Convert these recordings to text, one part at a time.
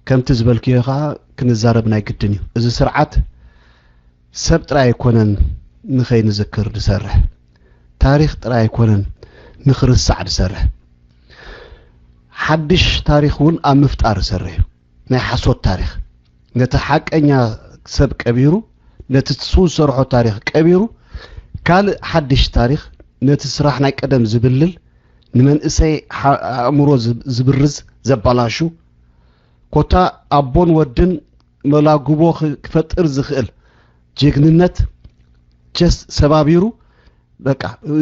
ከምቲ ዝበልክዮ ከዓ ክንዛረብ ናይ ግድን እዩ። እዚ ስርዓት ሰብ ጥራይ ኣይኮነን ንኸይንዝክር ዝሰርሕ፣ ታሪኽ ጥራይ ኣይኮነን ንኽርሳዕ ዝሰርሕ፣ ሓድሽ ታሪኽ እውን ኣብ ምፍጣር ዝሰርሕ እዩ። ናይ ሓሶት ታሪኽ፣ ነቲ ሓቀኛ ሰብ ቀቢሩ፣ ነቲ ንሱ ዝሰርሖ ታሪኽ ቀቢሩ፣ ካልእ ሓድሽ ታሪኽ፣ ነቲ ስራሕ ናይ ቀደም ዝብልል፣ ንመንእሰይ ሓ- ኣእምሮ ዝብ- ዝብርዝ፣ ዘባላሹ፣ ኮታ ኣቦን ወድን መላጉቦ ክ- ክፈጥር ዝኽእል ጅግንነት ጀስ ሰባቢሩ፣ በቃ እ፣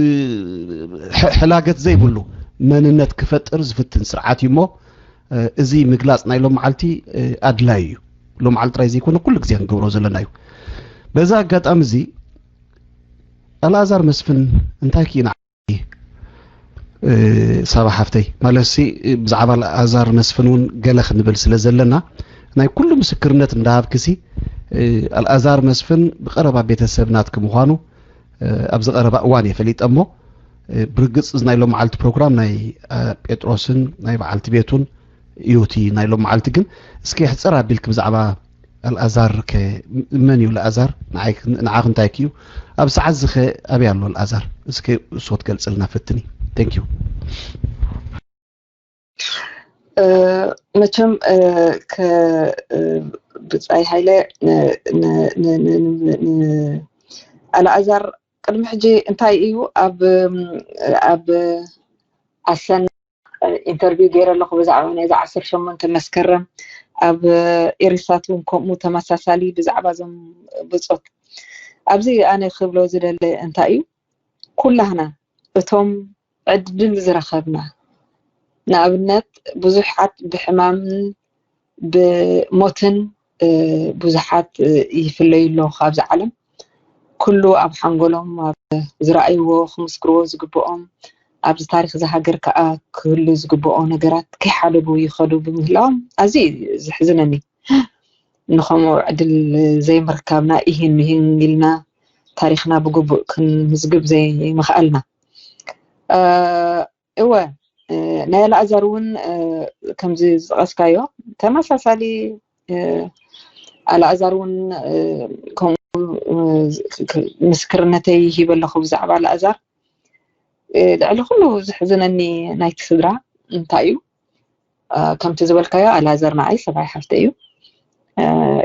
ሕ- ሕላገት ዘይብሉ መንነት ክፈጥር ዝፍትን ስርዓት እዩ እሞ፣ እ፣ እዚ ምግላፅ ናይ ሎም መዓልቲ እ፣ ኣድላይ እዩ። ሎም መዓልቲ ጥራይ ዘይኮነ ኩሉ ግዜ ክንገብሮ ዘለና እዩ። በዛ ኣጋጣሚ እዚ ኣልኣዛር መስፍን እንታይ ክኢና እ፣ ሳባ ሓፍተይ፣ ማለትሲ ብዛዕባ ኣልኣዛር መስፍን እውን ገለ ክንብል ስለ ዘለና፣ ናይ ኩሉ ምስክርነት እንዳሃብክሲ፣ እ፣ ኣልኣዛር መስፍን ብቐረባ ቤተሰብ ናትኪ ምዃኑ እ፣ ኣብዚ ቀረባ እዋን እየ ፈሊጠ እሞ፣ እ፣ ብርግጽ እዚ ናይ ሎም መዓልቲ ፕሮግራም ናይ እ፣ ጴጥሮስን ናይ በዓልቲ ቤቱን እዩ። እቲ ናይ ሎም መዓልቲ ግን እስኪ ሕጽር ኣቢልክ ብዛዕባ ኣልኣዛር ከ መን እዩ ኣልኣዛር? ንዓይ ንዓኽ እንታይ እዩ? ኣብ ሰዓት ዝኸ ኣበይ ኣሎ ኣልኣዛር? እስኪ እሱ ክትገልጽልና ፈትኒ። Thank you። እ፣ መቸም እ፣ ከ እ፣ ብጻይ ሃይለ ን- ን- ን- ን- ን- ን- ኣልኣዛር ቅድሚ ሕጂ እንታይ እዩ ኣብ ኣብ ኣሰና ኢንተርቪው ገይረ ኣለኹ ብዛዕባ ናይዚ ዓሰርተ ሸሞንተ መስከረም ኣብ ኤሪሳት እውን ከምኡ ተመሳሳሊ ብዛዕባ እዞም ብጾት ኣብዚ ኣነ ክብሎ ዝደለ እንታይ እዩ ኩላህና እቶም ዕድል ዝረኸብና ንኣብነት ብዙሓት ብሕማምን ብሞትን ብዙሓት ይፍለዩ ኣለዉ ካብዚ ዓለም ኩሉ ኣብ ሓንጎሎም ኣብ ዝረኣይዎ ክምስክርዎ ዝግብኦም ኣብዚ ታሪክ እዚ ሃገር ከዓ ክህሉ ዝግብኦ ነገራት ከይሓደጉ ይኸዱ ብምህላዎም ኣዝዩ እዩ ዘሕዝነኒ ንኸምኡ ዕድል ዘይምርካብና ኢሂን ምሂን ኢልና ታሪክና ብግቡእ ክንምዝግብ ዘይምኽኣልና እወ ናይ ኣልኣዛር እውን ከምዚ ዝጠቀስካዮ ተመሳሳሊ ኣልኣዛር እውን ከምኡ ምስክርነተይ ሂበ ኣለኹ ብዛዕባ ኣልኣዛር ልዕሊ ኩሉ ዝሕዝነኒ ናይቲ ስድራ እንታይ እዩ ከምቲ ዝበልካዮ ኣልኣዛር ንዓይ ሰብኣይ ሓፍተ እዩ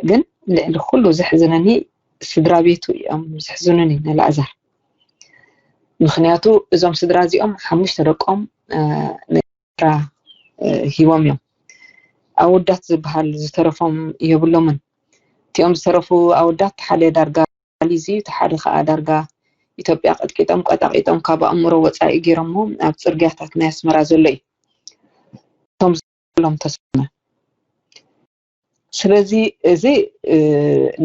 ግን ልዕሊ ኩሉ ዝሕዝነኒ ስድራ ቤቱ እዮም ዝሕዝኑኒ ንኣልኣዛር ምኽንያቱ እዞም ስድራ እዚኦም ሓሙሽተ ደቆም ንኤርትራ ሂቦም እዮም ኣወዳት ዝበሃል ዝተረፎም የብሎምን እቲኦም ዝተረፉ ኣወዳት ሓደ ዳርጋ ሊዝዩ እቲ ሓደ ከዓ ዳርጋ ኢትዮጵያ ቀጥቂጦም ቀጣቂጦም ካብ ኣእምሮ ወፃኢ ገይሮሞ ኣብ ፅርግያታት ናይ ኣስመራ ዘሎ እዩ እቶም ሎም ተስነ ስለዚ እዚ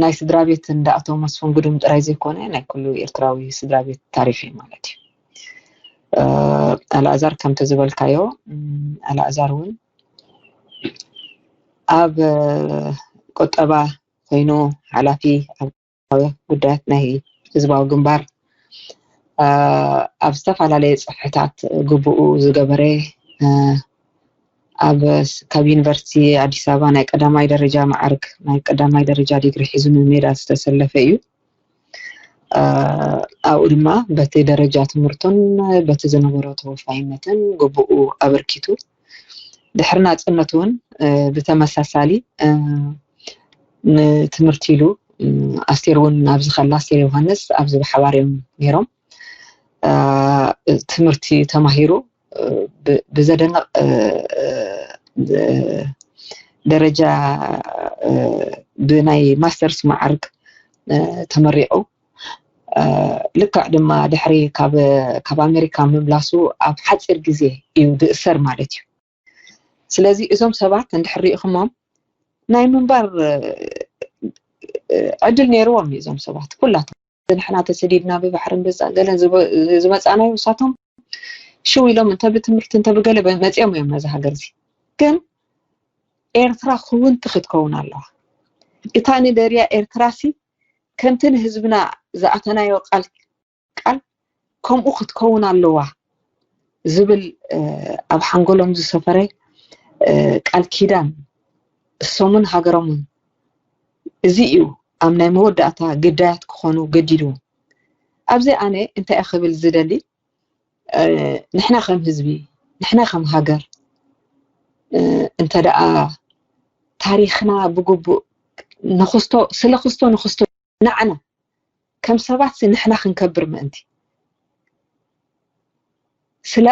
ናይ ስድራ ቤት እንዳ ኣቶ መስፍን ግዱም ጥራይ ዘይኮነ ናይ ኩሉ ኤርትራዊ ስድራ ቤት ታሪክ እዩ ማለት እዩ ኣልኣዛር ከምቲ ዝበልካዮ ኣልኣዛር እውን ኣብ ቁጠባ ኮይኑ ሓላፊ ኣብ ጉዳያት ናይ ህዝባዊ ግንባር ኣብ ዝተፈላለየ ፅፍሕታት ግቡኡ ዝገበረ ኣብ ካብ ዩኒቨርሲቲ ኣዲስ ኣበባ ናይ ቀዳማይ ደረጃ መዓርግ ናይ ቀዳማይ ደረጃ ዲግሪ ሒዙ ንሜዳ ዝተሰለፈ እዩ ኣብኡ ድማ በቲ ደረጃ ትምህርቱን በቲ ዝነበሮ ተወፋይነትን ግቡኡ ኣበርኪቱ ድሕሪ ናፅነት እውን ብተመሳሳሊ ንትምህርቲ ኢሉ ኣስቴር እውን ኣብዚ ከላ ኣስቴር ዮሃንስ ኣብዚ ብሓባር እዮም ነይሮም ትምህርቲ ተማሂሩ ብዘደንቕ ደረጃ ብናይ ማስተርስ መዓርግ ተመሪቑ ልክዕ ድማ ድሕሪ ካብ ኣሜሪካ ምምላሱ ኣብ ሓፂር ግዜ እዩ ዝእሰር ማለት እዩ ስለዚ እዞም ሰባት እንድሕር ሪኢኹሞም ናይ ምንባር ዕድል ነይርዎም እዩ እዞም ሰባት ኩላቶም ንሕና ተሰዲድና ብባሕርን ብፃ ገለን ዝመፃናዮ ንሳቶም ሽው ኢሎም እንተ ብትምህርቲ እንተ ብገለ መፅኦም እዮም ነዚ ሃገር እዚ ግን ኤርትራ ክውንቲ ክትከውን ኣለዋ እታ ንደርያ ኤርትራ ሲ ከምቲ ንህዝብና ዝኣተናዮ ቃል ቃል ከምኡ ክትከውን ኣለዋ ዝብል ኣብ ሓንጎሎም ዝሰፈረ ቃል ኪዳን እሶምን ሃገሮምን። እዚ እዩ ኣብ ናይ መወዳእታ ግዳያት ክኾኑ ገዲድዎም። ኣብዚ ኣነ እንታይ ክብል ዝደሊ፣ ንሕና ከም ህዝቢ፣ ንሕና ከም ሃገር እንተ ደኣ ታሪኽና ብግቡእ ንኽስቶ፣ ስለ ክስቶ ንኽስቶ፣ ንዓና ከም ሰባት ንሕና ክንከብር ምእንቲ። ስለ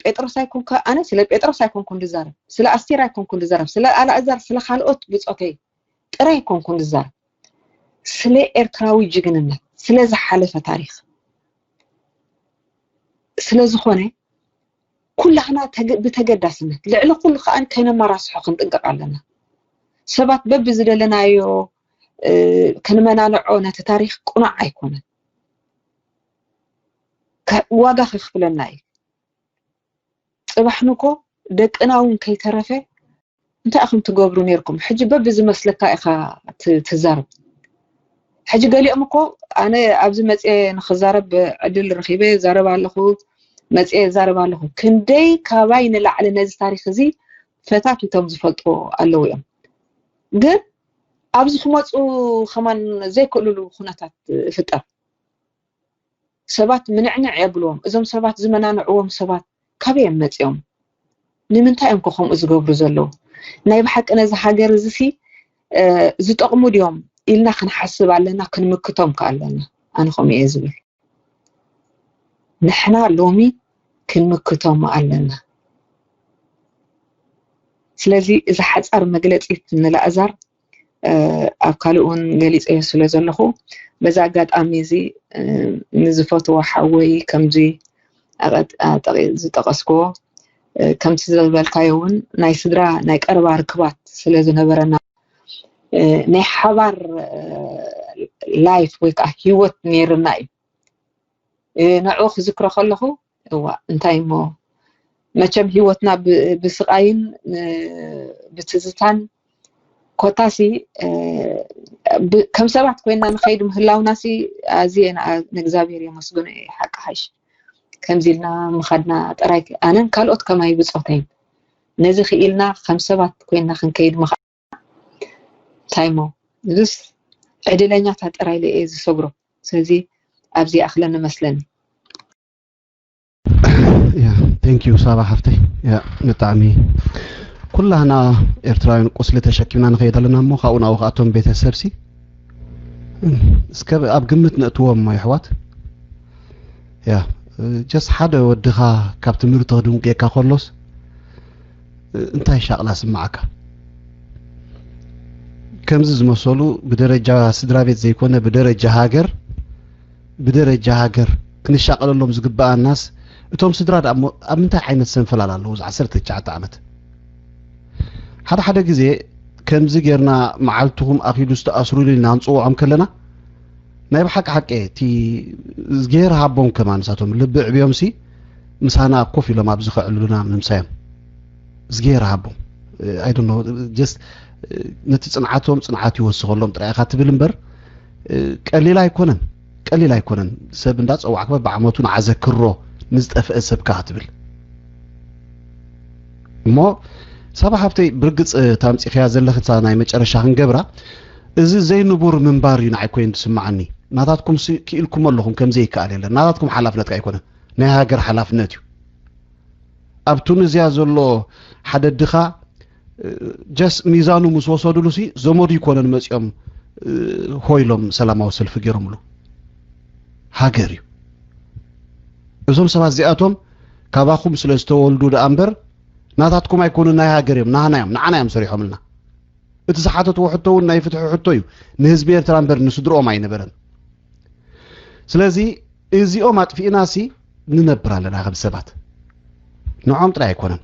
ጴጥሮስ ኣይኮንኩ፣ ኣነ ስለ ጴጥሮስ ኣይኮንኩን ዝዛረብ፣ ስለ ኣስቴር ኣይኮንኩን ዝዛረብ፣ ስለ ኣልኣዛር፣ ስለ ካልኦት ብጾተይ ጥራይ ኣይኮንኩን ዝዛረብ፣ ስለ ኤርትራዊ ጅግንነት፣ ስለ ዝሓለፈ ታሪኽ ስለ ዝኾነ፣ ኩላህና ብተገዳስነት፣ ልዕሊ ኩሉ ከኣ ከይነመራስሖ ክንጥንቀቕ ኣለና። ሰባት በብዝደለናዮ ክንመናንዖ ነቲ ታሪኽ ቅኑዕ ኣይኮነን። ዋጋ ከኽፍለና እዩ። ጽባሕ ንኮ ደቅና እውን ከይተረፈ እንታይ ኢኹም ትገብሩ ነይርኩም? ሕጂ በብዝመስለካ ኢኻ ትዛረብ። ሕጂ ገሊኦም እኮ ኣነ ኣብዚ መፅየ ንክዛረብ ዕድል ረኺበ ዛረብ ኣለኹ፣ መፅየ ዛረብ ኣለኹ። ክንደይ ካባይ ንላዕሊ ነዚ ታሪኽ እዚ ፈታቲቶም ዝፈልጥዎ ኣለዉ እዮም። ግን ኣብዚ ክመፁ ከማን ዘይክእልሉ ኩነታት ይፍጠር። ሰባት ምንዕንዕ የብልዎም። እዞም ሰባት ዝመናንዕዎም ሰባት ካበይ እዮም መፂኦም? ንምንታይ እዮም ከ ከምኡ ዝገብሩ ዘለዉ? ናይ ብሓቂ ነዚ ሃገር እዚ ሲ ዝጠቕሙ ድዮም ኢልና ክንሓስብ ኣለና፣ ክንምክቶም ከ ኣለና። ኣነ ከምኡ እየ ዝብል። ንሕና ሎሚ ክንምክቶም ኣለና። ስለዚ እዛ ሓፃር መግለፂት ንላእዛር ኣብ ካልእ እውን ገሊፀዮ ስለ ዘለኹ፣ በዚ ኣጋጣሚ እዚ ንዝፈትዎ ሓወይ ከምዚ ዝጠቐስክዎ፣ ከምቲ ዝበልካዮ እውን ናይ ስድራ ናይ ቀረባ ርክባት ስለ ዝነበረና፣ ናይ ሓባር ላይፍ ወይ ከዓ ሂወት ነይርና እዩ። ንዑ ክዝክሮ ከለኹ፣ እዋ እንታይ እሞ፣ መቸም ሂወትና ብስቃይን ብትዝታን፣ ኮታሲ ከም ሰባት ኮይና ንኸይድ ምህላውና ሲ ኣዝየ ንእግዚኣብሔር የመስግኖ እየ። ሓቂ ሓሽ ከምዚ ኢልና ምኻድና ጥራይ፣ ኣነን ካልኦት ከማይ ብፆተይን ነዚ ክኢልና ከም ሰባት ኮይና ክንከይድ ምኻ እንታይ እሞ፣ እዚስ ዕድለኛታት ጥራይ ኢለ እየ ዝሰግሮ። ስለዚ ኣብዚ ይኣኽለኒ መስለኒ። ያ፣ ቴንክ ዩ ሳባ ሓፍተይ። ያ፣ ብጣዕሚ ኩላህና ኤርትራውያን ቁስሊ ተሸኪምና ንኸይድ ኣለና እሞ፣ ካብኡ ናብኡ ከኣቶም ቤተሰብ ሲ እስከ ኣብ ግምት ነእትዎም እሞ የሕዋት። ያ፣ ጀስት ሓደ ወድኻ ካብ ትምህርቲ ክድንቁየካ ከሎስ እንታይ ሻቕላ ስምዓካ? ከምዚ ዝመሰሉ ብደረጃ ስድራ ቤት ዘይኮነ ብደረጃ ሃገር፣ ብደረጃ ሃገር ክንሻቐለሎም ዝግበኣናስ እቶም ስድራ ደኣ እሞ ኣብ ምንታይ ዓይነት ሰንፈላል ኣለዉ? እዚ ዓሰርተ ትሽዓተ ዓመት ሓደ ሓደ ግዜ ከምዚ ጌርና መዓልትኹም ኣኺዱ ዝተኣስሩሉ ኢልና ንጽውዖም ከለና ናይ ብሓቂ ሓቂ እቲ እዝግሄር ሃቦም ከማን ንሳቶም ልቢ ዕብዮም ሲ ምሳና ኮፍ ኢሎም ኣብዚ ከዕልሉና ንምሳዮም እዝግሄር ሃቦም። I don't know, just ነቲ ጽንዓቶም ጽንዓት ይወስኸሎም ጥራይ ኢኻ ትብል እምበር ቀሊል ኣይኮነን፣ ቀሊል ኣይኮነን። ሰብ እንዳጸዋዕካ ብዓመቱ ንዓዘክሮ ንዝጠፍአ ሰብካ ትብል እሞ ሳባ ሓፍተይ ብርግጽ ታምጺኽያ ዘለኽታ ናይ መጨረሻ ክንገብራ እዚ ዘይንቡር ምንባር እዩ ንዓይ ኮይኑ ዝስምዓኒ። ናታትኩም ክኢልኩም ኣለኹም ከም ዘይከኣል የለን። ናታትኩም ሓላፍነት ኣይኮነን፣ ናይ ሃገር ሓላፍነት እዩ። ኣብ ቱኒዝያ ዘሎ ሓደ ድኻ ጀስ ሚዛኑ ምስ ወሰዱሉ ሲ ዘመዱ ይኮነን መፂኦም ሆይሎም ሰላማዊ ሰልፊ ገይሮምሉ። ሃገር እዩ። እዞም ሰባት እዚኣቶም ካባኹም ስለ ዝተወልዱ ደኣ እምበር ናታትኩም ኣይኮኑን፣ ናይ ሃገር እዮም፣ ናህና እዮም፣ ንዓና እዮም ሰሪሖምልና። እቲ ዝሓተትዎ ሕቶ እውን ናይ ፍትሒ ሕቶ እዩ። ንህዝቢ ኤርትራ እምበር ንስድርኦም ኣይነበረን። ስለዚ እዚኦም ኣጥፊእናሲ ንነብር ኣለና ከም ሰባት። ንዖም ጥራይ ኣይኮነን።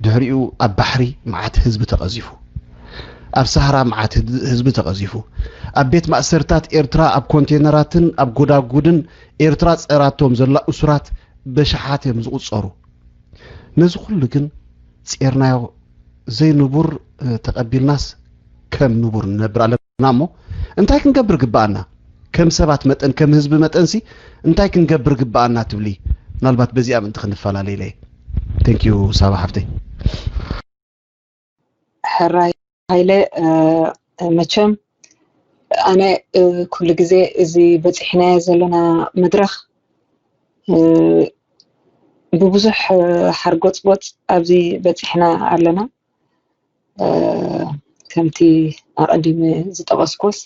ድሕሪኡ ኣብ ባሕሪ መዓት ህዝቢ ተቐዚፉ፣ ኣብ ሳህራ መዓት ህዝቢ ተቐዚፉ፣ ኣብ ቤት ማእሰርታት ኤርትራ ኣብ ኮንቴነራትን ኣብ ጎዳጉድን ኤርትራ ጸራቶም ዘላ እሱራት በሽሓት እዮም ዝቑጸሩ። ነዚ ኩሉ ግን ጼርናዮ ዘይንቡር ተቐቢልናስ ከም ንቡር ንነብር ኣለና እሞ እንታይ ክንገብር ግብኣና? ከም ሰባት መጠን ከም ህዝቢ መጠንሲ እንታይ ክንገብር ግብኣና ትብሊ? ምናልባት በዚኣ ምእንቲ ክንፈላለ ኢለ። Thank you ሳባ ሓፍተይ። ሕራይ ሃይለ፣ መቸም ኣነ ኩሉ ግዜ እዚ በፂሕናዮ ዘለና መድረኽ ብብዙሕ ሓርጎፅጎፅ ኣብዚ በፂሕና ኣለና። ከምቲ ኣቐዲመ ዝጠቐስኩስ፣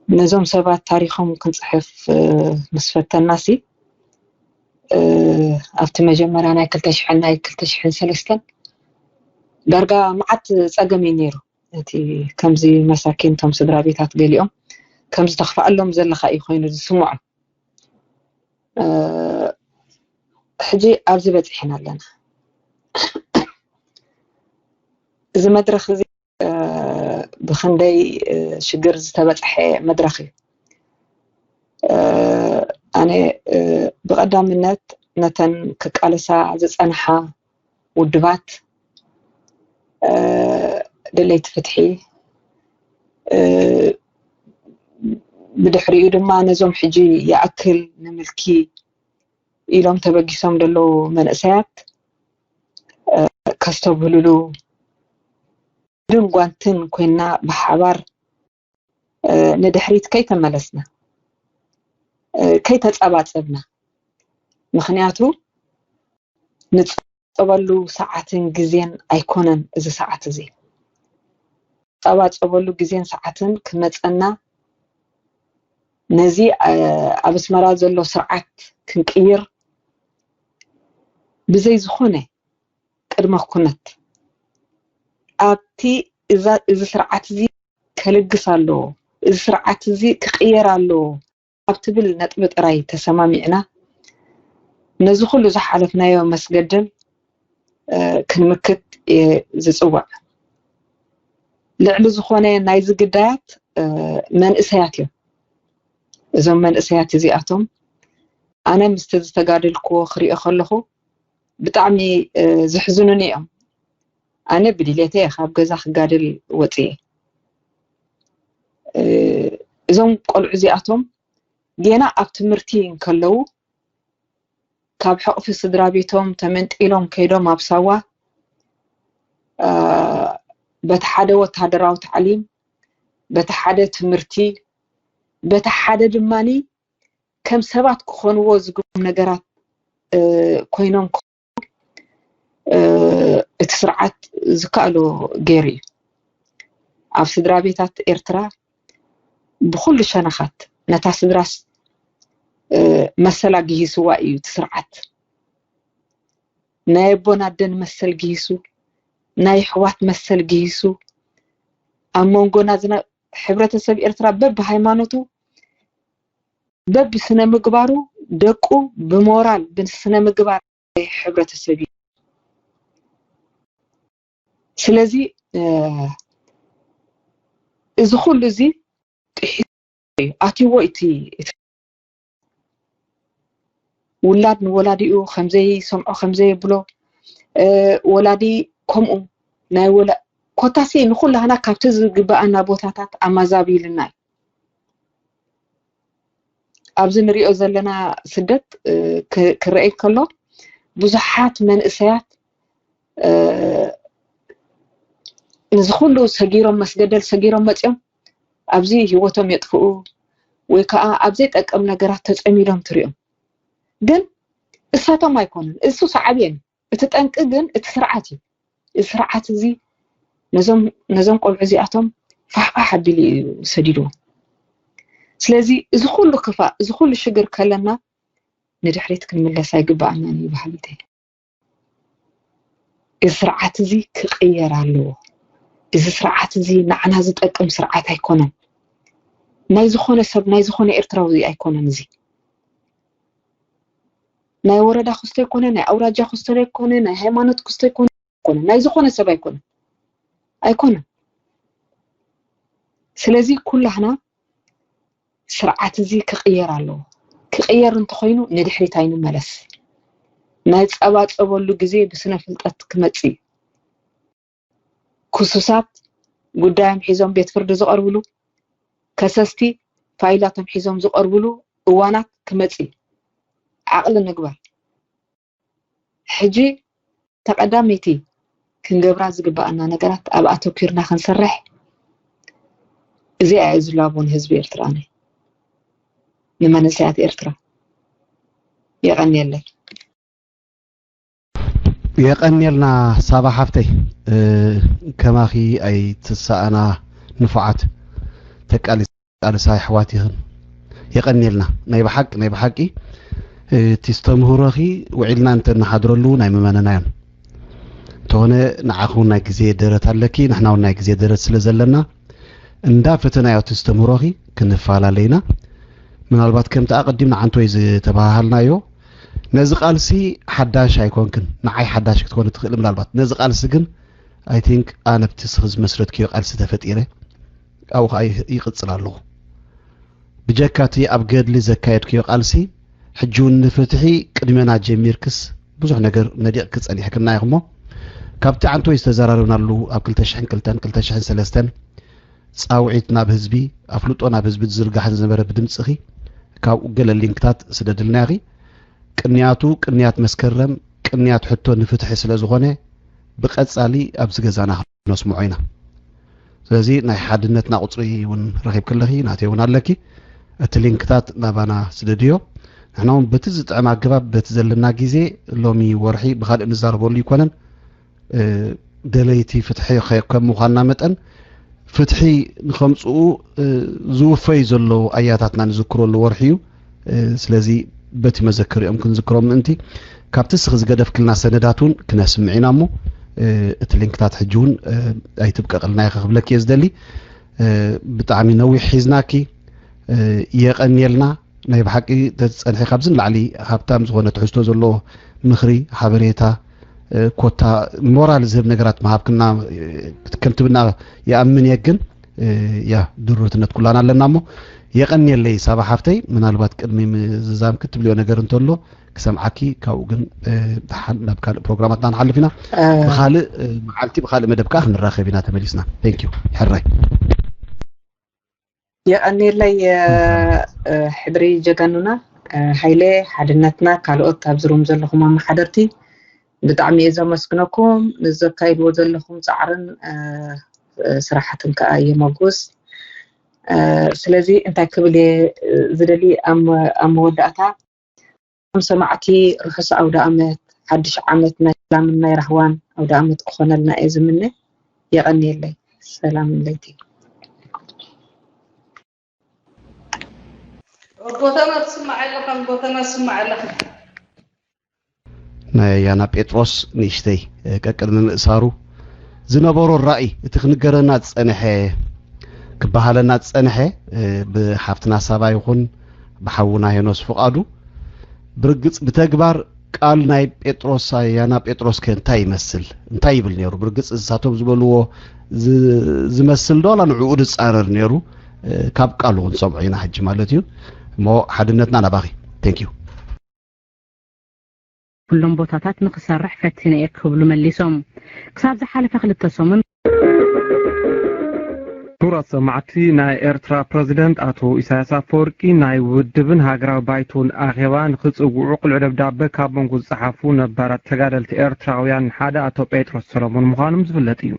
ነዞም ሰባት ታሪኾም ክንፅሕፍ ምስ ፈተናሲ፣ ኣብቲ መጀመርያ ናይ ክልተ ሽሕን ናይ ክልተ ሽሕን ሰለስተን ዳርጋ መዓት ፀገም እዩ ነይሩ። እቲ ከምዚ መሳኪን፣ እቶም ስድራ ቤታት ገሊኦም ከምዚ ተኽፍኣሎም ዘለኻ እዩ ኮይኑ ዝስምዖም። ሕጂ ኣብዚ በፂሕና ኣለና። እዚ መድረኽ እዚ ብክንደይ ሽግር ዝተበፅሐ መድረኽ እዩ። ኣነ ብቐዳምነት ነተን ክቃለሳ ዝፀንሓ ውድባት፣ ደለይቲ ፍትሒ፣ ብድሕሪኡ ድማ ነዞም ሕጂ ይኣክል ንምልኪ ኢሎም ተበጊሶም ዘለዉ መንእሰያት ከስተብህሉሉ፣ ኢድን ጓንትን ኮይና ብሓባር ንድሕሪት ከይተመለስና፣ ከይተጸባጸብና። ምኽንያቱ ንጸበሉ ሰዓትን ግዜን ኣይኮነን እዚ ሰዓት እዚ። ጸባጸበሉ ግዜን ሰዓትን ክመጸና፣ ነዚ ኣብ ኣስመራ ዘሎ ስርዓት ክንቅይር ብዘይ ዝኾነ ቅድመ ኩነት ኣብቲ እዚ ስርዓት እዚ ከልግስ ኣለዎ፣ እዚ ስርዓት እዚ ክቕየር ኣለዎ ኣብ ትብል ነጥቢ ጥራይ ተሰማሚዕና፣ ነዚ ኩሉ ዝሓለፍናዮ መስገደል ክንምክት እየ ዝፅውዕ። ልዕሊ ዝኾነ ናይዚ ግዳያት መንእሰያት እዮም። እዞም መንእሰያት እዚኣቶም ኣነ ምስቲ ዝተጋደልክዎ ክሪኦ ከለኹ ብጣዕሚ ዘሕዝኑኒ እዮም። ኣነ ብድሌተ እየ ካብ ገዛ ክጋደል ወፅየ። እዞም ቆልዑ እዚኣቶም ገና ኣብ ትምህርቲ እንከለዉ ካብ ሕቕፊ ስድራ ቤቶም ተመንጢሎም ከይዶም ኣብ ሳዋ በቲ ሓደ ወታደራዊ ታዕሊም፣ በቲ ሓደ ትምህርቲ፣ በቲ ሓደ ድማኒ ከም ሰባት ክኾንዎ ዝግብኦም ነገራት ኮይኖም፣ እቲ ስርዓት ዝከኣሎ ገይሩ እዩ። ኣብ ስድራ ቤታት ኤርትራ ብኩሉ ሸነኻት ነታ ስድራስ መሰላ ግሂስዋ እዩ እቲ ስርዓት። ናይ ኣቦን ኣደን መሰል ግሂሱ፣ ናይ ኣሕዋት መሰል ግሂሱ፣ ኣብ መንጎ ናዝና ሕብረተሰብ ኤርትራ በብሃይማኖቱ፣ በብስነ ምግባሩ ደቁ ብሞራል ብስነ ምግባር ሕብረተሰብ እዩ። ስለዚ እዚ ኩሉ እዚ ጥሒሱ እዩ ኣትይዎ እቲ ውላድ ንወላዲኡ ከምዘይሰምዖ ከምዘይብሎ፣ ወላዲ ከምኡ ናይ ወላ ኮታሲ ንኩላህና ካብቲ ዝግበኣና ቦታታት ኣማዛቢልና እዩ። ኣብዚ ንሪኦ ዘለና ስደት ክረአ ከሎ ብዙሓት መንእሰያት ንዚ ኩሉ ሰጊሮም መስገደል ሰጊሮም መፅኦም ኣብዚ ህይወቶም የጥፍኡ ወይ ከዓ ኣብ ዘይጠቅም ነገራት ተፀሚዶም ትሪኦም። ግን እሳቶም ኣይኮኑን፣ እሱ ሳዕቤን። እቲ ጠንቂ ግን እቲ ስርዓት እዩ። እዚ ስርዓት እዚ ነዞም ነዞም ቆልዑ እዚኣቶም ፋሕፋሕ ኣቢሉ እዩ ሰዲድዎም። ስለዚ እዚ ኩሉ ክፋእ፣ እዚ ኩሉ ሽግር ከለና ንድሕሪት ክንምለስ ኣይግባኣናን እዩ በሃሊት እየ። እዚ ስርዓት እዚ ክቕየር ኣለዎ። እዚ ስርዓት እዚ ንዓና ዝጠቅም ስርዓት ኣይኮነን። ናይ ዝኾነ ሰብ፣ ናይ ዝኾነ ኤርትራዊ ኣይኮነን። እዚ ናይ ወረዳ ክስቶ ኣይኮነ፣ ናይ ኣውራጃ ክስቶ ኣይኮነ፣ ናይ ሃይማኖት ክስቶ ኣይኮነ፣ ኣይኮነ፣ ናይ ዝኾነ ሰብ ኣይኮነ፣ ኣይኮነ። ስለዚ ኩላህና ስርዓት እዚ ክቕየር ኣለዎ። ክቕየር እንተኾይኑ ንድሕሪት ኣይንመለስ። ናይ ጸባጸበሉ ግዜ ብስነ ፍልጠት ክመጽእ እዩ። ክሱሳት ጉዳዮም ሒዞም ቤት ፍርዲ ዝቐርብሉ፣ ከሰስቲ ፋይላቶም ሒዞም ዝቐርብሉ እዋናት ክመጽእ እዩ። ዓቕሊ ንግበር። ሕጂ ተቐዳመይቲ ክንገብራ ዝግባኣና ነገራት ኣብ ኣተኪርና ክንሰርሕ፣ እዚኣ እያ ዝላቦ ንህዝቢ ኤርትራ፣ ንመንእሰያት ኤርትራ። የቐንየለይ። የቐንየልና ሳባ ሓፍተይ። ከማኺ ኣይትሰኣና ንፉዓት ተቃሊሳ ኣሕዋት ይኽን። የቐንየልና ናይ ብሓቂ ናይ ብሓቂ። እቲ ዝተምህሮኺ ውዒልና እንተንሓድረሉ ናይ ምመነና እዮም። እንተኾነ ንዓኹ ናይ ግዜ ደረት ኣለኪ፣ ንሕና እውን ናይ ግዜ ደረት ስለ ዘለና እንዳ ፈተናዮ እቲ ዝተምህሮኺ ክንፈላለይና። ምናልባት ከምቲ ኣቐዲም ንዓንቶይ ዝተባሃልናዮ ነዚ ቃልሲ ሓዳሽ ኣይኮንክን፣ ንዓይ ሓዳሽ ክትኮኒ ትኽእል ምናልባት። ነዚ ቃልሲ ግን I think ኣነ ብቲ ስኺ ዝመስረትክዮ ቃልሲ ተፈጢረ ኣብኡ ከዓ ይቕጽል ኣለኹ። ብጀካ እቲ ኣብ ገድሊ ዘካየድክዮ ቃልሲ ሕጂ እውን ንፍትሒ ቅድመና ጀሚርክስ ብዙሕ ነገር ነዲቕኪ ጸኒሕክና ኢኹሞ። ካብቲ ዓንቶይ ዝተዘራረብናሉ ኣብ ክልተ ሽሕን ክልተን ክልተ ሽሕን ሰለስተን ጻውዒት ናብ ህዝቢ ኣፍልጦ ናብ ህዝቢ ዝዝርጋሕ ዝነበረ ብድምጽኺ ካብኡ ገለ ሊንክታት ስደድልና ኢኺ። ቅንያቱ ቅንያት መስከረም ቅንያት ሕቶ ንፍትሒ ስለ ዝኾነ ብቐጻሊ ኣብዚ ገዛና ክነስምዖ ኢና። ስለዚ ናይ ሓድነትና ቁጽሪ እውን ረኺብኪ ኣለኺ፣ ናተይ እውን ኣለኪ። እቲ ሊንክታት ናባና ስደድዮ። ንሕና እውን በቲ ዝጥዕም ኣገባብ በቲ ዘለና ግዜ ሎሚ ወርሒ ብኻልእ ንዛረበሉ ይኮነን ደለይቲ ፍትሒ ከም ምዃንና መጠን ፍትሒ ንኸምፅኡ ዝውፈዩ ዘለዉ ኣያታትና ንዝክረሉ ወርሒ እዩ። ስለዚ በቲ መዘክርኦም ክንዝክሮም ምእንቲ ካብቲ ስኺ ዝገደፍክልና ሰነዳት እውን ክነስምዕ ኢና እሞ እቲ ሊንክታት ሕጂ እውን ኣይትብቀቕልና ኢኻ ክብለኪ እየ ዝደሊ። ብጣዕሚ ነዊሕ ሒዝናኪ የቐንየልና። ናይ ብሓቂ ተዝጸንሐ ካብዚ ንላዕሊ ሃብታም ዝኾነ ትሕዝቶ ዘለዎ ምኽሪ፣ ሓበሬታ፣ ኮታ ሞራል ዝህብ ነገራት ምሃብክና ከም ትብና ይኣምን እየ። ግን ያ ድሩትነት ኩላና ኣለና እሞ የቐንየለይ ሳባ ሓፍተይ። ምናልባት ቅድሚ ምዝዛም ክትብልዮ ነገር እንተሎ ክሰምዓኪ፣ ካብኡ ግን ደሓን ናብ ካልእ ፕሮግራማትና ንሓልፍ ኢና። ብኻልእ መዓልቲ ብኻልእ መደብ ከዓ ክንራኸብ ኢና ተመሊስና። Thank you። ሕራይ። የቐንየለይ ሕድሪ ጀጋኑና። ሃይለ፣ ሓድነትና፣ ካልኦት ኣብዚ ሩም ዘለኹም ኣመሓደርቲ ብጣዕሚ እየ ዘመስግነኩም። ንዘካይድዎ ዘለኹም ፃዕርን ስራሕትን ከዓ የመጉስ። ስለዚ እንታይ ክብል እየ ዝደሊ ኣብ መወዳእታ፣ ከም ሰማዕቲ ርሑስ ኣውደ ኣመት፣ ሓድሽ ዓመት ናይ ሰላምን ናይ ራህዋን ኣውደ ኣመት ክኾነልና እየ ዝምነ። የቐንየለይ። ሰላም ለይቲ። ጎተና ትስማዕ ኣለኻ፣ ጎተና ትስማዕ ኣለኻ። ናይ ኣያና ጴጥሮስ ንእሽተይ ቀቅድሚ ምእሳሩ ዝነበሮ ራእይ እቲ ክንገረና ዝጸንሐ ክበሃለና ዝጸንሐ ብሓፍትና ሳባ ይኹን ብሓውና ሄኖስ ፍቓዱ ብርግጽ ብተግባር ቃል ናይ ጴጥሮስ ኣያና ጴጥሮስ ከ እንታይ ይመስል እንታይ ይብል ነይሩ? ብርግጽ እሳቶም ዝበልዎ ዝመስል ዶ ዋላ ንዕኡ ዝጻረር ነይሩ? ካብ ቃሉ ክንሰምዖ ኢና ሕጂ ማለት እዩ። እሞ ሓድነትና ናባኺ። Thank you። ኩሎም ቦታታት ንኽሰርሕ ፈቲነ እየ ክብሉ መሊሶም። ክሳብ ዝሓለፈ ክልተ ሰሙን። ክቡራት ሰማዕቲ፣ ናይ ኤርትራ ፕረዚደንት ኣቶ ኢሳያስ ኣፈወርቂ ናይ ውድብን ሃገራዊ ባይቶን ኣኼባ ንኽጽውዑ ቅሉዕ ደብዳበ ካብ መንጎ ዝጸሓፉ ነባራት ተጋደልቲ ኤርትራውያን ሓደ ኣቶ ጴጥሮስ ሰሎሞን ምዃኖም ዝፍለጥ እዩ።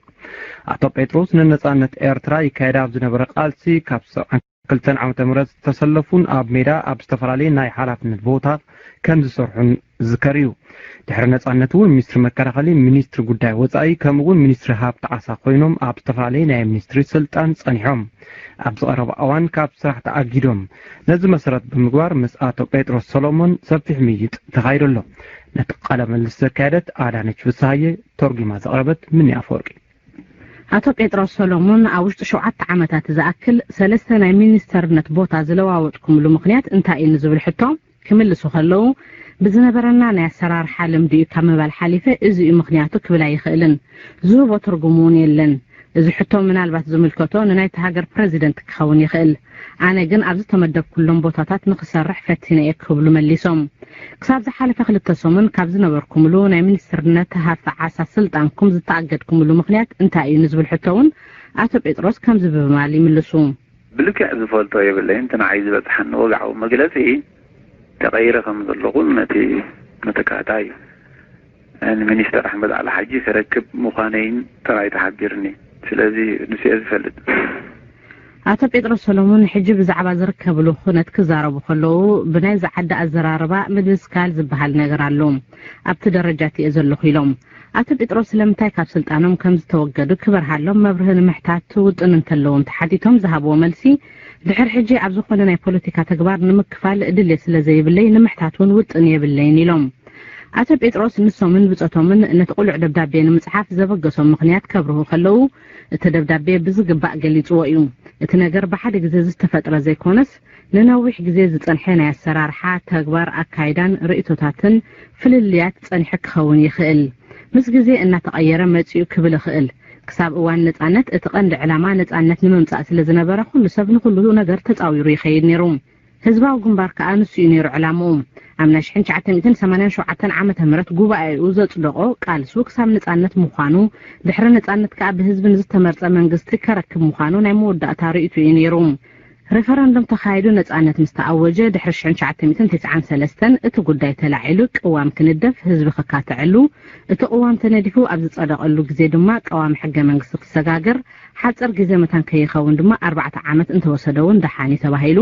ኣቶ ጴጥሮስ ንነጻነት ኤርትራ ይካየድ ኣብ ዝነበረ ቃልሲ ካብ ሰብዓን ክልተን ዓመተ ምህረት ዝተሰለፉን ኣብ ሜዳ ኣብ ዝተፈላለየ ናይ ሓላፍነት ቦታ ከም ዝሰርሑን ዝዝከር እዩ። ድሕሪ ነጻነት እውን ሚኒስትሪ መከላኸሊ፣ ሚኒስትሪ ጉዳይ ወጻኢ ከምኡ እውን ሚኒስትሪ ሃብቲ ዓሳ ኮይኖም ኣብ ዝተፈላለየ ናይ ሚኒስትሪ ስልጣን ጸኒሖም። ኣብዚ ቀረባ እዋን ካብ ስራሕ ተኣጊዶም። ነዚ መሰረት ብምግባር ምስ ኣቶ ጴጥሮስ ሰሎሞን ሰፊሕ ምይይጥ ተኻይዱ ኣሎ። ነቲ ቃለ ምልልስ ዘካየደት ኣዳነች ፍስሃየ፣ ተርጒማ ዘቕረበት ምኒ ኣፈወርቂ። ኣቶ ጴጥሮስ ሰሎሞን ኣብ ውሽጢ ሸውዓተ ዓመታት ዝኣክል ሰለስተ ናይ ሚኒስተርነት ቦታ ዝለዋወጥኩምሉ ምኽንያት እንታይ እዩ ንዝብል ሕቶ ክምልሱ ከለዉ፣ ብዝነበረና ናይ ኣሰራርሓ ልምዲ እዩ ካብ ምባል ሓሊፈ እዚ እዩ ምኽንያቱ ክብል ኣይኽእልን። ዝህቦ ትርጉም እውን የለን። እዚ ሕቶ ምናልባት ዝምልከቶ ንናይቲ ሃገር ፕረዚደንት ክኸውን ይኽእል። ኣነ ግን ኣብ ዝተመደብኩሎም ቦታታት ንኽሰርሕ ፈቲነ እየ ክብሉ መሊሶም። ክሳብ ዝሓለፈ ክልተ ሰሙን ካብ ዝነበርኩምሉ ናይ ሚኒስትርነት ሃፍቲ ዓሳ ስልጣንኩም ዝተኣገድኩምሉ ምኽንያት እንታይ እዩ ንዝብል ሕቶ እውን ኣቶ ጴጥሮስ ከምዚ ብምባል ይምልሱ። ብልክዕ ዝፈልጦ የብለይን። እቲ ንዓይ ዝበጽሓኒ ወግዓዊ መግለጺ ተቐይረ ከም ዘለኹ ነቲ ምትካእታ እዩ። ንሚኒስተር ኣሕመድ ዓሊ ሓጂ ክረክብ ምዃነይን ጥራይ ተሓቢርኒ። ስለዚ ንሱ እየ ዝፈልጥ። ኣቶ ጴጥሮስ ሰሎሞን ሕጂ ብዛዕባ ዝርከብሉ ኩነት ክዛረቡ ከለዉ፣ ብናይዚ ዓዲ ኣዘራርባ ምድስካል ዝበሃል ነገር ኣሎ። ኣብቲ ደረጃ እቲ እየ ዘለኹ ኢሎም። ኣቶ ጴጥሮስ ስለምንታይ ካብ ስልጣኖም ከም ዝተወገዱ ክበርሃሎም መብርሂ ንምሕታት ውጥን እንተለዎም ተሓቲቶም ዝሃብዎ መልሲ፣ ድሕሪ ሕጂ ኣብ ዝኾነ ናይ ፖለቲካ ተግባር ንምክፋል ድሌት ስለ ዘይብለይ ንምሕታት እውን ውጥን የብለይን ኢሎም። ኣቶ ጴጥሮስ ንሶምን ብጾቶምን ነቲ ቅሉዕ ደብዳቤ ንምጽሓፍ ዘበገሶም ምኽንያት ከብርሁ ከለዉ፣ እቲ ደብዳቤ ብዝግባእ ገሊጽዎ እዩ። እቲ ነገር ብሓደ ግዜ ዝተፈጥረ ዘይኮነስ፣ ንነዊሕ ግዜ ዝጸንሐ ናይ ኣሰራርሓ፣ ተግባር፣ ኣካይዳን ርእይቶታትን ፍልልያት ጸኒሑ ክኸውን ይኽእል። ምስ ግዜ እናተቐየረ መጺኡ ክብል እኽእል። ክሳብ እዋን ነጻነት እቲ ቀንዲ ዕላማ ነጻነት ንምምጻእ ስለ ዝነበረ፣ ኩሉ ሰብ ንኹሉ ነገር ተጻዊሩ ይኸይድ ነይሩ። ህዝባዊ ግንባር ከኣ ንሱ እዩ ነይሩ ዕላምኡ። ኣብ ናይ ሽሕን ትሽዓተ ሚእትን ሰማንያን ሸውዓተን ዓመተ ምህረት ጉባኤኡ ዘጽደቖ፣ ቃልሱ ክሳብ ነጻነት ምዃኑ፣ ድሕሪ ነጻነት ከኣ ብህዝቢ ንዝተመርጸ መንግስቲ ከረክብ ምዃኑ ናይ መወዳእታ ርእይቱ እዩ ነይሩ። ሬፈረንደም ተኻይዱ ነጻነት ምስ ተኣወጀ ድሕሪ ሽሕን ትሽዓተ ሚእትን ተስዓን ሰለስተን እቲ ጉዳይ ተላዒሉ ቅዋም ክንደፍ፣ ህዝቢ ክካተዐሉ፣ እቲ ቅዋም ተነዲፉ ኣብ ዝጸደቐሉ ግዜ ድማ ቀዋሚ ሕገ መንግስቲ ክሰጋገር ሓጺር ግዜ መታን ከይኸውን ድማ ኣርባዕተ ዓመት እንተወሰደ እውን ደሓን እዩ ተባሂሉ።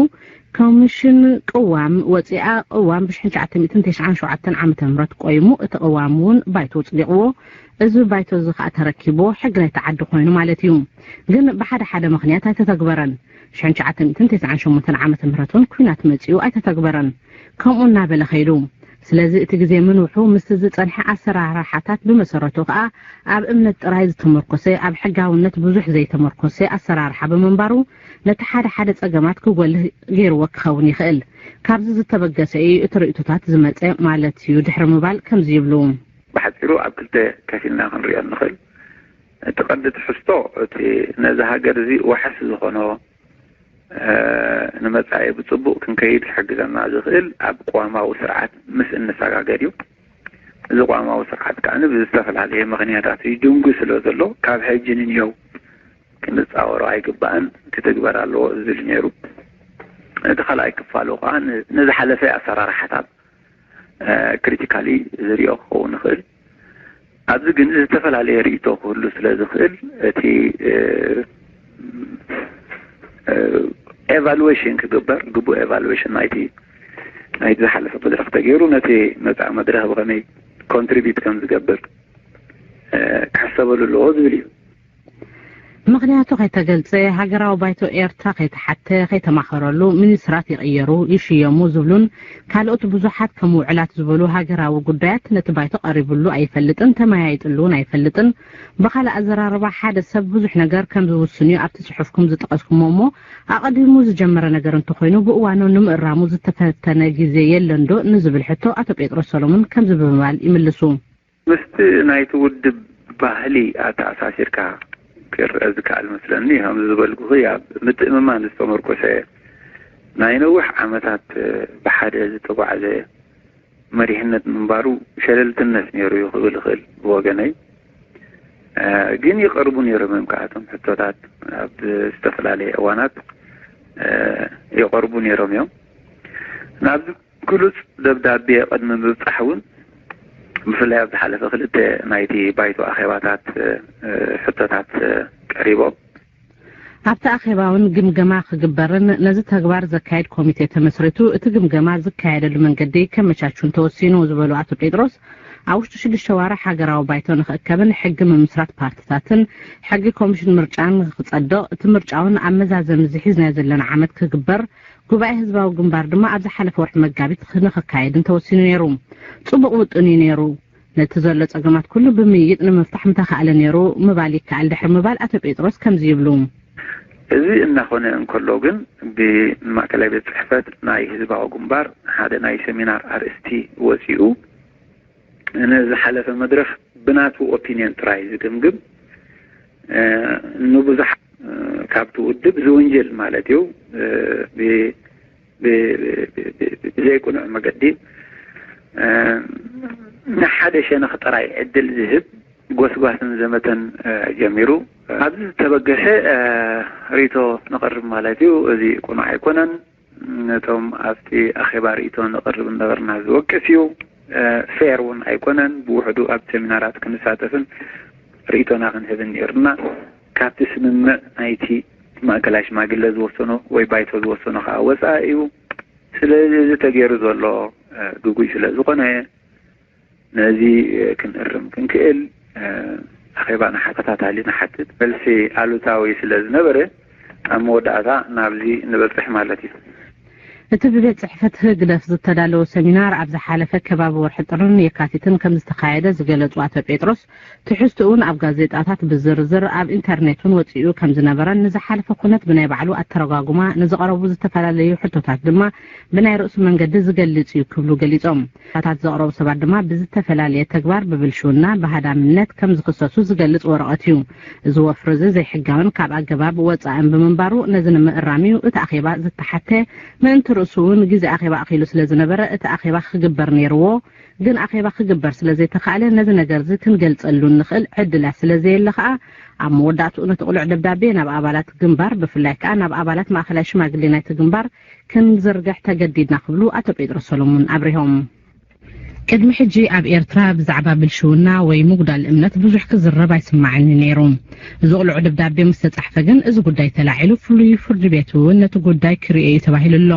ኮሚሽን ቅዋም ወጺኣ፣ ቅዋም ብሽሕን ትሽዓተ ሚእትን ተስዓን ሸውዓተን ዓመተ ምህረት ቆይሙ፣ እቲ ቅዋም እውን ባይቶ ኣጽዲቕዎ። እዚ ባይቶ እዚ ከኣ ተረኪብዎ ሕጊ ናይቲ ዓዲ ኮይኑ ማለት እዩ። ግን ብሓደ ሓደ ምኽንያት ኣይተተግበረን። ሽሕን ትሽዓተ ሚእትን ተስዓን ሸሞንተን ዓመተ ምህረት እውን ኲናት መጺኡ ኣይተተግበረን። ከምኡ እናበለ ከይዱ። ስለዚ እቲ ግዜ ምንውሑ ምስቲ ዝጸንሐ ኣሰራርሓታት ብመሰረቱ ከኣ ኣብ እምነት ጥራይ ዝተመርኮሰ፣ ኣብ ሕጋውነት ብዙሕ ዘይተመርኮሰ ኣሰራርሓ ብምንባሩ ነቲ ሓደ ሓደ ጸገማት ክጎልህ ገይርዎ ክኸውን ይኽእል። ካብዚ ዝተበገሰ እዩ እቲ ርእይቶታት ዝመጸ ማለት እዩ ድሕሪ ምባል ከምዚ ይብሉ። ብሓጺሩ ኣብ ክልተ ከፊልና ክንሪኦ ንኽእል። እቲ ቀንዲ ትሕዝቶ እቲ ነዚ ሃገር እዚ ዋሕስ ዝኾኖ፣ እ፣ ንመጻኢ ብጽቡቕ ክንከይድ ክሕግዘና ዝኽእል ኣብ ቅዋማዊ ስርዓት ምስ እንሰጋገር እዩ። እዚ ቅዋማዊ ስርዓት ከኣ ብዝተፈላለየ ምኽንያታት ይድንጉ ስለ ዘሎ ካብ ሕጂ ንንየው ክንጻወሮ ኣይግባእን፣ ክትግበር ኣለዎ ዝብል ነይሩ። እቲ ካልኣይ ክፋሉ ከኣ ን-፣ ንዝሓለፈ ኣሰራርሓታት፣ እ፣ ክሪቲካሊ ዝሪኦ ክኸውን ይኽእል። ኣብዚ ግን ዝተፈላለየ ርእይቶ ክህሉ ስለ ዝኽእል እቲ፣ እ፣ እ፣ ኤቫሉዌሽን ክግበር፣ ግቡእ ኤቫሉዌሽን ናይቲ፣ ናይቲ ዝሓለፈ መድረኽ ተገይሩ ነቲ መጻኢ መድረኽ ብኸመይ ኮንትሪቢዩት ከም ዝገብር፣ እ፣ ክሕሰበሉ ኣለዎ ዝብል እዩ። ምኽንያቱ ከይተገልጸ፣ ሃገራዊ ባይቶ ኤርትራ ከይተሓተ፣ ከይተማኸረሉ፣ ሚኒስትራት ይቕየሩ፣ ይሽየሙ ዝብሉን ካልኦት ብዙሓት ከም ውዕላት ዝበሉ ሃገራዊ ጉዳያት ነቲ ባይቶ ቀሪቡሉ ኣይፈልጥን፣ ተመያይጥሉ እውን ኣይፈልጥን። ብኻልእ ኣዘራርባ፣ ሓደ ሰብ ብዙሕ ነገር ከም ዝውስን እዩ ኣብቲ ጽሑፍኩም ዝጠቐስኩሞ እሞ፣ ኣቐዲሙ ዝጀመረ ነገር እንተኾይኑ ብእዋኑ ንምእራሙ ዝተፈተነ ግዜ የለን ዶ ንዝብል ሕቶ ኣቶ ጴጥሮስ ሰሎሞን ከምዚ ብምባል ይምልሱ። ምስቲ ናይቲ ውድብ ባህሊ ኣተኣሳሲርካ ክረአ ዝከኣል መስለኒ። ከምዚ ዝበልኩኺ ኣብ ምትእምማን ዝተመርኮሰ ናይ ነዊሕ ዓመታት ብሓደ ዝተጓዕዘ መሪሕነት ምንባሩ ሸለልትነት ነይሩ እዩ ክብል ይኽእል ብወገነይ። እ፣ ግን ይቐርቡ ነይሮም እዮም። ከኣቶም ሕቶታት ኣብ ዝተፈላለየ እዋናት፣ እ፣ ይቐርቡ ነይሮም እዮም። ናብዚ ግሉጽ ደብዳቤ ቅድሚ ምብጻሕ እውን ብፍላይ ኣብ ዝሓለፈ ክልተ ናይቲ ባይቶ ኣኼባታት፣ እ፣ ሕቶታት፣ እ፣ ቀሪቦም። ኣብቲ ኣኼባ እውን ግምገማ ክግበርን ነዚ ተግባር ዘካየድ ኮሚቴ ተመስሪቱ እቲ ግምገማ ዝካየደሉ መንገዲ ከመቻቹን ተወሲኑ ዝበሉ ኣቶ ጴጥሮስ፣ ኣብ ውሽጢ ሽዱሽተ ዋርሕ ሃገራዊ ባይቶ ንኽእከብን ሕጊ ምምስራት ፓርትታትን ሕጊ ኮሚሽን ምርጫን ንኽጸድቕ፣ እቲ ምርጫ እውን ኣብ መዛዘሚ እዚ ሒዝናዮ ዘለና ዓመት ክግበር፣ ጉባኤ ህዝባዊ ግንባር ድማ ኣብ ዝሓለፈ ወርሒ መጋቢት ንኽካየድን ተወሲኑ ነይሩ። ጽቡቕ ውጥን እዩ ነይሩ። ነቲ ዘሎ ጸገማት ኩሉ ብምይይጥ ንምፍታሕ ምተኻእለ ነይሩ ምባል ይከኣል ድሕሪ ምባል ኣቶ ጴጥሮስ ከምዚ ይብሉ። እዚ እናኾነ እንከሎ ግን ብማእከላይ ቤት ጽሕፈት ናይ ህዝባዊ ግንባር ሓደ ናይ ሰሚናር ኣርእስቲ ወጺኡ ንዝሓለፈ መድረኽ ብናቱ ኦፒንየን ጥራይ ዝግምግም፣ እ፣ ንብዙሓት፣ እ፣ ካብቲ ውድብ ዝውንጀል ማለት እዩ፣ እ፣ ብ-፣ ብ-፣ ብ-፣ ብ-፣ ብዘይቅኑዕ መገዲ፣ እ፣ ንሓደ ሸነኽ ጥራይ ዕድል ዝህብ ጎስጓስን ዘመተን፣ እ፣ ጀሚሩ። ኣብዚ ዝተበገሰ፣ እ፣ ርእይቶ ነቕርብ ማለት እዩ። እዚ ቅኑዕ ኣይኮነን። ነቶም ኣብቲ ኣኼባ ርእይቶ ነቕርብ ነበርና ዝወቅስ እዩ። ፌር እውን ኣይኮነን። ብውሕዱ ኣብ ሰሚናራት ክንሳተፍን ርእይቶና ክንህብን ነይሩና። ካብቲ ስምምዕ ናይቲ ማእከላይ ሽማግለ ዝወሰኖ ወይ ባይቶ ዝወሰኖ ከዓ ወፃኢ እዩ። ስለዚ እዚ ተገይሩ ዘሎ ግጉይ ስለ ዝኾነ ነዚ ክንእርም ክንክእል ኣኼባ ንሓተታታሊ ንሓትት። መልሲ ኣሉታዊ ስለ ዝነበረ ኣብ መወዳእታ ናብዚ ንበፅሕ ማለት እዩ። እቲ ብቤት ፅሕፈት ህግደፍ ዝተዳለወ ሰሚናር ኣብ ዝሓለፈ ከባቢ ወርሒ ጥርን የካቲትን ከም ዝተኻየደ ዝገለጹ ኣቶ ጴጥሮስ፣ ትሕዝትኡን ኣብ ጋዜጣታት ብዝርዝር ኣብ ኢንተርኔት እውን ወጺኡ ከም ዝነበረን ንዝሓለፈ ኩነት ብናይ ባዕሉ ኣተረጓጉማ ንዝቐረቡ ዝተፈላለዩ ሕቶታት ድማ ብናይ ርእሱ መንገዲ ዝገልጽ እዩ ክብሉ ገሊጾም። ሕቶታት ዘቕረቡ ሰባት ድማ ብዝተፈላለየ ተግባር ብብልሽውና ብሃዳምነት ከም ዝኽሰሱ ዝገልጽ ወረቐት እዩ። እዚ ወፍሪ እዚ ዘይሕጋውን ካብ ኣገባብ ወጻእን ብምንባሩ ነዚ ንምእራም እዩ እቲ ኣኼባ ዝተሓተ። ምእንቲ ርእሱ እውን ግዜ ኣኼባ ኣኺሉ ስለ ዝነበረ እቲ ኣኼባ ክግበር ነይርዎ። ግን ኣኼባ ክግበር ስለ ዘይተኻእለ ነዚ ነገር እዚ ክንገልጸሉ እንኽእል ዕድላት ስለ ዘየለ ከኣ ኣብ መወዳእትኡ ነቲ ቅሉዕ ደብዳቤ ናብ ኣባላት ግንባር ብፍላይ ከኣ ናብ ኣባላት ማእኸላይ ሽማግሌ ናይቲ ግንባር ክንዝርግሕ ተገዲድና ክብሉ ኣቶ ጴጥሮስ ሰሎሙን ኣብሪሆም። ቅድሚ ሕጂ ኣብ ኤርትራ ብዛዕባ ብልሽውና ወይ ምጉዳል እምነት ብዙሕ ክዝረብ ኣይስማዕን ነይሩ። እዚ ቅሉዕ ደብዳቤ ምስ ተጻሕፈ ግን እዚ ጉዳይ ተላዒሉ ፍሉይ ፍርዲ ቤት እውን ነቲ ጉዳይ ክርእዮ እዩ ተባሂሉ ኣሎ።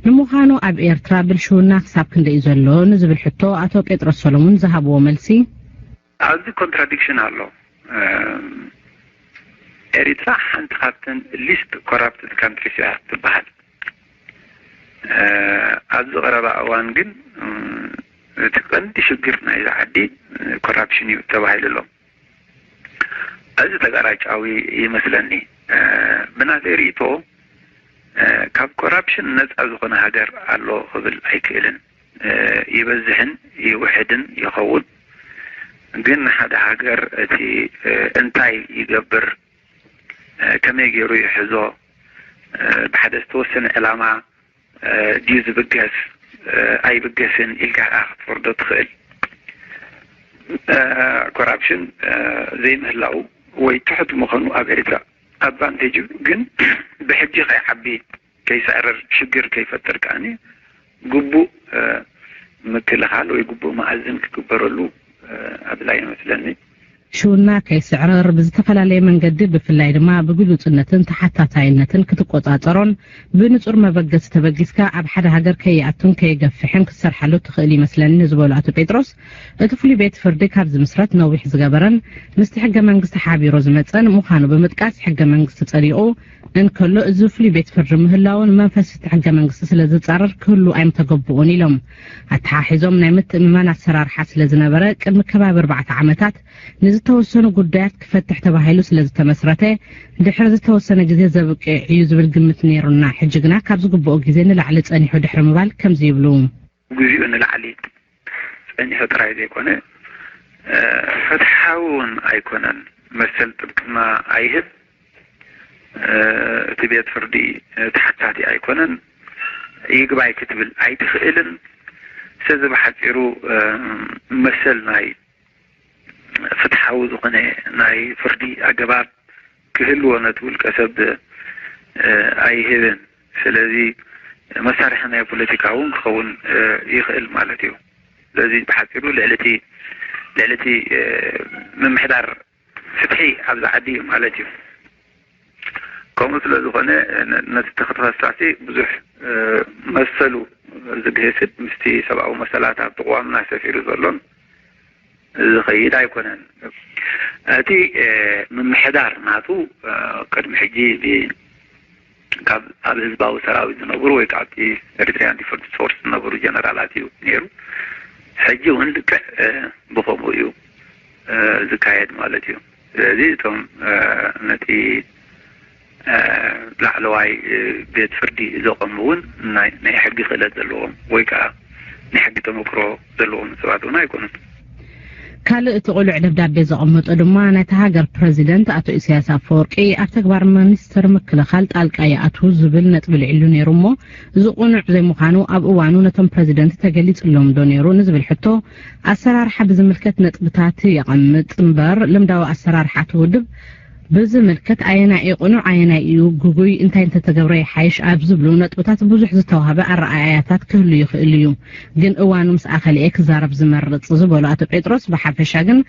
ንምዃኑ ኣብ ኤርትራ ብልሽውና ክሳብ ክንደይ እዩ ዘሎ ንዝብል ሕቶ ኣቶ ጴጥሮስ ሰሎሙን ዝሃብዎ መልሲ ኣብዚ ኮንትራዲክሽን ኣሎ። ኤሪትራ ሓንቲ ካብተን ሊስት ኮራፕትድ ካንትሪስ እያ ትበሃል። ኣብዚ ቀረባ እዋን ግን እቲ ቀንዲ ሽግር ናይዚ ዓዲ ኮራፕሽን እዩ ተባሂሉ ኣሎ። እዚ ተጋራጫዊ ይመስለኒ። ብናተይ ርእይቶ ካብ ኮራፕሽን ነፃ ዝኾነ ሃገር ኣሎ ክብል ኣይክእልን። ይበዝሕን ይውሕድን ይኸውን። ግን ሓደ ሃገር እቲ እንታይ ይገብር፣ ከመይ ገይሩ ይሕዞ፣ ብሓደ ዝተወሰነ ዕላማ ድዩ ዝብገስ ኣይብገስን ኢልካ ክትፈርዶ ትኽእል። ኮራፕሽን ዘይምህላው ወይ ትሑት ምዃኑ ኣብ ኤሪትራ ኣድቫንቴጅ እዩ። ግን ብሕጂ ከይዓቢ ከይስዕርር ሽግር ከይፈጥር ከኣ ግቡእ ምክልኻል ወይ ግቡእ መኣዝን ክግበረሉ ኣድላይ ይመስለኒ። ሽውና ከይስዕርር ብዝተፈላለየ መንገዲ ብፍላይ ድማ ብግሉጽነትን ተሓታታይነትን ክትቆጻጸሮን ብንጹር መበገሲ ተበጊስካ ኣብ ሓደ ሃገር ከይኣቱን ከየገፍሕን ክትሰርሓሉ ትኽእል ይመስለኒ ዝበሉ ኣቶ ጴጥሮስ፣ እቲ ፍሉይ ቤት ፍርዲ ካብ ዝምስረት ነዊሕ ዝገበረን ምስቲ ሕገ መንግስቲ ሓቢሮ ዝመጸን ምዃኑ ብምጥቃስ፣ ሕገ መንግስቲ ጸዲቑ እንከሎ እዚ ፍሉይ ቤት ፍርዲ ምህላውን መንፈስ እቲ ሕገ መንግስቲ ስለ ዝጻረር ክህሉ ኣይምተገብኡን ኢሎም። ኣተሓሒዞም ናይ ምትእምማን ኣሰራርሓ ስለ ዝነበረ ቅድሚ ከባቢ ኣርባዕተ ዓመታት ንዝተወሰኑ ጉዳያት ክፈትሕ ተባሂሉ ስለ ዝተመስረተ ድሕሪ ዝተወሰነ ግዜ ዘብቅዕ እዩ ዝብል ግምት ነይሩና፣ ሕጂ ግና ካብ ዝግብኦ ግዜ ንላዕሊ ጸኒሑ ድሕሪ ምባል ከምዚ ይብሉ። ግዜኡ ንላዕሊ ጸኒሑ ጥራይ ዘይኮነ ፍትሓዊ እውን ኣይኮነን። መሰል ጥብቅና ኣይህብ። እቲ ቤት ፍርዲ ተሓታቲ ኣይኮነን። ይግባይ ክትብል ኣይትኽእልን። ስለዚ ብሓፂሩ መሰል ናይ ፍትሓዊ ዝኾነ ናይ ፍርዲ ኣገባብ ክህልዎ ነቲ ውልቀ ሰብ ኣይህብን። ስለዚ መሳርሒ ናይ ፖለቲካ እውን ክኸውን ይኽእል ማለት እዩ። ስለዚ ብሓፂሩ ልዕሊ እቲ ልዕሊ እቲ ምምሕዳር ፍትሒ ኣብዚ ዓዲ እዩ ማለት እዩ። ከምኡ ስለ ዝኾነ ነቲ ተኸሳሲ ብዙሕ መሰሉ ዝግህስን ምስቲ ሰብኣዊ መሰላት ኣብ ተቋምና ሰፊሩ ዘሎን ዝኸይድ ኣይኮነን። እቲ ምምሕዳር ናቱ ቅድሚ ሕጂ ካብ ኣብ ህዝባዊ ሰራዊት ዝነብሩ ወይ ከዓ ኣብቲ ኤሪትሪያን ዲፈንስ ፎርስ ዝነበሩ ጀነራላት እዩ ነይሩ። ሕጂ እውን ልክዕ ብኸምኡ እዩ ዝካየድ ማለት እዩ። ስለዚ እቶም ነቲ ላዕለዋይ ቤት ፍርዲ ዘቐሙ እውን ናይ ሕጊ ክእለት ዘለዎም ወይ ከዓ ናይ ሕጊ ተመክሮ ዘለዎም ሰባት እውን ኣይኮኑን። ካልእ እቲ ቅሉዕ ደብዳቤ ዘቐመጦ ድማ ናይታ ሃገር ፕረዚደንት ኣቶ ኢሳያስ ኣፈወርቂ ኣብ ተግባር ሚኒስትር ምክልኻል ጣልቃ ይኣትዉ ዝብል ነጥቢ ልዒሉ ነይሩ እሞ እዚ ቅኑዕ ዘይምዃኑ ኣብ እዋኑ ነቶም ፕረዚደንት ተገሊጽሎም ዶ ነይሩ ንዝብል ሕቶ ኣሰራርሓ ብዝምልከት ነጥብታት የቐምጥ እምበር ልምዳዊ ኣሰራርሓ እቲ ውድብ ብዝምልከት ኣየናይ እዩ ቅኑዕ፣ ኣየናይ እዩ ግጉይ፣ እንታይ እንተተገብረ ይሓይሽ ኣብ ዝብሉ ነጥብታት ብዙሕ ዝተዋህበ ኣረኣእያታት ክህሉ ይኽእል እዩ። ግን እዋኑ ምስ ኣኸለ እየ ክዛረብ ዝመርጽ ዝበሉ ኣቶ ጴጥሮስ፣ ብሓፈሻ ግን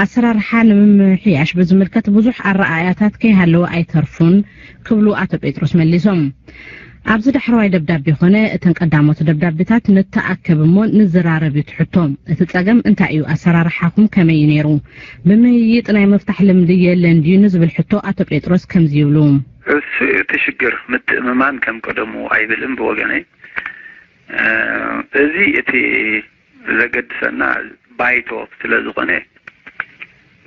ኣሰራርሓ ንምምሕያሽ ብዝምልከት ብዙሕ ኣረኣእያታት ከይሃለወ ኣይተርፉን ክብሉ ኣቶ ጴጥሮስ መሊሶም። ኣብዚ ዳሕረዋይ ደብዳቤ ኮነ እተን ቀዳሞት ደብዳቤታት ንተኣከብ እሞ ንዘራረብ እዩ ትሕቶ። እቲ ጸገም እንታይ እዩ? ኣሰራርሓኹም ከመይ እዩ ነይሩ? ብምይይጥ ናይ ምፍታሕ ልምዲ የለን ድዩ ንዝብል ሕቶ ኣቶ ጴጥሮስ ከምዚ ይብሉ። እሱ እቲ ሽግር፣ ምትእምማን ከም ቀደሙ ኣይብልን ብወገነይ። እ፣ እዚ እቲ ዘገድሰና ባይቶ ስለ ዝኾነ፣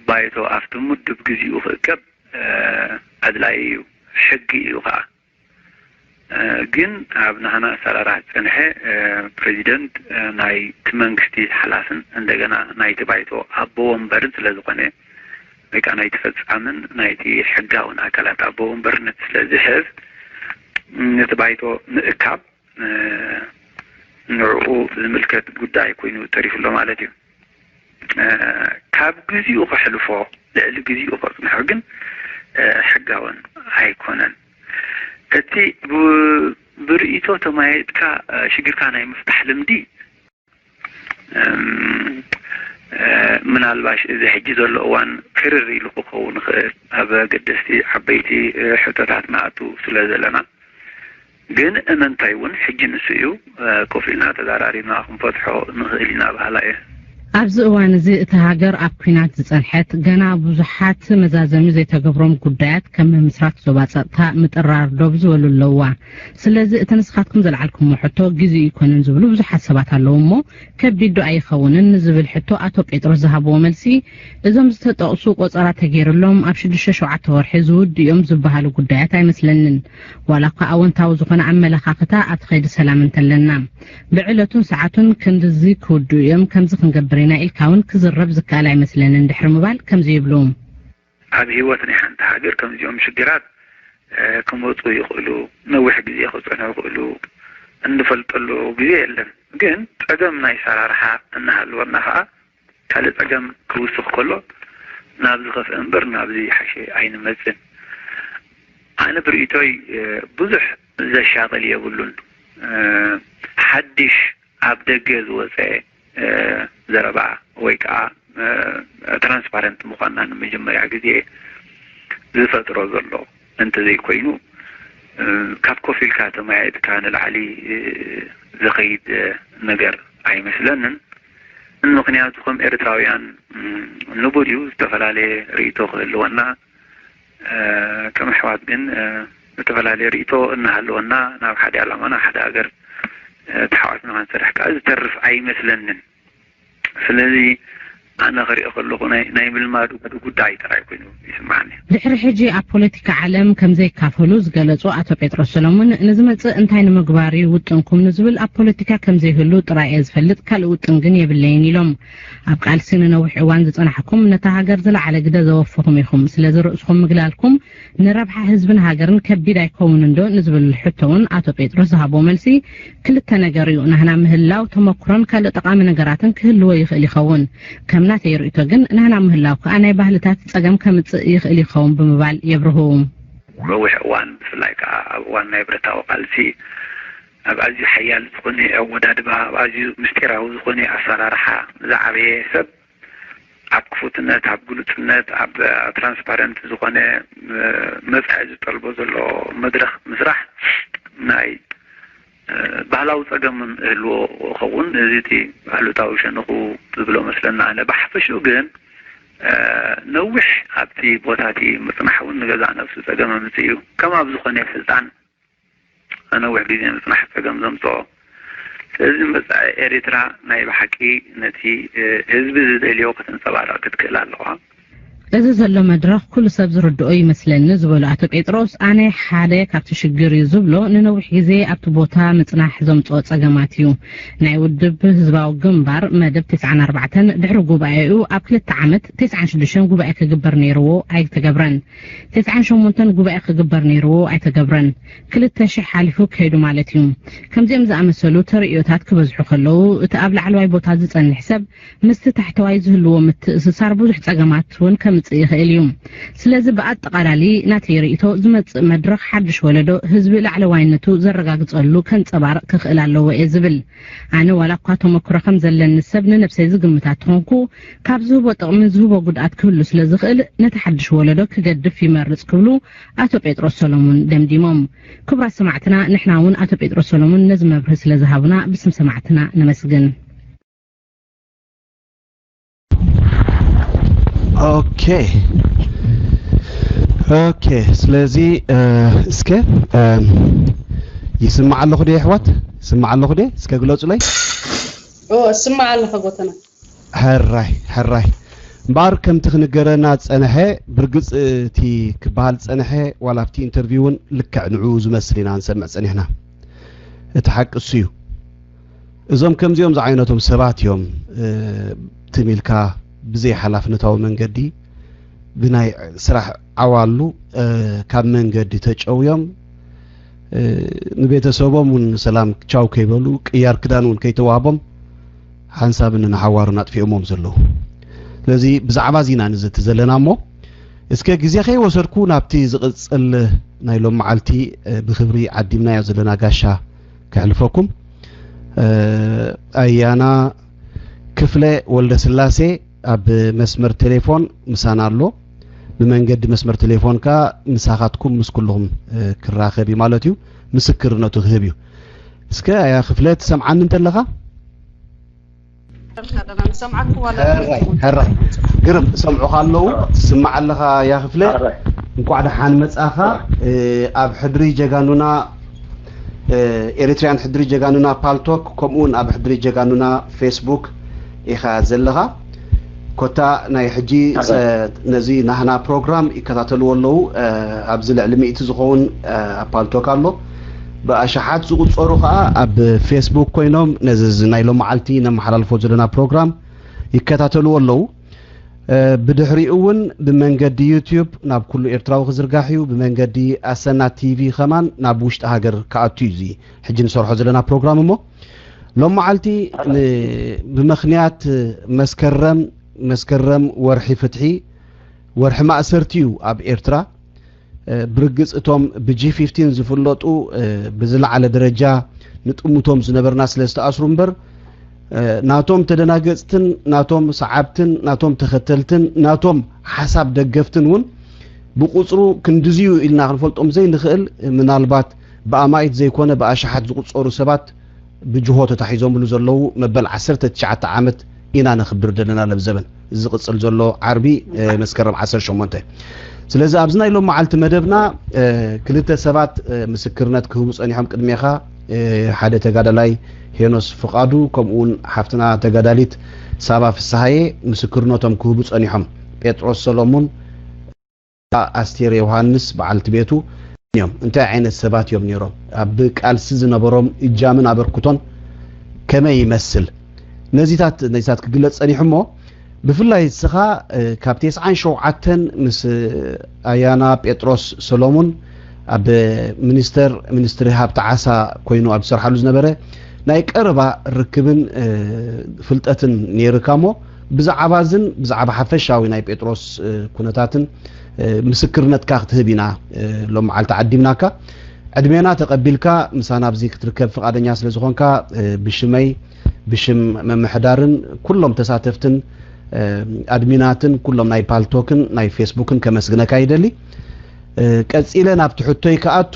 ባይቶ ኣብቲ ምዱብ ግዜኡ ክእከብ፣ እ፣ ኣድላዪ እዩ፣ ሕጊ እዩ ኸዓ። እ፣ ግን ኣብ ናህና ኣሰራርሓ ዝጸንሐ፣ እ፣ ፕሬዚደንት፣ እ፣ ናይቲ መንግስቲ ሓላፍን እንደገና ናይቲ ባይቶ ኣቦ ወንበርን ስለ ዝኾነ፣ ወይ ከዓ ናይቲ ፈጻምን ናይቲ ሕጋውን ኣካላት ኣቦ ወንበርነት ስለ ዝሕዝ፣ ነቲ ባይቶ ምእካብ፣ እ፣ ንዕኡ ዝምልከት ጉዳይ ኮይኑ ተሪፉ ኣሎ ማለት እዩ። እ፣ ካብ ግዜኡ ከሕልፎ፣ ልዕሊ ግዜኡ ከጽንሖ ግን፣ እ፣ ሕጋውን ኣይኮነን። እቲ ብ-፣ ብርእይቶ ተማየጥካ፣ እ፣ ሽግርካ ናይ ምፍታሕ ልምዲ፣ እም፣ እ፣ ምናልባሽ እዚ ሕጂ ዘሎ እዋን ክርር ኢሉ ክኸውን ይኽእል። ኣብ ኣገደስቲ ዓበይቲ፣ እ፣ ሕቶታት ንኣቱ ስለ ዘለና፣ ግን እመንታይ እውን ሕጂ ንሱ እዩ፣ እ፣ ኮፍ ኢልና ተዛራሪብና ክንፈትሖ ንኽእል ኢና በሃላ እየ። ኣብዚ እዋን እዚ እታ ሃገር ኣብ ኲናት ዝጸንሐት፣ ገና ብዙሓት መዛዘሚ ዘይተገብሮም ጉዳያት ከም ምምስራት ዞባ ጸጥታ፣ ምጥራር ዶብ ዝበሉ ኣለውዋ። ስለዚ እቲ ንስኻትኩም ዘልዓልኩሞ ሕቶ ግዜኡ ኣይኮነን ዝብሉ ብዙሓት ሰባት ኣለዉ እሞ፣ ከቢድ ዶ ኣይኸውንን ንዝብል ሕቶ ኣቶ ጴጥሮስ ዝሃብዎ መልሲ፣ እዞም ዝተጠቕሱ ቆጸራ ተገይሩሎም ኣብ ሽዱሽተ ሸውዓተ ወርሒ ዝውድኡ እዮም ዝበሃሉ ጉዳያት ኣይመስለንን። ዋላ እኳ ኣወንታዊ ዝኾነ ኣመለኻኽታ ኣብቲ ከይዲ ሰላም እንተለና፣ ብዕለቱን ሰዓቱን ክንድዚ ክውድኡ እዮም፣ ከምዚ ክንገብር ኢና ኢልካ እውን ክዝረብ ዝከኣል ኣይመስለንን ድሕሪ ምባል ከምዚ ይብሉ። ኣብ ህይወት ናይ ሓንቲ ሃገር ከምዚኦም ሽግራት፣ እ፣ ክመፁ ይኽእሉ፣ ነዊሕ ግዜ ክፀንሑ ይኽእሉ፣ እንፈልጠሉ ግዜ የለን። ግን ፀገም ናይ ሰራርሓ እናሃለወና ከዓ ካልእ ጸገም ክውስኽ ከሎ ናብ ዝኸፍአ እምበር ናብ ዝሓሸ ኣይንመጽን። ኣነ ብርእይቶይ፣ እ፣ ብዙሕ ዘሻቕል የብሉን። እ፣ ሓድሽ ኣብ ደገ ዝወጸ፣ እ፣ ዘረባ ወይ ከዓ፣ እ፣ ትራንስፓረንት ምዃንና ንመጀመርያ ግዜ ዝፈጥሮ ዘሎ እንተዘይኮይኑ፣ እ፣ ካብ ኮፍ ኢልካ ተመያየጥካ ንላዕሊ፣ እ፣ ዝኸይድ፣ እ፣ ነገር ኣይመስለንን። ምኽንያቱ ከም ኤርትራውያን፣ እም፣ ንቡር እዩ ዝተፈላለየ ርእይቶ ክህልወና፣ እ፣ ከም ኣሕዋት ግን፣ እ፣ ዝተፈላለየ ርእይቶ እናሃለወና ናብ ሓደ ዕላማ ናብ ሓደ ሃገር፣ እ፣ ተሓዋስና ክንሰርሕ ከኣ ዝተርፍ ኣይመስለንን። ስለዚ ኣነ ክሪኦ ከለኹ ናይ፣ ናይ ምልማዱ ጉዳይ ጥራይ ኮይኑ ይስምዓኒ። ድሕሪ ሕጂ ኣብ ፖለቲካ ዓለም ከም ዘይካፈሉ ዝገለጹ ኣቶ ጴጥሮስ ሰሎሞን፣ ንዝመጽእ እንታይ ንምግባር እዩ ውጥንኩም ንዝብል ኣብ ፖለቲካ ከም ዘይህሉ ጥራይ እየ ዝፈልጥ፣ ካልእ ውጥን ግን የብለይን ኢሎም። ኣብ ቃልሲ ንነዊሕ እዋን ዝጸናሕኩም፣ ነታ ሃገር ዝለዓለ ግደ ዘወፈኹም ኢኹም። ስለዚ ርእስኹም ምግላልኩም ንረብሓ ህዝብን ሃገርን ከቢድ ኣይከውንን ዶ ንዝብል ሕቶ እውን ኣቶ ጴጥሮስ ዝሃቦ መልሲ፣ ክልተ ነገር እዩ። ናህና ምህላው ተመክሮን ካልእ ጠቓሚ ነገራትን ክህልዎ ይኽእል ይኸውን። ከም ናተይ ርእይቶ ግን፣ ናህና ምህላው ከኣ ናይ ባህልታት ጸገም ከምጽእ ይኽእል ይኸውን ብምባል የብርሁ። ነዊሕ እዋን፣ ብፍላይ ከኣ ኣብ እዋን ናይ ብረታዊ ቃልሲ፣ ኣብ ኣዝዩ ሓያል ዝኾነ ኣወዳድባ፣ ኣብ ኣዝዩ ምስጢራዊ ዝኾነ ኣሰራርሓ ዝዓበየ ሰብ፣ ኣብ ክፉትነት፣ ኣብ ግሉጽነት፣ ኣብ ትራንስፓረንት ዝኾነ፣ እ፣ መጻኢ ዝጠልቦ ዘሎ መድረኽ ምስራሕ ናይ፣ እ፣ ባህላዊ ጸገም እህልዎ ክኸውን። እዚ እቲ ኣሉታዊ ሸነኹ ዝብሎ መስለና። ኣነ ብሓፈሽኡ ግን፣ እ፣ ነዊሕ ኣብቲ ቦታ እቲ ምጽናሕ እውን ንገዛእ ነብሱ ጸገም ኣምጽእ እዩ። ከም ኣብ ዝኾነ ስልጣን ነዊሕ ግዜ ምጽናሕ ጸገም ዘምጽኦ። ስለዚ መጻኢ ኤርትራ ናይ ብሓቂ ነቲ፣ እ፣ ህዝቢ ዝደልዮ ከተንጸባርቕ ክትክእል ኣለዋ። እዚ ዘሎ መድረኽ ኩሉ ሰብ ዝርድኦ ይመስለኒ ዝበሉ ኣቶ ጴጥሮስ፣ ኣነ ሓደ ካብቲ ሽግር እዩ ዝብሎ ንነዊሕ ግዜ ኣብቲ ቦታ ምጽናሕ ዘምጽኦ ጸገማት እዩ። ናይ ውድብ ህዝባዊ ግንባር መደብ ተስዓን ኣርባዕተን ድሕሪ ጉባኤኡ ኣብ ክልተ ዓመት ተስዓን ሽዱሽተን ጉባኤ ክግበር ነይርዎ ኣይተገብረን። ተስዓን ሸሞንተን ጉባኤ ክግበር ነይርዎ ኣይተገብረን። ክልተ ሽሕ ሓሊፉ ከይዱ ማለት እዩ። ከምዚኦም ዝኣመሰሉ ተርእዮታት ክበዝሑ ከለዉ፣ እቲ ኣብ ላዕለዋይ ቦታ ዝጸንሕ ሰብ ምስቲ ታሕተዋይ ዝህልዎ ምትእስሳር ብዙሕ ጸገማት እውን ከም ክምጽእ ይኽእል እዩ። ስለዚ ብኣጠቓላሊ ናተይ ርእይቶ ዝመጽእ መድረኽ ሓድሽ ወለዶ ህዝቢ ላዕለዋይነቱ ዘረጋግጸሉ ከንጸባርቕ ክኽእል ኣለዎ እየ ዝብል። ኣነ ዋላ እኳ ተመክሮ ከም ዘለኒ ሰብ ንነብሰይ ዝግምታ ተኾንኩ ካብ ዝህቦ ጥቕሚ ዝህቦ ጉድኣት ክህሉ ስለ ዝኽእል ነቲ ሓድሽ ወለዶ ክገድፍ ይመርጽ ክብሉ ኣቶ ጴጥሮስ ሰሎሙን ደምዲሞም። ክቡራት ሰማዕትና ንሕና እውን ኣቶ ጴጥሮስ ሰሎሙን ነዚ መብርሂ ስለ ዝሃቡና ብስም ሰማዕትና ነመስግን። ኦኬ ኦኬ ስለዚ እስከ ይስማዕ ኣለኹ ደ ኣሕዋት ይስማዕ ኣለኹ ደ እስከ ግለፁለይ እስማዕ ኣለኸ ጎተና ሕራይ ሕራይ እምበኣር ከምቲ ክንገረና ዝፀንሐ ብርግፅ እቲ ክበሃል ዝፀንሐ ዋላ ኣብቲ ኢንተርቪው እውን ልክዕ ንዕኡ ዝመስል ኢና ንሰምዕ ፀኒሕና እቲ ሓቂ እሱ እዩ እዞም ከምዚኦም ዝዓይነቶም ሰባት እዮም ትም ኢልካ ብዘይ ሓላፍነታዊ መንገዲ ብናይ ስራሕ ዓዋሉ ካብ መንገዲ ተጨውዮም ንቤተሰቦም እውን ሰላም ቻው ከይበሉ ቅያር ክዳን እውን ከይተዋህቦም ሓንሳብ ንሓዋሩን ኣጥፊኦሞም ዘለዉ ስለዚ ብዛዕባ ዚና ንዘቲ ዘለና እሞ እስከ ግዜ ከይወሰድኩ ናብቲ ዝቕፅል ናይ ሎም መዓልቲ ብክብሪ ዓዲምናዮ ዘለና ጋሻ ከሕልፈኩም ኣያና ክፍለ ወልደስላሴ ኣብ መስመር ቴሌፎን ምሳና ኣሎ ብመንገዲ መስመር ቴሌፎን ከኣ ምሳኻትኩም ምስ ኩልኹም ክራኸብ እዩ ማለት እዩ ምስክርነቱ ክህብ እዩ እስከ ኣያ ክፍለ ትሰምዓኒ እንተለኻ ሕራይ ግርም ሰምዑኻ ኣለዉ ትስማዕ ኣለኻ ያ ክፍለ እንኳዕ ደሓን መጻኻ ኣብ ሕድሪ ጀጋኑና ኤሪትርያን ሕድሪ ጀጋኑና ፓልቶክ ከምኡውን ኣብ ሕድሪ ጀጋኑና ፌስቡክ ኢኻ ዘለኻ ኮታ ናይ ሕጂ ነዚ ናህና ፕሮግራም ይከታተልዎ ኣለዉ ኣብዚ ልዕሊ ሚእቲ ዝኸውን ኣብ ፓልቶክ ኣሎ ብኣሽሓት ዝቑጸሩ ከኣ ኣብ ፌስቡክ ኮይኖም ነዚ ናይ ሎም መዓልቲ ነመሓላልፎ ዘለና ፕሮግራም ይከታተልዎ ኣለዉ ብድሕሪኡ እውን ብመንገዲ ዩትዩብ ናብ ኩሉ ኤርትራዊ ክዝርጋሕ እዩ ብመንገዲ ኣሰና ቲቪ ከማን ናብ ውሽጢ ሃገር ክኣቱ እዩ እዚ ሕጂ ንሰርሖ ዘለና ፕሮግራም እሞ ሎም መዓልቲ ብመክንያት መስከረም መስከረም ወርሒ ፍትሒ ወርሒ ማእሰርቲ እዩ ኣብ ኤርትራ ብርግጽ እቶም ብጂ ፊፍቲን ዝፍለጡ ብዝለዓለ ደረጃ ንጥምቶም ዝነበርና ስለ ዝተኣስሩ እምበር ናቶም ተደናገጽትን ናቶም ሰዓብትን ናቶም ተኸተልትን ናቶም ሓሳብ ደገፍትን እውን ብቁጽሩ ክንድዝዩ ኢልና ክንፈልጦም ዘይንኽእል ምናልባት ብኣማኢት ዘይኮነ ብኣሽሓት ዝቁጸሩ ሰባት ብጅሆ ተታሒዞምሉ ዘለዉ መበል ዓሰርተ ትሽዓተ ዓመት ኢና ነኽብር ዘለና ለብዘበን እዚ ዝቕጽል ዘሎ ዓርቢ መስከረም ዓሰርተ ሸሞንተ ስለዚ ኣብዚ ናይ ሎም መዓልቲ መደብና ክልተ ሰባት ምስክርነት ክህቡ ጸኒሖም ቅድሜኻ ሓደ ተጋዳላይ ሄኖስ ፍቓዱ ከምኡውን ሓፍትና ተጋዳሊት ሳባ ፍስሃየ ምስክርነቶም ክህቡ ጸኒሖም ጴጥሮስ ሰሎሙን ኣስቴር ዮሃንስ በዓልቲ ቤቱ እዮም እንታይ ዓይነት ሰባት እዮም ነይሮም ኣብ ቃልሲ ዝነበሮም እጃምን ኣበርክቶን ከመይ ይመስል ነዚታት ነዚታት ክግለጽ ጸኒሑ እሞ ብፍላይ እስኻ ካብ ተስዓን ሸውዓተን ምስ ኣያና ጴጥሮስ ሰሎሙን ኣብ ሚኒስተር ሚኒስትሪ ሃብቲ ዓሳ ኮይኑ ኣብ ዝሰርሓሉ ዝነበረ ናይ ቀረባ ርክብን ፍልጠትን ነይርካ እሞ ብዛዕባ ዝን ብዛዕባ ሓፈሻዊ ናይ ጴጥሮስ ኩነታትን ምስክርነትካ ክትህብ ኢና ሎም መዓልቲ ዓዲምናካ ዕድሜና ተቐቢልካ ምሳና ኣብዚ ክትርከብ ፍቓደኛ ስለ ዝኾንካ ብሽመይ ብሽም ምምሕዳርን ኩሎም ተሳተፍትን ኣድሚናትን ኩሎም ናይ ፓልቶክን ናይ ፌስቡክን ከመስግነካ ይደሊ ቀጺለ ናብቲ ሕቶይ ክኣቱ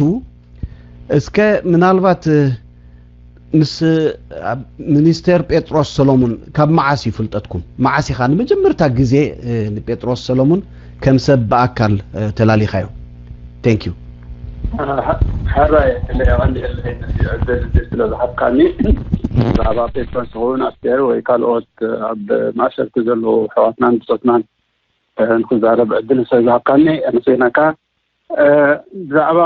እስከ ምናልባት ምስ ሚኒስቴር ጴጥሮስ ሰሎሙን ካብ መዓስ እዩ ፍልጠትኩም? መዓስ ኢኻ ንመጀመርታ ግዜ ንጴጥሮስ ሰሎሙን ከም ሰብ ብኣካል ተላሊኻዮ? Thank you። ሕራይ ለቀንዲ ዕድል ስለ ዝሃብካኒ ብዛዕባ ጴጥሮስ ይኸውን ኣስቴር ወይ ካልኦት ኣብ ማእሰርቲ ዘለዉ ኣሕዋትናን ብጾትናን ንክዛረብ ዕድል ስለ ዝሃብካኒ ኣመስግነካ። ብዛዕባ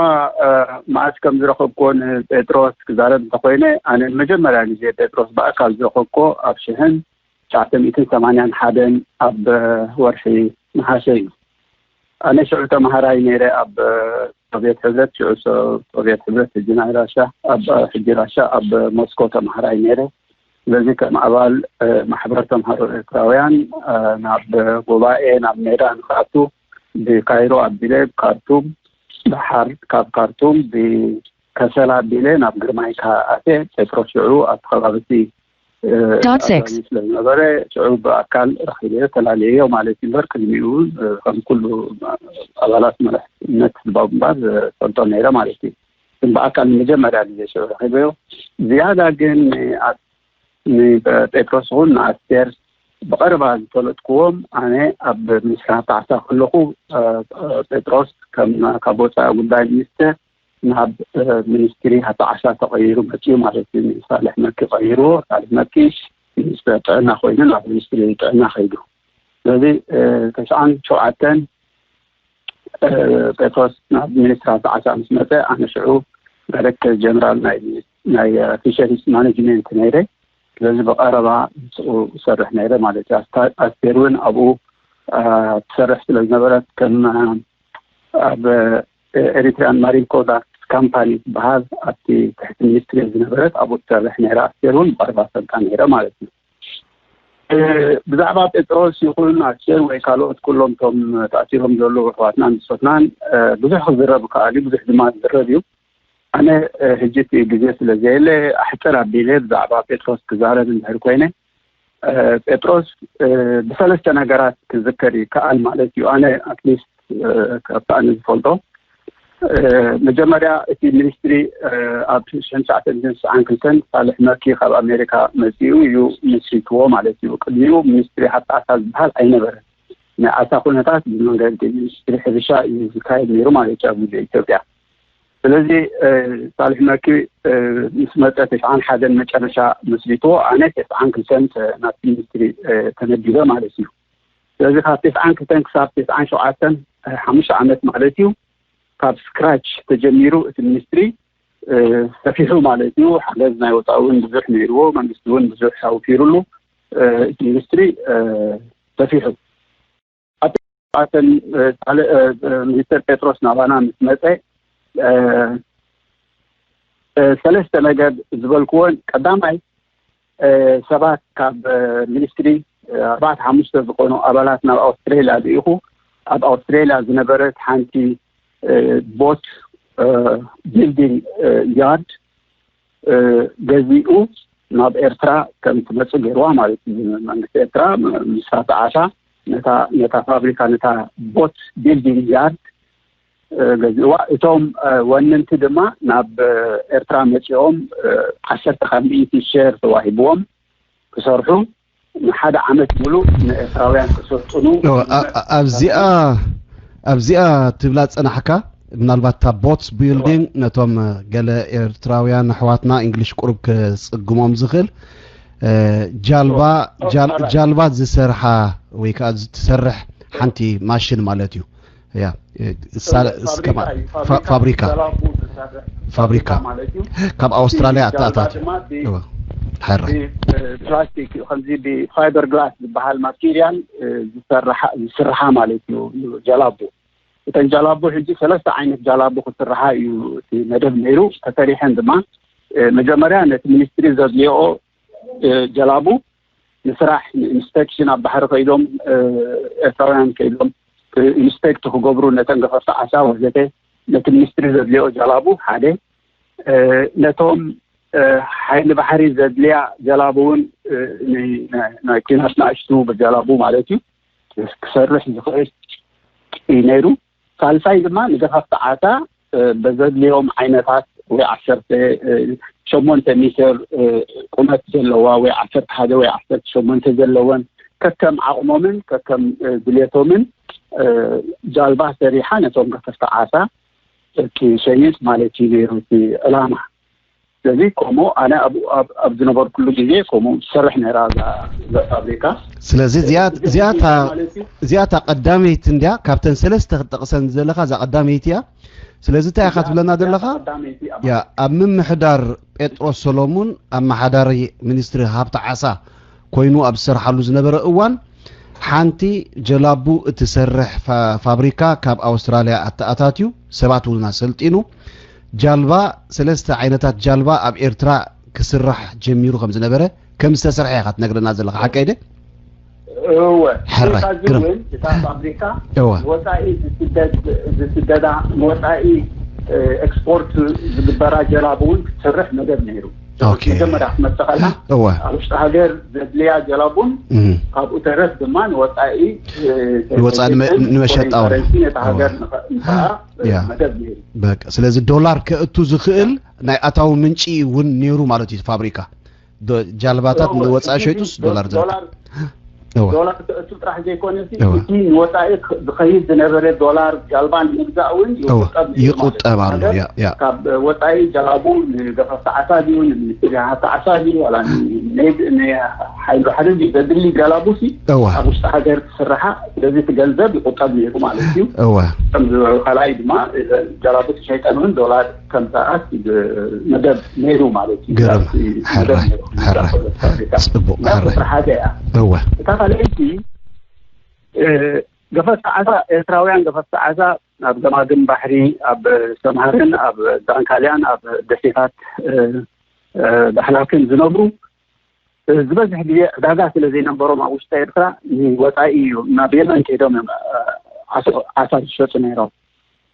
መዓስ ከም ዝረኸብክዎ ንጴጥሮስ ክዛረብ እንተኮይነ ኣነ ንመጀመርያ ግዜ ጴጥሮስ ብኣካል ዝረኸብክዎ ኣብ ሽሕን ትሽዓተ ሚእትን ሰማንያን ሓደን ኣብ ወርሒ ነሓሰ እዩ። ኣነ ሽዑ ተምሃራይ ነይረ ኣብ ሶቭየት ሕብረት፣ ሽዑ ሶቭየት ሕብረት ሕጂ ናይ ራሻ፣ ኣብ ሕጂ ራሻ ኣብ ሞስኮ ተምሃራይ ነይረ። ስለዚ ከም ኣባል ማሕበር ተምሃሮ ኤርትራውያን ናብ ጉባኤ ናብ ሜዳ ንክኣቱ ብካይሮ ኣቢለ፣ ካርቱም፣ ደሓር ካብ ካርቱም ብከሰላ ኣቢለ ናብ ግርማይ ከኣ ኣትየ። ጴጥሮስ ሽዑ ኣብቲ ከባቢ እቲ ኣዳሚ ስለ ዝነበረ ሽዑ ብኣካል ረኺበዮ፣ ተላለየዮ ማለት እዩ። እምበር ቅድሚኡ እውን ከም ኩሉ ኣባላት መራሕነት ህዝባዊ ግንባር ዝፈልጦ ነይረ ማለት እዩ። ግን ብኣካል ንመጀመርያ ግዜ ሽዑ ረኺበዮ። ዝያዳ ግን ንጴጥሮስ እውን ንኣስቴር ብቐረባ ዝፈለጥክዎም ኣነ ኣብ ሚኒስትሪ ሃብቲ ዓሳ ከለኹ፣ ጴጥሮስ ከም ካብ ወፃኢ ጉዳይ ሚኒስትር ናብ ሚኒስትሪ ሃብቲ ዓሳ ተቐይሩ መፅኡ ማለት እዩ። ሳልሕ መኪ ቀይርዎ። ሳልሕ መኪ ሚኒስትሪ ጥዕና ኮይኑ ናብ ሚኒስትሪ ጥዕና ከይዱ። ስለዚ ተስዓን ሸውዓተን ጴጥሮስ ናብ ሚኒስትሪ ሃብቲ ዓሳ ምስ መፀ፣ ኣነ ሽዑ ዳይሬክተር ጀነራል ናይ ናይ ፊሸሪስ ማኔጅመንት ነይረ። ስለዚ ብቐረባ ምስኡ እሰርሕ ነይረ ማለት እዩ። ኣስቴር እውን ኣብኡ ትሰርሕ ስለ ዝነበረት፣ ከም ኣብ ኤሪትሪያን ማሪን ፕሮዳክትስ ካምፓኒ ዝበሃል ኣብቲ ትሕቲ ሚኒስትሪ ዝነበረት ኣብኡ ትሰርሕ ነይራ። ኣስቴር እውን ብቐረባ ፈልጣ ነይረ ማለት እዩ። ብዛዕባ ጴጥሮስ ይኹን ኣስቴር ወይ ካልኦት ኩሎም እቶም ተኣሲሮም ዘለዉ ኣሕዋትናን ኣንስቶትናን ብዙሕ ክዝረብ ይከኣል እዩ፣ ብዙሕ ድማ ዝዝረብ እዩ። ኣነ ሕጂ እቲ ግዜ ስለ ዘየለ ኣሕፅር ኣቢለ ብዛዕባ ጴጥሮስ ክዛረብ እንድሕር ኮይነ፣ ጴጥሮስ ብሰለስተ ነገራት ክዝከር ይከኣል ማለት እዩ። ኣነ ኣትሊስት ካብቲ ኣነ ዝፈልጦ መጀመርያ እቲ ሚኒስትሪ ኣብ ሽሕን ትሽዓተ ሚእትን ስዓን ክልተን ሳልሕ መኪ ካብ ኣሜሪካ መፂኡ እዩ መስሪትዎ ማለት እዩ። ቅድሚኡ ሚኒስትሪ ሃብቲ ዓሳ ዝበሃል ኣይነበረን። ናይ ዓሳ ኩነታት ብመንገዲ ሚኒስትሪ ሕርሻ እዩ ዝካየድ ነይሩ ማለት እዩ ኣብ ግዜ ኢትዮጵያ። ስለዚ ሳልሕ መኪ ምስ መፀ ተስዓን ሓደን መጨረሻ መስሪትዎ፣ ኣነ ተስዓን ክልተን ናብቲ ሚኒስትሪ ተመዲበ ማለት እዩ። ስለዚ ካብ ተስዓን ክልተን ክሳብ ተስዓን ሸውዓተን ሓሙሽተ ዓመት ማለት እዩ። ካብ ስክራች ተጀሚሩ እቲ ሚኒስትሪ ሰፊሑ ማለት እዩ። ሓገዝ ናይ ወፃኢ እውን ብዙሕ ነይርዎ፣ መንግስቲ እውን ብዙሕ ኣውፊሩሉ እቲ ሚኒስትሪ ሰፊሑ። ኣብተን ሚኒስተር ጴጥሮስ ናባና ምስ መፀ ሰለስተ ነገር ዝበልክዎን፣ ቀዳማይ ሰባት ካብ ሚኒስትሪ ኣርባዕተ ሓሙሽተ ዝኾኑ ኣባላት ናብ ኣውስትሬልያ ልኢኹ። ኣብ ኣውስትሬልያ ዝነበረት ሓንቲ ቦት ቢልዲንግ ያርድ ገዚኡ ናብ ኤርትራ ከም ትመፅእ ገይርዋ ማለት እዩ። መንግስቲ ኤርትራ ምስ ሃብቲ ዓሳ ነታ ነታ ፋብሪካ ነታ ቦት ቢልዲንግ ያርድ ገዚእዋ። እቶም ወነንቲ ድማ ናብ ኤርትራ መፂኦም ዓሰርተ ካብ ሚእቲ ሸር ተዋሂብዎም ክሰርሑ ንሓደ ዓመት ሙሉእ ንኤርትራውያን ክሰልጥኑ። ኣብዚኣ ኣብዚኣ ትብላ ዝጸናሕካ ምናልባት እታ ቦትስ ቢልዲንግ ነቶም ገለ ኤርትራውያን ኣሕዋትና እንግሊሽ ቁሩብ ክጽግሞም ዝኽእል ጃልባ ጃልባ ዝሰርሓ ወይ ከዓ ትሰርሕ ሓንቲ ማሽን ማለት እዩ። ያ ፋብሪካ ፋብሪካ ፋብሪካ ማለት እዩ። ካብ ኣውስትራልያ ኣተኣታት ሓራይ ፕላስቲክ እዩ። ከምዚ ብፋይበር ግላስ ዝበሃል ማቴሪያል ዝስርሓ ማለት እዩ ጀላቡ። እተን ጃላቡ ሕጂ ሰለስተ ዓይነት ጃላቡ ክስርሓ እዩ እቲ መደብ ነይሩ። ተሰሪሐን ድማ መጀመርያ ነቲ ሚኒስትሪ ዘድልዮ ጀላቡ ንስራሕ ንኢንስፔክሽን ኣብ ባሕሪ ከይዶም ኤርትራውያን ከይዶም ኢንስፔክት ክገብሩ ነተን ገፈፍቲ ዓሳ ወዘተ ነቲ ሚኒስትሪ ዘድልዮ ጀላቡ ሓደ ነቶም ሓይሊ ባሕሪ ዘድልያ ጀላቡ እውን ናይ ኪናት ንኣሽቱ ጀላቡ ማለት እዩ ክሰርሕ ዝኽእል እዩ ነይሩ። ሳልሳይ ድማ ንገፋፍቲ ዓሳ በዘድልዮም ዓይነታት ወይ ዓሰርተ ሸሞንተ ሜትር ቁመት ዘለዋ ወይ ዓሰርተ ሓደ ወይ ዓሰርተ ሸሞንተ ዘለወን ከከም ዓቕሞምን ከከም ድሌቶምን ጃልባ ሰሪሓ ነቶም ገፈፍቲ ዓሳ ትሸይጥ ማለት እዩ ነይሩ እቲ ዕላማ። ስለዚ ከምኡ ኣነ ኣብ ዝነበርኩሉ ግዜ ከምኡ ትሰርሕ ነይራ እዛ ፋብሪካ። ስለዚ እዚኣ እታ ቀዳመይቲ እንድያ ካብተን ሰለስተ ክትጠቕሰን ዘለኻ እዛ ቀዳመይቲ እያ። ስለዚ እንታይ ኢኻ ትብለና ዘለኻ? ያ ኣብ ምምሕዳር ጴጥሮስ ሰሎሙን ኣመሓዳሪ ሚኒስትሪ ሃብቲ ዓሳ ኮይኑ ኣብ ዝሰርሓሉ ዝነበረ እዋን ሓንቲ ጀላቡ እትሰርሕ ፋብሪካ ካብ ኣውስትራልያ ኣተኣታትዩ ሰባት እውን ኣሰልጢኑ ጃልባ ሰለስተ ዓይነታት ጃልባ ኣብ ኤርትራ ክስራሕ ጀሚሩ ከም ዝነበረ፣ ከም ዝተሰርሐ ኢኻ ትነግረና ዘለኻ፣ ሓቀይ ደ? እወ ሕራይ፣ ካዚ ግርም። እውን እታ ፋብሪካ እወ። ወፃኢ ዝስደድ ዝስደዳ ንወፃኢ ኤክስፖርት ዝግበራ ጀላቡ እውን ክትሰርሕ መደብ ነይሩ። ኦኬ። መጀመርያ ክትመፅእ ከላ እወ። ኣብ ውሽጢ ሃገር ዘድልያ ጀላቡን እም። ካብኡ ተረፍ ድማ ንወፃኢ ንወፃኢ ንመ- ንመሸጣ እውን። ከረንሲ ነታ ሃገር እወ። ንኸ- ንኸኣ ያ። መደብ ነይሩ። በቃ ስለዚ ዶላር ከእቱ ዝኽእል ናይ ኣታዊ ምንጪ እውን ነይሩ ማለት እዩ። ፋብሪካ ዶ- ጃልባታት እወ፣ ንወፃኢ እዚ ሸይጡስ ዶላር ዝረክብ። ዶላር እወ። ዶላር ክእቱ ጥራሕ ዘይኮነሲ እወ። እቲ ንወፃኢ ክ- ዝኸይድ ዝነበረ ዶላር ጃልባ ንምግዛእ እውን እወ፣ ይቁጠብ ነይሩ ማለት ይቁጠብ እዩ። ኣሎ። ሃገር ያ፣ ያ። ካብ ወፃኢ ጀላቡ ንገፈፍቲ ዓሳ ድዩ ንሚኒስትሪ ሃብቲ ዓሳ ድዩ ዋላ ን- ን- ንሓይሊ ባሕሪ ድዩ ዘድሊ ጀላቡ ሲ እወ። ኣብ ውሽጢ ሃገር ክስርሓ ስለዚ እቲ ገንዘብ ይቁጠብ ነይሩ ማለት እዩ። እወ። ከም ዝበሉ ካልኣይ ድማ ጀላቡ ተሸይጠን እውን ዶላር ከም ሰዓት መደብ ነይሩ ማለት እዩ። ግርም። ኣብቲ መደብ ሕራይ፣ ነይሩ። ሕራይ። ፋብሪካ። ፅቡቅ፣ እና ሕራይ። ስራሕ ዚኣ እወ። እታ ካልኣይቲ እ፣ ገፈፍቲ ዓሳ ኤርትራውያን ገፈፍቲ ዓሳ ናብ ገማግም ባሕሪ ኣብ ሰምሃርን ኣብ ዳንካልያን ኣብ ደሴታት እ፣ እ፣ ዳሕላክን ዝነብሩ እ፣ ዝበዝሕ ግዜ ዕዳጋ ስለ ዘይነበሮም ኣብ ውሽጢ ኤርትራ ንወፃኢ እዩ ናብ የመን ከይዶም እዮም እ፣ ዓሶ- ዓሳ ዝሸጡ ነይሮም።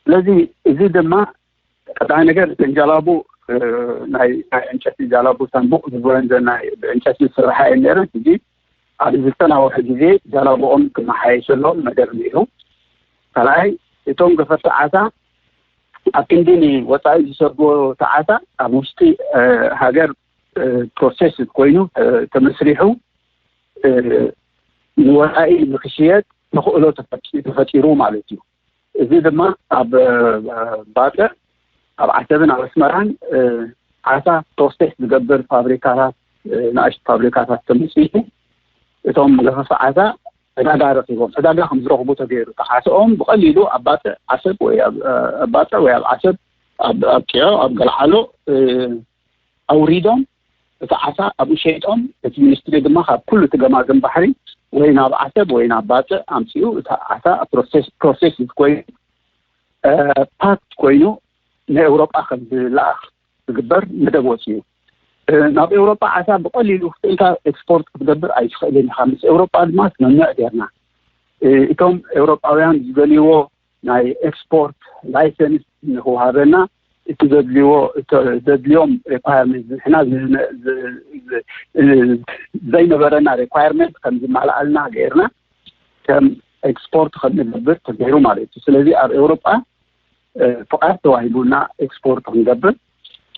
ስለዚ እዚ ድማ ቀዳማይ ነገር እተን ጃላቡ እ፣ ናይ ናይ ዕንጨቲ ጃላቡ ሳንቡቕ ዝበለን ዘን ናይ ብዕንጨቲ ዝስርሓ እየን ነይረን። ሕጂ ኣብ ዝተናውሐ ግዜ ጃላቡኦም ክመሓየሸሎም መደብ ነይሩ። ካልኣይ እቶም ገፈፍቲ ዓሳ ኣብ ክንዲ ንወፃኢ ዝሰድዎ እቲ ዓሳ ኣብ ውሽጢ እ፣ ሃገር እ፣ ፕሮሴስ ኮይኑ እ፣ ተመስሪሑ እ፣ ንወፃኢ ንክሽየጥ ተኽእሎ ተፈጢ- ተፈጢሩ ማለት እዩ። እዚ ድማ ኣብ እ፣ ባፅዕ ኣብ ዓሰብን ኣብ ኣስመራን እ፣ ዓሳ ፕሮሴስ ዝገብር ፋብሪካታት እ፣ ንኣሽቱ ፋብሪካታት ተመስሪቱ እቶም ገፈፍቲ ዓሳ ዕዳጋ ረኪቦም ዕዳጋ ከም ዝረኽቡ ተገይሩ ተዓስኦም ብቐሊሉ ኣብ ባፅዕ ዓሰብ ወይ ኣብ እ፣ ኣብ ባፅዕ ወይ ኣብ ዓሰብ ኣብ ኣብ ጢዖ ኣብ ገልዓሎ እ፣ ኣውሪዶም እቲ ዓሳ ኣብኡ ሸይጦም እቲ ሚኒስትሪ ድማ ካብ ኩሉ እቲ ገማግም ባሕሪ ወይ ናብ ዓሰብ ወይ ናብ ባፅዕ ኣምፅኡ እቲ ዓሳ ፕሮሴስ ፕሮሴስ ኮይኑ እ፣ ፓክት ኮይኑ ንኤውሮጳ ከም ዝለኣኽ ዝግበር መደብ ወፂኡ። እ፣ ናብ ኤውሮጳ ዓሳ ብቐሊሉ ክኢልካ ኤክስፖርት ክትገብር ኣይትኽእልን ኢኻ። ምስ ኤውሮጳ ድማ ስምምዕ ጌርና እ፣ እቶም ኤውሮጳውያን ዝደልይዎ ናይ ኤክስፖርት ላይሰንስ ንክውሃበና እቲ ዘድልይዎ እተ- ዘድልዮም ሪኳየርመንት ንሕና ዝ- ዝ- ዝ- እ፣ ዘይነበረና ሪኳየርመንት ከም ዝማልኣልና ገይርና ከም ኤክስፖርት ከም ንገብር ተገይሩ ማለት እዩ። ስለዚ ኣብ ኤውሮጳ እ፣ ፍቓድ ተዋሂቡና ኤክስፖርት ክንገብር።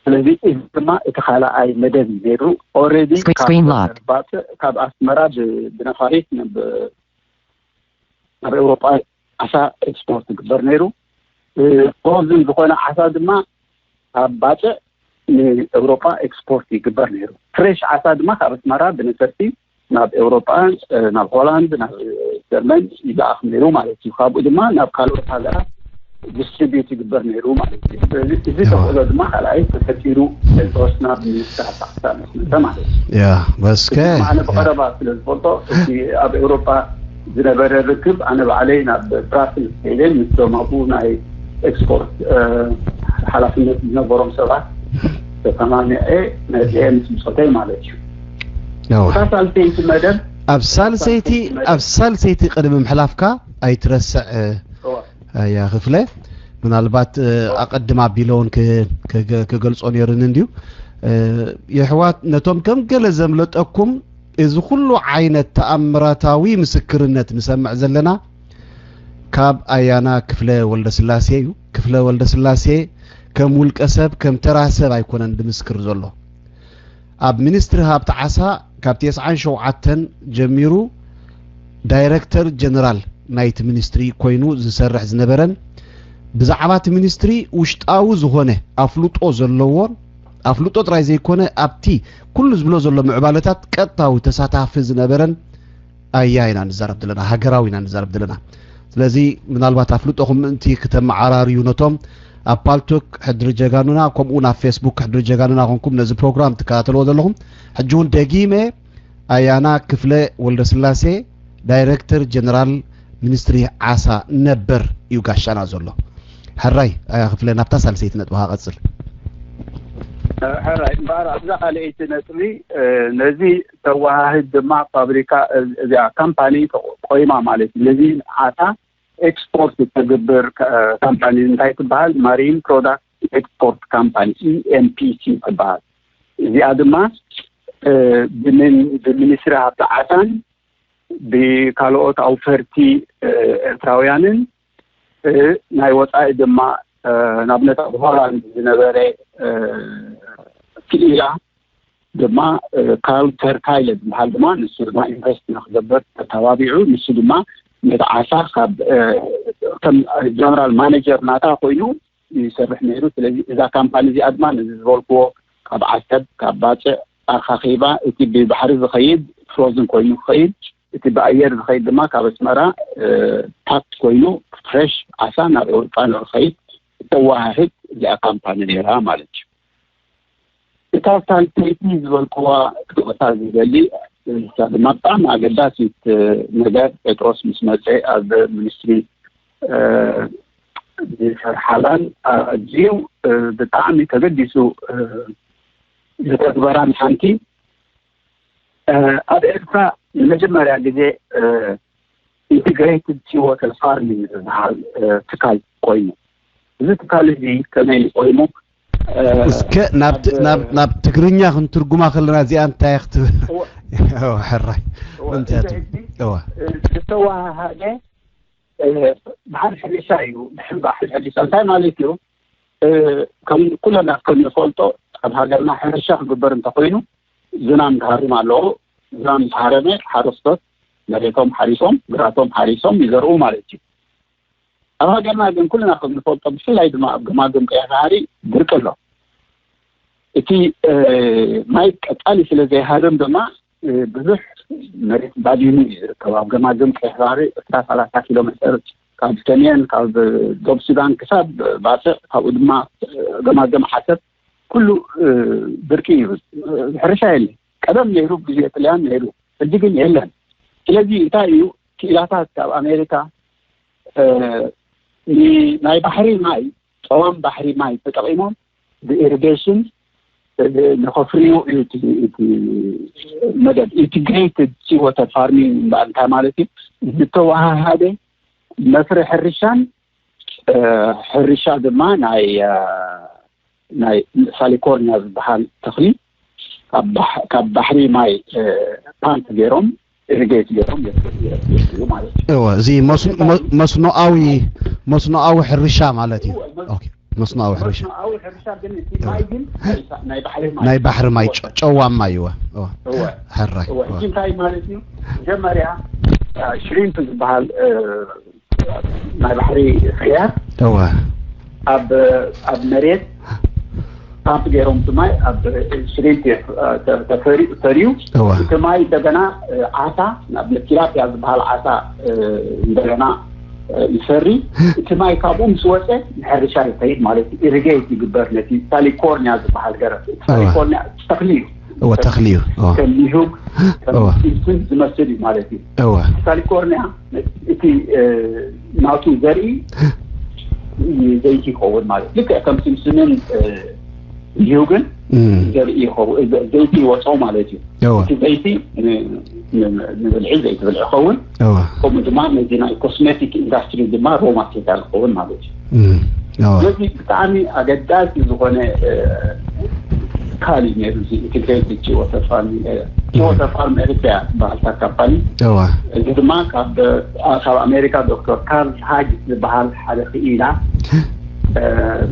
ስለዚ እዚ ድማ እቲ ካልኣይ መደብ እዩ ነይሩ። ኦልሬዲ Screen- ካብ screen lock. ባጽዕ ካብ ኣስመራ ብ- ብነፋሪት ናብ ናብ ኤውሮጳ ዓሳ ኤክስፖርት ይግበር ነይሩ። እ፣ ፍሮዝን ዝኾነ ዓሳ ድማ ካብ ባጽዕ ንኤውሮጳ ኤክስፖርት ይግበር ነይሩ። ፍሬሽ ዓሳ ድማ ካብ ኣስመራ ብነፈርቲ ናብ ኤውሮጳ እ፣ ናብ ሆላንድ ናብ ጀርመን ይለኣኽ ነይሩ ማለት እዩ። ካብኡ ድማ ናብ ካልኦት ሃገራት ዲስትሪቢዩት ይግበር ነይሩ ማለት እዩ። ስለዚ እዚ እዋ። ተኽእሎ ድማ ካልኣይ ተፈጢሩ ዝተወስና ብሚኒስትር ሃብቲ ዓሳ ምስ መጸ ማለት እዩ። ያ በስከ እዚ ድማ ኣነ ብቐረባ ስለ ዝፈልጦ እቲ ኣብ ኤውሮጳ ዝነበረ ርክብ ኣነ ባዕለይ ናብ ብራስልስ ከይደ ምስቶም ኣብኡ ናይ ኤክስፖርት እ፣ ሓላፍነት ዝነበሮም ሰባት ተሰማሚዐ መፅአ ምስ ብፆተይ ማለት እዩ። እዋ። እታ ሳልሰይቲ መደብ ኣብ ሳልሰይቲ ኣብ ሳልሰይቲ ቅድሚ ምሕላፍካ ኣይትረስዕ እ፣ እዋ። ኣያ ክፍለ ምናልባት እ፣ ኣቐድም ኣቢለውን ክ- ክገ- ክገልጾ ነይሩኒ እንድዩ እ፣ የሕዋት ነቶም ከም ገለ ዘምለጠኩም እዚ ኩሉ ዓይነት ተኣምራታዊ ምስክርነት ንሰምዕ ዘለና ካብ ኣያና ክፍለ ወልደስላሴ እዩ። ክፍለ ወልደስላሴ ከም ውልቀ ሰብ ከም ተራ ሰብ ኣይኮነን ድምስክር ዘሎ። ኣብ ሚኒስትሪ ሃብቲ ዓሳ ካብ ተስዓን ሸውዓተን ጀሚሩ ዳይረክተር ጀነራል ናይቲ ሚኒስትሪ ኮይኑ ዝሰርሕ ዝነበረን ብዛዕባ እቲ ሚኒስትሪ ውሽጣዊ ዝኾነ ኣፍልጦ ዘለዎን ኣፍልጦ ጥራይ ዘይኮነ ኣብቲ ኩሉ ዝብሎ ዘሎ ምዕባለታት ቀጥታዊ ተሳታፊ ዝነበረን ኣያ ኢና ንዛረብ ዘለና፣ ሃገራዊ ኢና ንዛረብ ዘለና። ስለዚ ምናልባት ኣፍልጦኹም ምእንቲ ክተመዓራርዩ ነቶም ኣብ ፓልቶክ ሕድሪ ጀጋኑና ከምኡ እውን ኣብ ፌስቡክ ሕድሪ ጀጋኑና ኮንኩም ነዚ ፕሮግራም ትከታተልዎ ዘለኹም ሕጂ እውን ደጊመ ኣያና ክፍለ ወልደስላሴ ዳይረክተር ጀነራል ሚኒስትሪ ዓሳ ነበር እዩ ጋሻና ዘሎ። ሕራይ ኣያ ክፍለ ናብታ ሳልሰይቲ ነጥብኻ ቀጽል። ሕራይ እምበኣር ኣብዛ ካልኣይቲ ነጥቢ ነዚ ተወሃህድ ድማ ፋብሪካ እዚኣ ካምፓኒ ቆይማ ማለት እዩ። ነዚ ዓሳ ኤክስፖርት እተግብር ካምፓኒ እንታይ ትበሃል? ማሪን ፕሮዳክት ኤክስፖርት ካምፓኒ፣ ኢኤምፒሲ ትበሃል። እዚኣ ድማ ብሚኒስትሪ ሃብቲ ዓሳን ብካልኦት ኣውፈርቲ ኤርትራውያንን ናይ ወፃኢ ድማ ንኣብነት ኣብ ሆላንድ ዝነበረ ክኢላ ድማ ካርል ተርካይለ ዝበሃል ድማ ንሱ ድማ ኢንቨስት ንክገብር ተተባቢዑ። ንሱ ድማ ነቲ ዓሳ ካብ ከም ጀነራል ማኔጀር ናታ ኮይኑ ይሰርሕ ነይሩ። ስለዚ እዛ ካምፓኒ እዚኣ ድማ ነዚ ዝበልክዎ ካብ ዓሰብ ካብ ባፅዕ ኣኻኺባ እቲ ብባሕሪ ዝኸይድ ፍሮዝን ኮይኑ ክኸይድ፣ እቲ ብኣየር ዝኸይድ ድማ ካብ ኣስመራ ፓክት ኮይኑ ፍሬሽ ዓሳ ናብ ኤውሮጳ ንክኸይድ እተወሃህድ እዚኣ ካምፓኒ ነይራ ማለት እዩ። እታ ሳልሰይቲ ዝበልክዋ ክትቕሳ ዝደሊ እሳ ድማ ብጣዕሚ ኣገዳሲት ነገር ጴጥሮስ ምስ መፀ ኣብ ሚኒስትሪ ዝሰርሓላን ኣዝዩ ብጣዕሚ ተገዲሱ ዝተግበራን ሓንቲ ኣብ ኤርትራ ንመጀመርያ ግዜ ኢንቴግሬትድ ሲ ዋተር ፋርሚንግ ዝበሃል ትካል ኮይኑ። እዚ ትካል እዚ ከመይ ቆይሙ? እስከ ናብ ትግርኛ ክንትርጉማ ከለና እዚኣ እንታይ ክትብል? ሕራይ ዝተዋሃሃደ ብሓር ሕርሻ እዩ። ብሕልባ ሕርሻ እንታይ ማለት እዩ? ከም ኩለና ከም ንፈልጦ ኣብ ሃገርና ሕርሻ ክግበር እንተኮይኑ ዝናም ክሃርም ኣለዎ። ዝናም ተሃረመ ሓረስቶት መሬቶም ሓሪሶም ግራቶም ሓሪሶም ይዘርኡ ማለት እዩ። ኣብ ሃገርና ግን ኩልና ከም ንፈልጦ ብፍላይ ድማ ኣብ ገማግም ቀይሕ ባሕሪ ድርቂ ኣሎ። እቲ ማይ ቀጻሊ ስለ ዘይሃርም ድማ ብዙሕ መሬት ባዲኑ እዩ ዝርከብ። ኣብ ገማግም ቀይሕ ባሕሪ ዕስራ ሰላሳ ኪሎ ሜትር ካብ ሰሜን ካብ ደቡብ ሱዳን ክሳብ ባጽዕ ካብኡ ድማ ገማግም ዓሰብ ኩሉ ድርቂ እዩ። ሕርሻ የለን። ቀደም ነይሩ ግዜ ጥልያን ነይሩ፣ ሕጂ ግን የለን። ስለዚ እንታይ እዩ ክኢላታት ካብ ኣሜሪካ ናይ ባሕሪ ማይ ጸዋም ባሕሪ ማይ ተጠቒሞም ብኢሪጌሽን ንኸፍርዩ እዩ እቲ መደብ። ኢንቲግሬትድ ሲ ዋተር ፋርሚንግ እምበኣር እንታይ ማለት እዩ? ዝተወሃሃደ መስርሕ ሕርሻን ሕርሻ ድማ ናይ ናይ ሳሊኮርኒያ ዝበሃል ተኽሊ ካብ ባሕሪ ማይ ፓምፕ ገይሮም ኢሪጌት ገይሮም የፍርዩ ማለት እዩ። እወ፣ እዚ መስኖኣዊ መስኖኣዊ ሕርሻ ማለት እዩ። ኦኬ፣ መስኖኣዊ ሕርሻ። መስኖኣዊ ሕርሻ ግን እቲ ማይ ግን ናይ ባሕሪ ማይ ናይ ባሕሪ ማይ ጨዋማ እዩ። እወ፣ ሕራይ። እወ፣ እዚ እንታይ ማለት እዩ? መጀመርያ ሽሪምፕ ዝበሃል ናይ ባሕሪ ፍርያት እወ ኣብ ኣብ መሬት ፓምፕ ገይሮም እቲ ማይ ኣብ ሽሪምፕ ተፈርዩ። እወ እቲ ማይ እንደገና ዓሳ ናብ ቲላፒያ ዝበሃል ዓሳ እንደገና ይፈሪ። እቲ ማይ ካብኡ ምስ ወፀ ንሕርሻ ይኸይድ ማለት እዩ። ኢሪጌት ይግበር ነቲ ሳሊኮርኒያ ዝበሃል ገረብ። ሳሊኮርኒያ ተኽሊ እዩ። እወ ተኽሊ እዩ። እወ ከም ኒሁግ ከም እወ ሲምስን ዝመስል እዩ ማለት እዩ። እወ ካሊፎርኒያ እቲ ናቱ ዘርኢ ዘይቲ ይኸውን ማለት ልክዕ ከም ሲምስንን ኒሁግን ዘርኢ ይኸውን፣ ዘይቲ ይወፅኦ ማለት እዩ። እወ እቲ ዘይቲ ንብልዒ ዘይቲ ብልዒ ይኸውን። እወ ከምኡ ድማ ነዚ ናይ ኮስሜቲክ ኢንዳስትሪ ድማ ሮ ማቴሪያል ይኸውን ማለት እዩ። እም፣ እወ ስለዚ ብጣዕሚ ኣገዳሲ ዝኾነ ትካል እዩ ነይሩ። እዚ ኢንቴግሬትድ ሲ ዋተር ፋርም፣ ሲ ዋተር ፋርም ኤሪትሪያ ዝበሃል ካምፓኒ። እወ እዚ ድማ ካብ ካብ ኣሜሪካ ዶክተር ካርል ሃጅ ዝበሃል ሓደ ክኢላ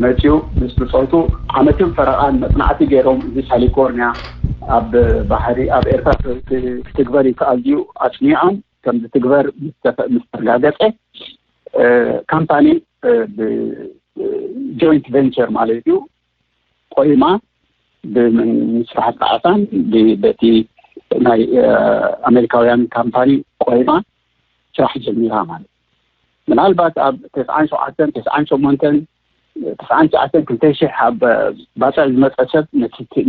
መፅኡ ምስ ብፆቱ ዓመትን ፈረቓን መፅናዕቲ ገይሮም እዚ ካሊፎርኒያ ኣብ ባሕሪ ኣብ ኤርትራ ክትግበር ይከኣል ድዩ ኣፅኒዖም ከም ዝትግበር ምስ ተረጋገፀ ካምፓኒ ብ ጆይንት ቨንቸር ማለት እዩ ቆይማ ብምስራሕ ጣዕሳን በቲ ናይ ኣሜሪካውያን ካምፓኒ ቆይማ ስራሕ ጀሚራ ማለት እዩ። ምናልባት ኣብ ተስዓን ሸውዓተን ተስዓን ሸሞንተን ተስዓን ትሽዓተን ክልተ ሽሕ ኣብ ባፅዕ ዝመፀ ሰብ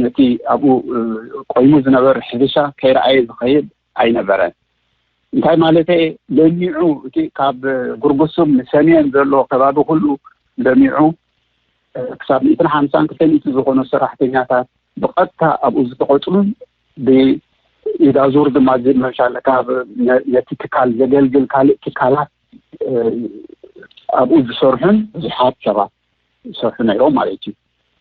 ነቲ ኣብኡ ቆይሙ ዝነበረ ሕርሻ ከይረኣየ ዝኸይድ ኣይነበረን። እንታይ ማለት ለሚዑ እቲ ካብ ጉርጉሱም ንሰሜን ዘሎ ከባቢ ኩሉ ለሚዑ ክሳብ ሚእትን ሓምሳን ክልተ ሚእቲ ዝኾኑ ሰራሕተኛታት ብቐጥታ ኣብኡ ዝተቖፅሩን ብኢዳዙር ድማ ዝብል መምሻ ኣለካ፣ ነቲ ትካል ዘገልግል ካልእ ትካላት ኣብኡ ዝሰርሑን ብዙሓት ሰባት ዝሰርሑ ነይሮም ማለት እዩ።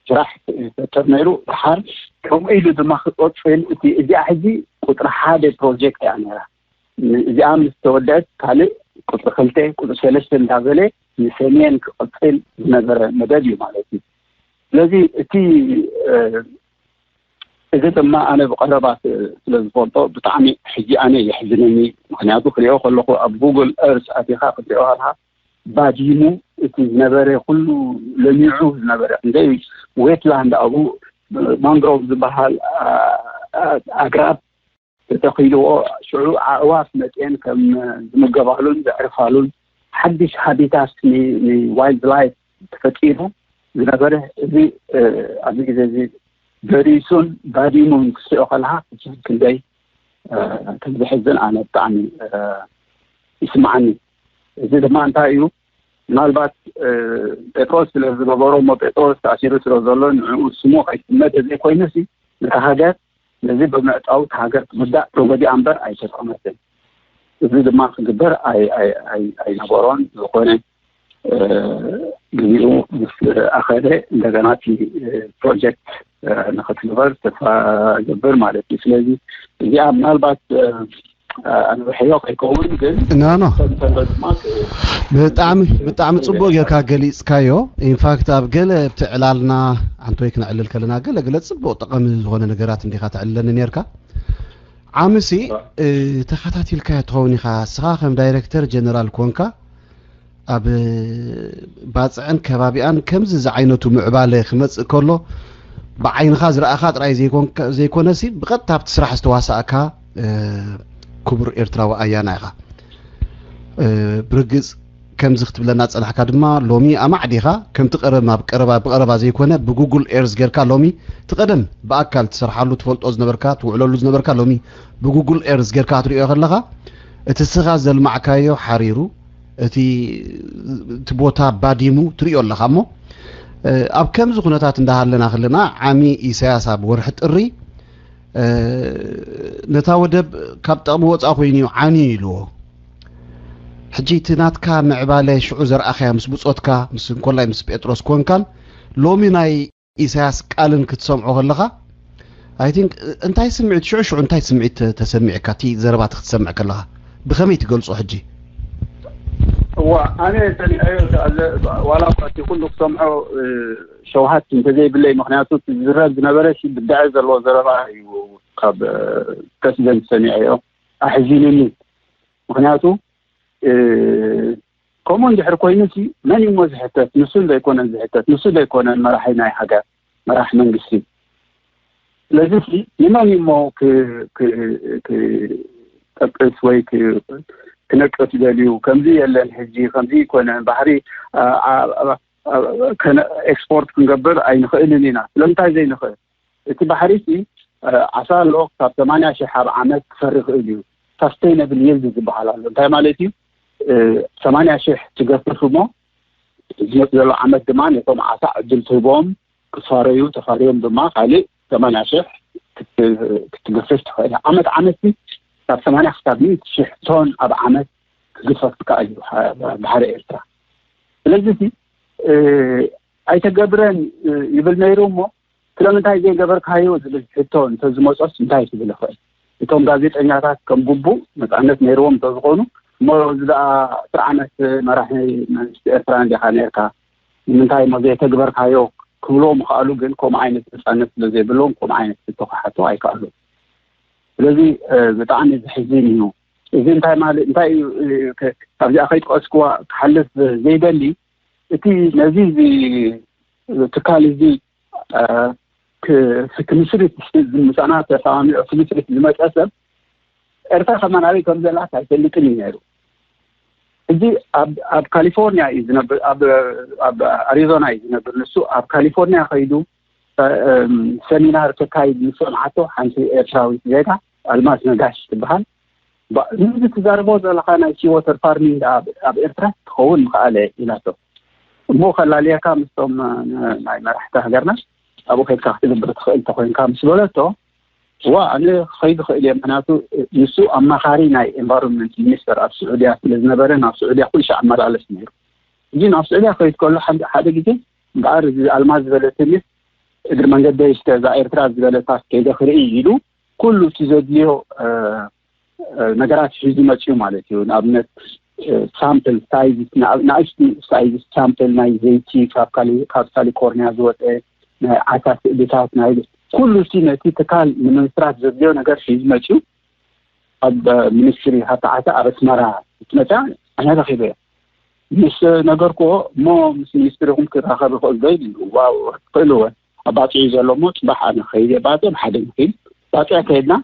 ስራሕ ይፈጥር ነይሩ። ድሓር ከምኡ ኢሉ ድማ ክቐፅል እቲ እዚኣ ሕጂ ቁፅሪ ሓደ ፕሮጀክት እያ ነይራ። እዚኣ ምስ ተወደአት ካልእ ቁፅሪ ክልተ፣ ቁፅሪ ሰለስተ እንዳበለ ንሰሜን ክቐፅል ዝነበረ መደብ እዩ ማለት እዩ። ስለዚ እቲ እዚ ድማ ኣነ ብቐረባ ስለ ዝፈልጦ ብጣዕሚ ሕጂ ኣነ የሕዝነኒ። ምክንያቱ ክሪኦ ከለኹ ኣብ ጉግል እርስ ኣቲኻ ክትሪኦ ኣለካ ባዲሙ እቲ ዝነበረ ኩሉ ለሚዑ ዝነበረ ክንደይ ዌትላንድ ኣብኡ ማንግሮቭ ዝበሃል ኣግራብ ተተኺልዎ ሽዑ ኣዕዋፍ መፅኤን ከም ዝምገባሉን ዘዕርፋሉን ሓድሽ ሃቢታት ንዋይልድ ላይፍ ተፈጢሩ ዝነበረ እዚ ኣብዚ ግዜ እዚ በሪሱን ባዲሙን ክትሪኦ ከለካ ክንደይ ከም ዘሕዝን ኣነ ብጣዕሚ ይስማዓኒ። እዚ ድማ እንታይ እዩ ምናልባት ጴጥሮስ ስለ ዝገበሮ እሞ ጴጥሮስ ተኣሲሩ ስለ ዘሎ ንዕኡ ስሙ ከይስመ ተዘይኮይኑ ሲ ነታ ሃገር ነዚ ብምዕጻው እታ ሃገር ትጉዳእ ተጎዲኣ እምበር ኣይተጠቐመትን። እዚ ድማ ክግበር ኣይነበሮን። ዝኾነ ግዜኡ ምስ ኣኸለ እንደገና እቲ ፕሮጀክት ንክትግበር ተስፋ ገብር ማለት እዩ። ስለዚ እዚኣ ምናልባት ኣንብሕዮ ከይከውን ግን ኖኖ ብጣዕሚ ብጣዕሚ ፅቡቅ ጌርካ ገሊፅካዮ። ኢንፋክት ኣብ ገለ ኣብቲ ዕላልና ኣንቶይ ክነዕልል ከለና ገለ ገለ ፅቡቅ ጠቐሚ ዝኾነ ነገራት እንዲካ ተዕልለኒ ነርካ። ዓምሲ ተኸታቲልካዮ ትኸውን ኢኻ። እስኻ ከም ዳይሬክተር ጀነራል ኮንካ ኣብ ባፅዕን ከባቢኣን ከምዚ ዝዓይነቱ ምዕባለ ክመፅእ ከሎ ብዓይንኻ ዝረኣኻ ጥራይ ዘይኮነሲ ብቐጥታ ኣብቲ ስራሕ ዝተዋሳእካ ክቡር ኤርትራዊ ኣያና ኢኻ። ብርግፅ ከምዚ ክትብለና ዝፀናሕካ ድማ ሎሚ ኣማዕዲኻ ከምቲ ቀደም ኣብ ቀረባ ብቀረባ ዘይኮነ ብጉግል ኤርዝ ጌርካ ሎሚ እቲ ቀደም ብኣካል ትሰርሓሉ ትፈልጦ ዝነበርካ ትውዕለሉ ዝነበርካ ሎሚ ብጉግል ኤርዝ ጌርካ ክትሪኦ ከለኻ እቲ ስኻ ዘልማዕካዮ ሓሪሩ እቲ እቲ ቦታ ባዲሙ ትሪኦ ኣለኻ እሞ ኣብ ከምዚ ኩነታት እንዳሃለና ከለና ዓሚ ኢሳያስ ኣብ ወርሒ ጥሪ ነታ ወደብ ካብ ጠቕሚ ወፃእ ኮይኑ እዩ ዓንዩ ኢልዎ። ሕጂ እቲ ናትካ ምዕባለ ሽዑ ዘርኣኻያ ምስ ብፆትካ ምስ እንኮላይ ምስ ጴጥሮስ ኮንካን ሎሚ ናይ ኢሳያስ ቃልን ክትሰምዖ ከለኻ ኣይ ቲንክ እንታይ ስምዒት ሽዑ ሽዑ እንታይ ስምዒት ተሰሚዕካ እቲ ዘረባ ክትሰምዕ ከለኻ ብኸመይ ትገልጾ ሕጂ? እዋ ኣነ ሰሚዐዮ ዋላ እኳ እቲ ኩሉ ክሰምዖ ሸውሃት እንተዘይብለይ ምክንያቱ ዝረብ ዝነበረ ብድዐ ዘለዎ ዘረባ እዩ ካብ ፕረሲደንት ሰሚዐዮ ኣሕዚኑኒ። ምክንያቱ ከምኡ እንድሕር ኮይኑ ሲ መን እሞ ዝሕተት? ንሱ ዘይኮነን ዝሕተት? ንሱ ዘይኮነን መራሒ ናይ ሃገር መራሕ መንግስቲ? ስለዚ ሲ ንመን እሞ ክጠቅስ ወይ ክነቅፍ ደልዩ? ከምዚ የለን ሕጂ ከምዚ ይኮነን ባህሪ ኤክስፖርት ክንገብር ኣይንኽእልን ኢና። ስለምንታይ ዘይንኽእል? እቲ ባሕሪ ሲ ዓሳ ኣሎ ካብ ሰማንያ ሽሕ ኣብ ዓመት ክፈሪ ይኽእል እዩ። ሳስቴይነብል ይልድ ዝበሃል ኣሎ። እንታይ ማለት እዩ? ሰማንያ ሽሕ ትገፍፍ እሞ ዝመፅ ዘሎ ዓመት ድማ ነቶም ዓሳ ዕድል ትህቦም ክፋረዩ፣ ተፋርዮም ድማ ካልእ ሰማንያ ሽሕ ክትገፍፍ ትኽእል። ዓመት ዓመት ሲ ካብ ሰማንያ ክሳብ ሚእቲ ሽሕ ቶን ኣብ ዓመት ክግፈፍ ይከኣል እዩ ባሕሪ ኤርትራ። ስለዚ ሲ ኣይተገብረን ይብል ነይሩ እሞ ስለምንታይ ዘይገበርካዮ ዝብል ሕቶ እንተዝመፆስ እንታይ ክብል ይኽእል? እቶም ጋዜጠኛታት ከም ግቡእ ነፃነት ነይርዎም እንተዝኾኑ እሞ እዚ ደኣ ኣስር ዓመት መራሒ መንግስቲ ኤርትራ እንዲኻ ነይርካ ንምንታይ እሞ ዘይተግበርካዮ ክብልዎ ምኽኣሉ ግን ከምኡ ዓይነት ነፃነት ስለ ዘይብልዎም ከምኡ ዓይነት ሕቶ ክሓቱ ኣይከኣሉን። ስለዚ ብጣዕሚ ዘሕዝን እዩ። እዚ እንታይ ማለት እንታይ እዩ? ኣብዚኣ ከይጠቀስክዋ ክሓልፍ ዘይደሊ እቲ ነዚ ትካል እዚ ክምስርት ምሳና ተሰማሚዑ ክምስርት ዝመፀ ሰብ ኤርትራ ከማን ኣበይ ከም ዘላ ኣይፈልጥን እዩ ነይሩ። እዚ ኣብ ካሊፎርኒያ እዩ ዝነብር፣ ኣብ ኣሪዞና እዩ ዝነብር። ንሱ ኣብ ካሊፎርኒያ ከይዱ ሰሚናር ከካይድ ምስ ሰምዓቶ ሓንቲ ኤርትራዊት ዜጋ ኣልማዝ ነጋሽ ትበሃል። እዚ ትዛረቦ ዘለካ ናይ ሲ ወተር ፋርሚንግ ኣብ ኤርትራ ክኸውን ምኽኣለ ኢላቶ። እሞ ከላልየካ ምስቶም እ፣ ናይ መራሕቲ ሃገርና ኣብኡ ከድካ ክትግብር ትኽእል እንተኮይንካ ምስ በለቶ፣ ዋ ኣነ ክኸይድ ይኽእል እየ፣ ምክንያቱ ንሱ ኣማኻሪ ናይ ኤንቫይሮንመንት ሚኒስተር ኣብ ስዑድያ ስለ ዝነበረ ናብ ስዑድያ ኩሉ ሻዕ ኣመላለስ ነይሩ። እዚ ናብ ስዑድያ ከይድ ከሎ ሓደ ሓደ ግዜ እምበኣር እዚ ኣልማዝ ዝበለትኒ እግሪ መንገደይ እስከ እዛ ኤርትራ ዝበለታ ከይደ ክርኢ ኢሉ ኩሉ እቲ ዘድልዮ እ፣ እ፣ ነገራት ሒዙ መፅዩ ማለት እዩ። ንኣብነት ሳምፕል ሳይዝ፣ ንኣሽቱ ሳይዝ ሳምፕል ናይ ዘይቲ ካብ ካሊ- ካብ ካሊኮርኒያ ዝወፀ ናይ ዓሳ ስእልታት ናይ ኩሉ እቲ ነቲ ትካል ንምምስራት ዘድልዮ ነገር ሒዙ መፅዩ ኣብ ሚኒስትሪ ሃብቲ ዓሳ ኣብ ኣስመራ ትመፅያ ኣነ ረኺበ ምስ ነገርክዎ እሞ ምስ ሚኒስትሪኹም ክራኸብ ይኽእል ዶ ኢሉ ዋው ትኽእል እወ ኣብ ባፅዒ ዘሎ እሞ ፅባሕ ኣነ ከይደ ባፅዕ ብሓደ ንኺድ ባፅዕ ከይድና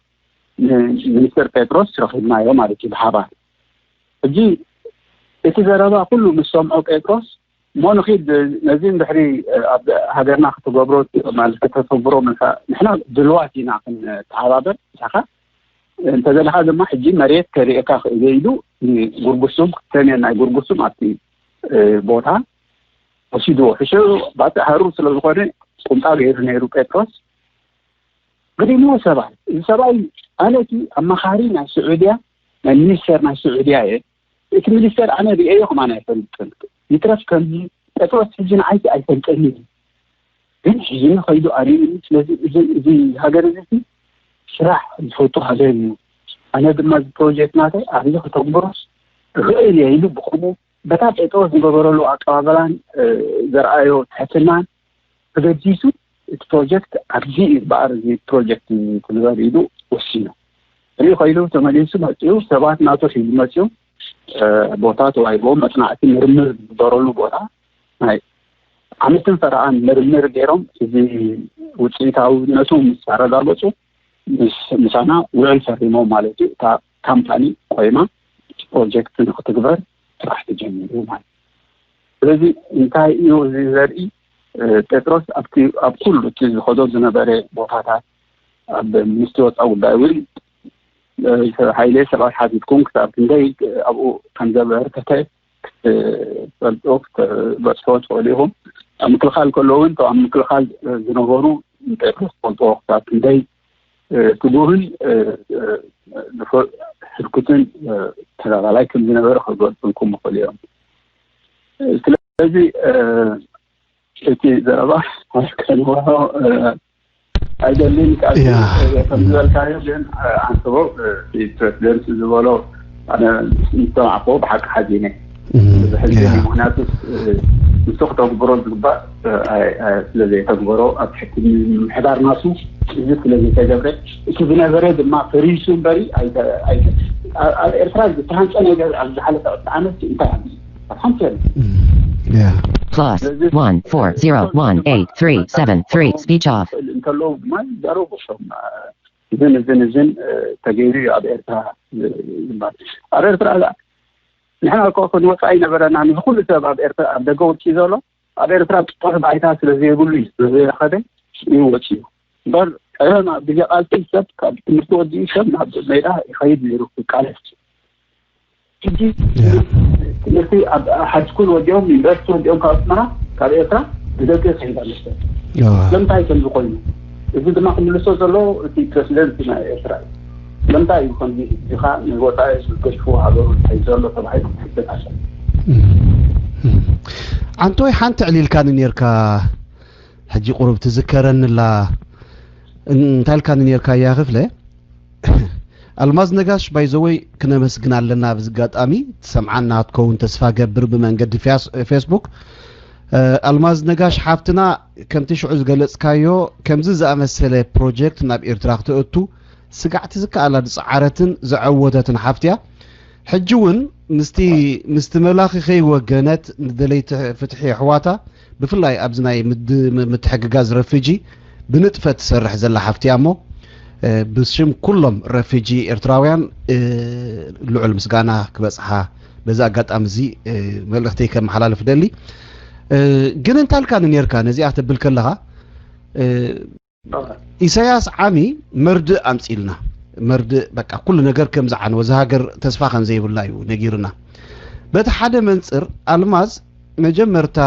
ሚኒስተር ጴጥሮስ ረኺብናዮ ማለት እዩ ብሓባር። ሕጂ እቲ ዘረባ ኩሉ ምስ ሰምዖ ጴጥሮስ እሞ ንኺድ ነዚ እንድሕሪ ኣብ ሃገርና ክትገብሮ ማለት ከተተግብሮ ምንካ ንሕና ድልዋት ኢና ክንተሓባበር ምሳኻ እንተዘለኻ ድማ ሕጂ መሬት ከርእየካ ክእለ ኢሉ ጉርጉሱም ክተንየን ናይ ጉርጉሱም ኣብቲ ቦታ ወሲድዎ። ሕሸ ባፅዕ ሃሩ ስለ ዝኾነ ቁምጣ ገይሩ ነይሩ ጴጥሮስ ግዲሞ ሰብኣይ እዚ ሰብኣይ ኣነ እቲ ኣማኻሪ ናይ ስዑድያ ናይ ሚኒስተር ናይ ስዑድያ እየ። እቲ ሚኒስተር ኣነ ርእየዮ ከማን ኣይፈልጥን። ይትረፍ ከምዚ ጴጥሮስ ሕጂ ንዓይ ኣይፈልጠኒ እዩ። ግን ሕጂ ከይዱ ኣርእዩ። ስለዚ እዚ እዚ ሃገር እዚ ስራሕ ዝፈቱ ሃገር እዩ። ኣነ ድማ እዚ ፕሮጀክት ናተይ ኣብዚ ከተግብሮስ እኽእል እየ ኢሉ ብኸምኡ በታ ጴጥሮስ ዝገበረሉ ኣቀባበላን ዘርኣዮ ትሕትናን ተገዲሱ እቲ ፕሮጀክት ኣብዚ እዩ በኣር እዚ ፕሮጀክት ትግበር ኢሉ ወሲኑ። ርኢ ከይሉ ተመሊሱ መፅኡ ሰባት ናቱ ሒዙ መፅኡ ቦታ ተዋሂቦም መፅናዕቲ ምርምር ዝግበረሉ ቦታ ናይ ዓመትን ፈረቓን ምርምር ገይሮም እዚ ውፅኢታውነቱ ምስ ኣረጋገፁ ምስ ምሳና ውዕል ፈሪሞም ማለት እዩ። እታ ካምፓኒ ቆይማ እቲ ፕሮጀክት ንክትግበር ስራሕ ተጀሚሩ ማለት እዩ። ስለዚ እንታይ እዩ እዚ ዘርኢ? ጴጥሮስ ኣብቲ ኣብ ኩሉ እቲ ዝኸዶ ዝነበረ ቦታታት ኣብ ሚኒስትሪ ወፃኢ ጉዳይ እውን ሃይለ ሰባት ሓቲትኩም ክሳብ ክንደይ ኣብኡ ከም ዘበርከተ ክትፈልጦ ክትበፅሖ ትኽእሉ ኢኹም። ኣብ ምክልኻል ከለዉ እውን እቶም ኣብ ምክልኻል ዝነበሩ ጴጥሮስ ክፈልጥዎ ክሳብ ክንደይ ትጉህን ህርኩትን ተጋዳላይ ከም ዝነበረ ክገልፅልኩም ይኽእሉ እዮም። ስለዚ እቲ ዘረባ ከንውሖ ኣይደልን። ካብ ከምዝበልካዮ ግን ኣንስቦ ፕሬዚደንት ዝበሎ ኣነ ምስ ሰማዕክዎ ብሓቂ ሓዚነ። ብዙሕ ግዜ ምክንያቱ ንሱ ክተግብሮ ዝግባእ ስለዘይተግበሮ ኣብ ትሕቲ ምምሕዳር ናሱ እዚ ስለዘይተገብረ እቲ ዝነበረ ድማ ፈሪሱ እምበሪ ኣብ ኤርትራ ዝተሃንፀ ነገር ኣብ ዝሓለፈ ዕስራ ዓመት እንታይ ኣብ ሓንቲ Plus one four zero one eight three seven three speech off. እንተለዉ ድማ ይዛረቡ እቶም እዝን እዝን እዝን ተገይሩ እዩ ኣብ ኤርትራ ዝባል ኣብ ኤርትራ ንሕና እኮ ክንወፃ ኣይነበረና ንዝኩሉ ሰብ ኣብ ኤርትራ ኣብ ደገ ውጭ ዘሎ ኣብ ኤርትራ ጥጡሕ ባይታ ስለዘይብሉ እዩ ስለዘይረኸበ እዩ ወፂኡ እምበር ቀደም ኣብ ግዜ ቃልሲ ሰብ ካብ ትምህርቲ ወዲኡ ሰብ ናብ ሜዳ ይኸይድ ነይሩ ክቃለስ ሕጂ ትምህርቲ ኣብ ሃይስኩል ወዲኦም ዩኒቨርሲቲ ወዲኦም ካብ ኣስመራ ካብ ኤርትራ ብደገ ይኸይድ ኣሎ ሰብ ስለምንታይ ከም ዝኾይኑ እዚ ድማ ክምልሶ ዘሎ እቲ ፕረሲደንት ናይ ኤርትራ እዩ ስለምንታይ እዩ ከምዚ እዚኻ ንወፃኢ ገድፍዎ ሃገሩ እንታይ ዘሎ ተባሂሉ ክሕተት ኣሎ ዓንቶይ ሓንቲ ዕሊልካኒ ነርካ ሕጂ ቁሩብ ትዝከረኒ ኣላ እንታይ ኢልካኒ ነርካ እያ ክፍለ ኣልማዝ ነጋሽ ባይዘወይ ክነመስግን ኣለና ኣብዚ ኣጋጣሚ ትሰምዓና ክትከውን ተስፋ ገብር ብመንገዲ ፌስቡክ ኣልማዝ ነጋሽ ሓፍትና ከምቲ ሽዑ ዝገለፅካዮ ከምዚ ዝኣመሰለ ፕሮጀክት ናብ ኤርትራ ክተእቱ ስጋዕቲ ዝከኣላ ዝፀዓረትን ዘዐወተትን ሓፍትያ ሕጂ እውን ምስቲ ምስቲ መላኺ ከይወገነት ንደለይቲ ፍትሒ ኣሕዋታ ብፍላይ ኣብዚ ናይ ምትሕግጋዝ ረፊጂ ብንጥፈት ትሰርሕ ዘላ ሓፍቲ እያ እሞ ብሽም ኩሎም ረፊጂ ኤርትራውያን ልዑል ምስጋና ክበፅሓ በዚ ኣጋጣሚ እዚ መልእኽተይ ከመሓላልፍ ደሊ ግን እንታልካ ንኔርካ ነዚኣ ተብል ከለኻ ኢሳያስ ዓሚ መርድእ ኣምፂልና መርድእ በቃ ኩሉ ነገር ከም ዝዓነወ እዚ ሃገር ተስፋ ከም ዘይብላ እዩ ነጊርና በቲ ሓደ መንፅር ኣልማዝ መጀመርታ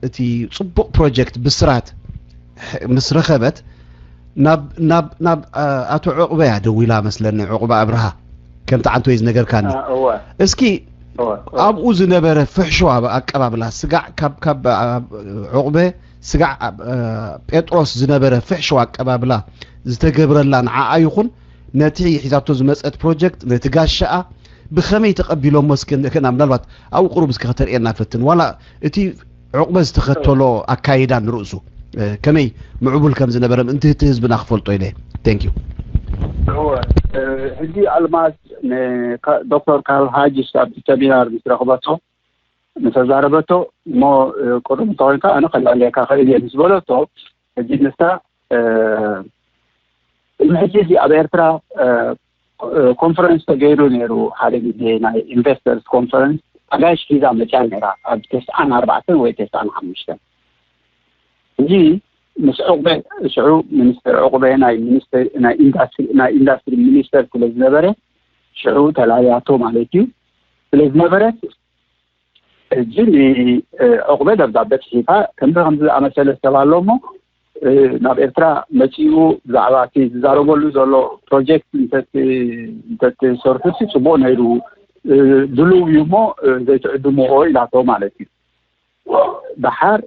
እቲ ጽቡቕ ፕሮጀክት ብስራት ምስ ረኸበት ናብ ናብ ናብ ኣቶ ዕቑበ እያ ደዊላ መስለኒ፣ ዕቑበ ኣብርሃ፣ ከምቲ ዓንተ ወይ ዝነገርካኒ። እስኪ ኣብኡ ዝነበረ ፍሕሽዋ ኣቀባብላ ስጋዕ ካብ ካብ ዕቑበ ስጋዕ ጴጥሮስ ዝነበረ ፍሕሽዋ ኣቀባብላ ዝተገብረላ ንዓኣ ይኹን ነቲ ሒዛቶ ዝመጸት ፕሮጀክት ነቲ ጋሻኣ ብኸመይ ተቐቢሎሞ? እስኪ ምናልባት ኣብኡ ቁሩብ እስኪ ከተርእየና ፈትን። ዋላ እቲ ዕቑበ ዝተኸተሎ ኣካይዳ ንርእሱ ከመይ ምዕቡል ከም ዝነበረ ምእንቲ እቲ ህዝብና ክፈልጦ ኢለ። Thank you። ሕጂ ኣልማዝ ዶክተር ካርል ሃጅስ ኣብቲ ሰሚናር ምስ ረኽበቶ፣ ምስ ኣዛረበቶ፣ እሞ ቅሩብ እንተኾይንካ ኣነ ከልዕለካ ክእል እየ ምስ በለቶ፣ ሕጂ ንሳ ቅድሚ ሕጂ እዚ ኣብ ኤርትራ ኮንፈረንስ ተገይሩ ነይሩ። ሓደ ግዜ ናይ ኢንቨስተርስ ኮንፈረንስ ኣጋይሽ ሒዛ መፅያ ነይራ ኣብ ተስዓን ኣርባዕተን ወይ ተስዓን ሓሙሽተን። እዚ ምስ ዕቑበ፣ ሽዑ ሚኒስትር ዕቑበ ናይ ኢንዱስትሪ ሚኒስተር ስለ ዝነበረ፣ ሽዑ ተላልያቶ ማለት እዩ። ስለ ዝነበረት ሕጂ ንዕቑበ ደብዳቤ ፅሒፋ ከምዚ ከምዚ ዝኣመሰለ ሰብ ኣሎ እሞ ናብ ኤርትራ መፂኡ ብዛዕባ እቲ ዝዛረበሉ ዘሎ ፕሮጀክት እንተትሰርሑሲ ፅቡቕ ነይሩ፣ ድልው እዩ እሞ ዘይትዕድምዎ ኢላቶ ማለት እዩ። ደሓር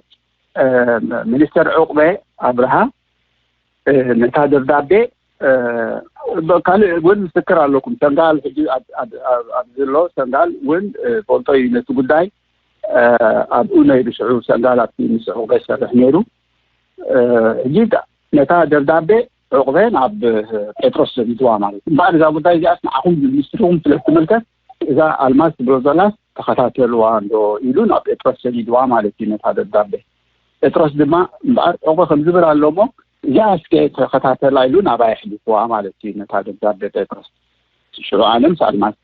ሚኒስተር ዕቑበ ኣብርሃ ነታ ደብዳቤ ካልእ እውን ምስክር ኣለኩም። ሰንጋል ሕጂ ኣብዚ ኣሎ ሰንጋል እውን ፈልጦ እዩ ነቲ ጉዳይ። ኣብኡ ነይሩ ሽዑ ሰንጋል ኣብቲ ምስ ዕቑበ ይሰርሕ ነይሩ። ሕጂ ነታ ደብዳቤ ዕቑበ ናብ ጴጥሮስ ሰዲድዋ ማለት እዩ። እምበኣር እዛ ጉዳይ እዚኣስ ንዓኹም ሚኒስትርኹም ስለ ትምልከት እዛ ኣልማዝ ትብሎ ዘላስ ተኸታተልዋ እንዶ ኢሉ ናብ ጴጥሮስ ሰዲድዋ ማለት እዩ ነታ ደብዳቤ። ጴጥሮስ ድማ እምበኣር ዕቑበ ከም ዝብል ኣሎ እሞ እዚኣ እስከ ተኸታተላ ኢሉ ናባይ ኣሕሊፍዋ ማለት እዩ ነታ ደብዳቤ ጴጥሮስ። ሽዑ ኣነ ምስ ኣልማዝ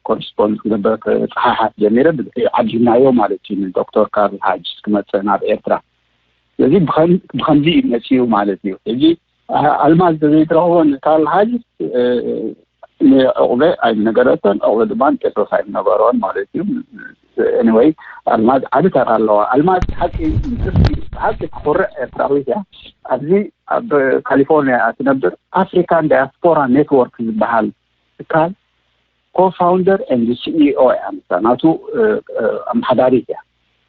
ኮረስፖንድ ክገብር ክፀሓሓፍ ጀሚረ። ብድሕሪኡ ዓዲምናዮ ማለት እዩ ንዶክተር ካርል ሃጅስ ክመፅእ ናብ ኤርትራ። ስለዚ ብኸምዚ እዩ መፂኡ ማለት እዩ። ሕጂ ኣልማዝ ተዘይትረኽቦ ንካርል ሃጅስ ንዕቑበ ኣይምነገረቶን፣ ዕቑበ ድማ ንጴጥሮስ ኣይምነገሮን ማለት እዩ። ኤኒወይ ኣልማዝ ዓቢ ተራ ኣለዋ። ኣልማዝ ብሓቂ ብሓቂ ትኹርዕ ኤርትራዊት እያ። ኣብዚ ኣብ ካሊፎርኒያ እያ ትነብር። ኣፍሪካን ዳያስፖራ ኔትወርክ ዝበሃል ትካል ኮፋውንደር ኤንድ ሲኢኦ እያ። ንሳ ናቱ ኣመሓዳሪት እያ።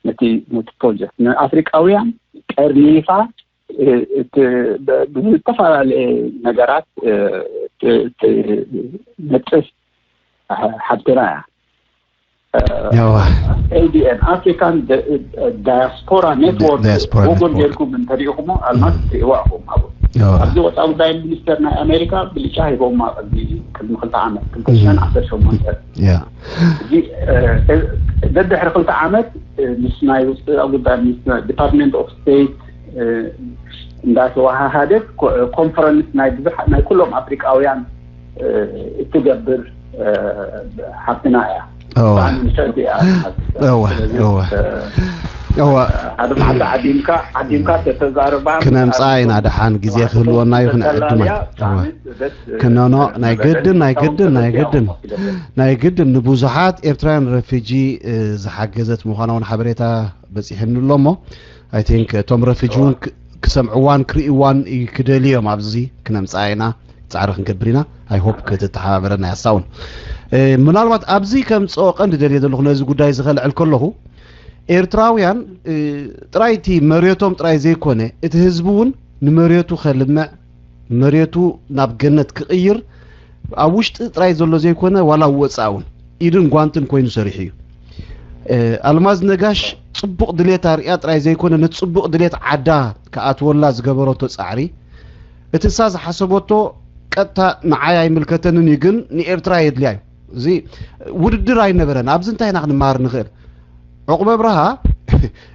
ነቲ ነቲ ፕሮጀክት ንኣፍሪቃውያን ቀርኒፋ ብዝተፈላለየ ነገራት ትነጥፍ ሓብትና እያ። ያዋ ኤዲኤን ኣፍሪካን ዳያስፖራ ኔትወርክ ዳያስፖራ ጎጎል ኔትወርክ። ጌርኩም እንተሪኢኹሞ ኣልማዝ ትሪእዋ ኢኹም። ኣብ ያዋ ኣብዚ ወፃኢ ጉዳይ ሚኒስተር ናይ ኣሜሪካ ብልጫ ሂቦማ ኣብዚ ቅድሚ ክልተ ዓመት ክልተ ሽሕን ዓሰርተ ሸሞንተን ያ እዚ ደድሕሪ ክልተ ዓመት ምስ ናይ ውፅኢ ጉዳይ ሚኒስትር ዲፓርትመንት ኦፍ ስቴት እንዳተወሃሃደት ኮንፈረንስ ናይ ብዙሓት ናይ ኩሎም ኣፍሪቃውያን እትገብር ሓፍትና እያ። እዋ ብጣዕሚ ምሸት እያ። እዋ ስለዚ እዋ እዋ ሓደ መዓልቲ ዓዲምካ ዓዲምካ ተተዛርባ ክነምፃ ኢና። ደሓን ግዜ ክህልወና እዩ፣ ክነዕድማ። እዋ። ክነኖ ናይ ግድን ናይ ግድን ናይ ግድን ናይ ግድን ንብዙሓት ኤርትራውያን ረፊጂ ዝሓገዘት ምዃና እውን ሓበሬታ በፂሕኒ ኣሎ እሞ፣ ኣይ ቲንክ እቶም ረፊጂ እውን ክሰምዕዋን ክርእይዋን ክደልዩ እዮም። ኣብዚ ክነምፃ ኢና፣ ፃዕሪ ክንገብር ኢና። ኣይ ሆፕ ክትተሓባበረና ያሳውን። ምናልባት ኣብዚ ከምፅኦ ቀንዲ ደልየ ዘለኹ ነዚ ጉዳይ ዝኸልዕል ከለኹ፣ ኤርትራውያን ጥራይ እቲ መሬቶም ጥራይ ዘይኮነ እቲ ህዝቢ እውን ንመሬቱ ከልምዕ፣ መሬቱ ናብ ገነት ክቕይር ኣብ ውሽጢ ጥራይ ዘሎ ዘይኮነ ዋላ ኣብ ወፃእ እውን ኢድን ጓንትን ኮይኑ ሰሪሑ እዩ። ኣልማዝ ነጋሽ ፅቡቕ ድሌት ኣርእያ ጥራይ ዘይኮነ ነቲ ፅቡቕ ድሌት ዓዳ ክኣትወላ ዝገበረቶ ፃዕሪ እቲ እሳ ዝሓሰበቶ ቀጥታ ንዓይ ኣይምልከተንን እዩ፣ ግን ንኤርትራ የድልያ እዩ። እዚ ውድድር ኣይነበረን። ኣብዚ እንታይ ኢና ክንመሃር ንኽእል? ዕቑበ ኣብርሃ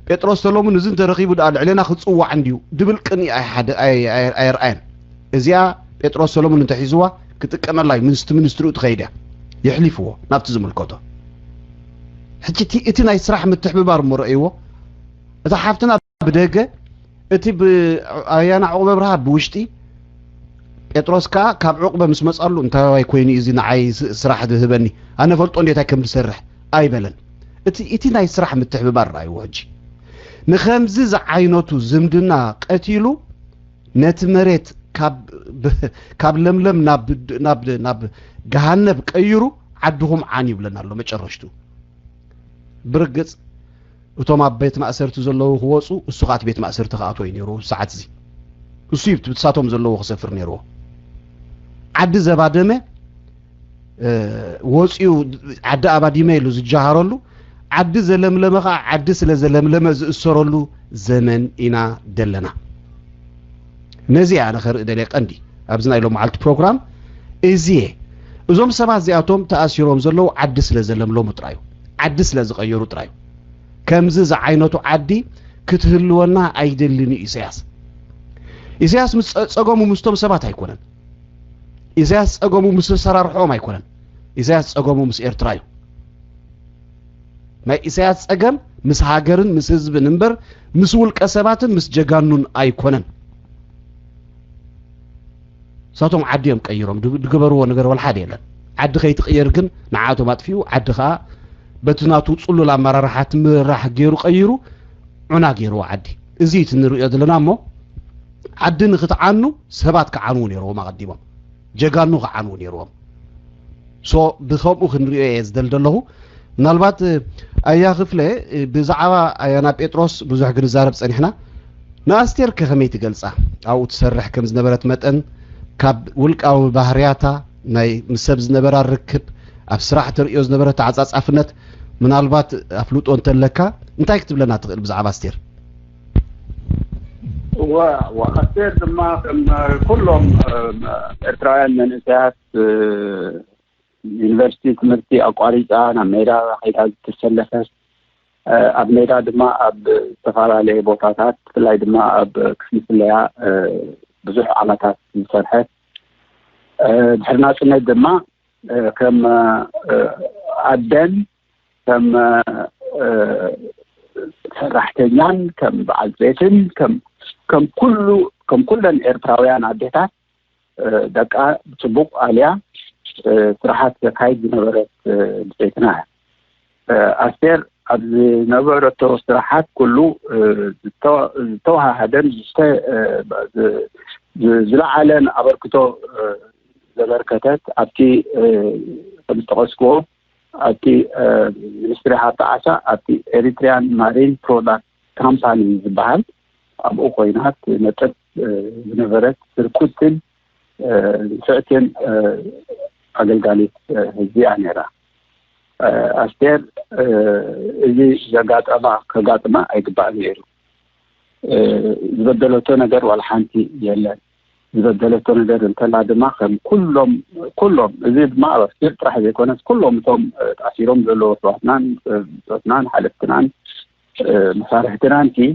ጴጥሮስ ሰሎሙን እዚ እንተረኺቡ ደኣ ልዕሌና ክጽዋዕ እንድዩ ድብል ቅንኢ ኣይሓደ ኣየርኣየን። እዚኣ ጴጥሮስ ሰሎሙን እንተሒዝዋ ክጥቀመላ እዩ። ምስቲ ሚኒስትርኡ ትኸይድ እያ፣ የሕሊፍዎ ናብቲ ዝምልከቶ። ሕጂ እቲ ናይ ስራሕ ምትሕብባር እሞ ረእይዎ። እታ ሓፍትና ብደገ እቲ ኣያና ዕቑበ ኣብርሃ ብውሽጢ ጴጥሮስ ከኣ ካብ ዕቑበ ምስ መጻሉ እንታይ ዋይ ኮይኑ እዚ ንዓይ ስራሕ ዝህበኒ ኣነ ፈልጦ እንዴታይ ከም ዝሰርሕ ኣይበለን። እቲ እቲ ናይ ስራሕ ምትሕብባር ረኣይዎ ሕጂ ንኸምዚ ዝዓይነቱ ዝምድና ቀቲሉ ነቲ መሬት ካብ ለምለም ናብ ገሃነብ ቀይሩ ዓድኹም ዓን ይብለና ኣሎ መጨረሽቱ። ብርግጽ እቶም ኣብ ቤት ማእሰርቲ ዘለዉ ክወፁ፣ እሱ ከዓ እቲ ቤት ማእሰርቲ ክኣትዎ እዩ ነይሩ። ሰዓት እዚ እሱ እዩ ብሳቶም ዘለዎ ክሰፍር ነይርዎ። ዓዲ ዘባደመ ወፂኡ ዓዲ ኣባዲመ ኢሉ ዝጀሃረሉ፣ ዓዲ ዘለምለመ ከዓ ዓዲ ስለ ዘለምለመ ዝእሰረሉ ዘመን ኢና ደለና። ነዚ እያ ኣነ ከርኢ ደልየ ቀንዲ ኣብዚ ናይ ሎም መዓልቲ ፕሮግራም። እዚየ እዞም ሰባት እዚኣቶም ተኣሲሮም ዘለዉ ዓዲ ስለ ዘለምለሙ ጥራዩ፣ ዓዲ ስለ ዝቐየሩ ጥራዩ። ከምዚ ዝዓይነቱ ዓዲ ክትህልወና ኣይደልን እዩ ኢሳያስ። ኢሳያስ ምስ ጸ- ጸገሙ ምስቶም ሰባት ኣይኮነን። ኢሳያስ ጸገሙ ምስ ኣሰራርሖም ኣይኮነን። ኢሳያስ ጸገሙ ምስ ኤርትራ እዩ። ናይ ኢሳያስ ጸገም ምስ ሃገርን ምስ ህዝብን እምበር ምስ ውልቀ ሰባትን ምስ ጀጋኑን ኣይኮነን። እሳቶም ዓዲ እዮም ቀይሮም ድገበርዎ ነገር ወላ ሓደ የለን። ዓዲ ከይትቕየር ግን ንዓቶም ኣጥፊኡ፣ ዓዲ ከዓ በቲ ናቱ ጽሉል ኣመራርሓ ትምራሕ ገይሩ ቀይሩ ዑና ገይርዎ ዓዲ። እዚ እቲ ንርእዮ ዘለና እሞ ዓዲ ንክትዓኑ ሰባት ክዓንዉ ነይርዎም ኣቐዲሞም። ጀጋኑ ክዓንዉ ነይርዎም። ሶ ብከምኡ ክንሪኦ እየ ዝደል ዘለኹ። ምናልባት ኣያ ክፍለ ብዛዕባ ኣያና ጴጥሮስ ብዙሕ ክንዛረብ ጸኒሕና። ንኣስቴር ከ ከመይ ትገልጻ? ኣብኡ ትሰርሕ ከም ዝነበረት መጠን ካብ ውልቃዊ ባህርያታ ናይ ምስ ሰብ ዝነበራ ርክብ ኣብ ስራሕ ተርእዮ ዝነበረ ተዓጻጻፍነት ምናልባት ኣፍልጦ እንተለካ እንታይ ክትብለና ትኽእል ብዛዕባ ኣስቴር? እወ ኣስቴር ድማ ከም ኩሎም ኤርትራውያን መንእሰያት ዩኒቨርሲቲ ትምህርቲ ኣቋሪፃ ናብ ሜዳ ከይዳ ዝተሰለፈት ኣብ ሜዳ ድማ ኣብ ዝተፈላለየ ቦታታት ብፍላይ ድማ ኣብ ክፍሊ ስለያ ብዙሕ ዓመታት ዝሰርሐት ድሕሪ ናፅነት ድማ ከም ኣደን ከም ሰራሕተኛን ከም በዓል ቤትን ከም ኩሉ ከም ኩለን ኤርትራውያን ኣዴታት ደቃ ብፅቡቕ ኣልያ ስራሓት ዘካይድ ዝነበረት ብፀይትና እያ። ኣስቴር ኣብ ዝነበረቶ ስራሓት ኩሉ ዝተዋሃሃደን ዝለዓለን ኣበርክቶ ዘበርከተት ኣብቲ ከም ዝጠቐስክዎ ኣብቲ ሚኒስትሪ ሃብቲ ዓሳ ኣብቲ ኤሪትሪያን ማሪን ፕሮዳክት ካምፓኒ ዝበሃል ኣብኡ ኮይና ትነጥፍ ዝነበረት ህርኩትን ንፍዕትን ኣገልጋሊት ህዝቢ እያ ነይራ። ኣስቴር እዚ ዘጋጠማ ከጋጥማ ኣይግባእ ነይሩ። ዝበደለቶ ነገር ዋላ ሓንቲ የለን። ዝበደለቶ ነገር እንተላ ድማ ከም ኩሎም ኩሎም እዚ ድማ ኣብ ኣስቴር ጥራሕ ዘይኮነስ ኩሎም እቶም ተኣሲሮም ዘለዎ ኣሕዋትናን ብፆትናን ሓለፍትናን መሳርሕትናን ኪ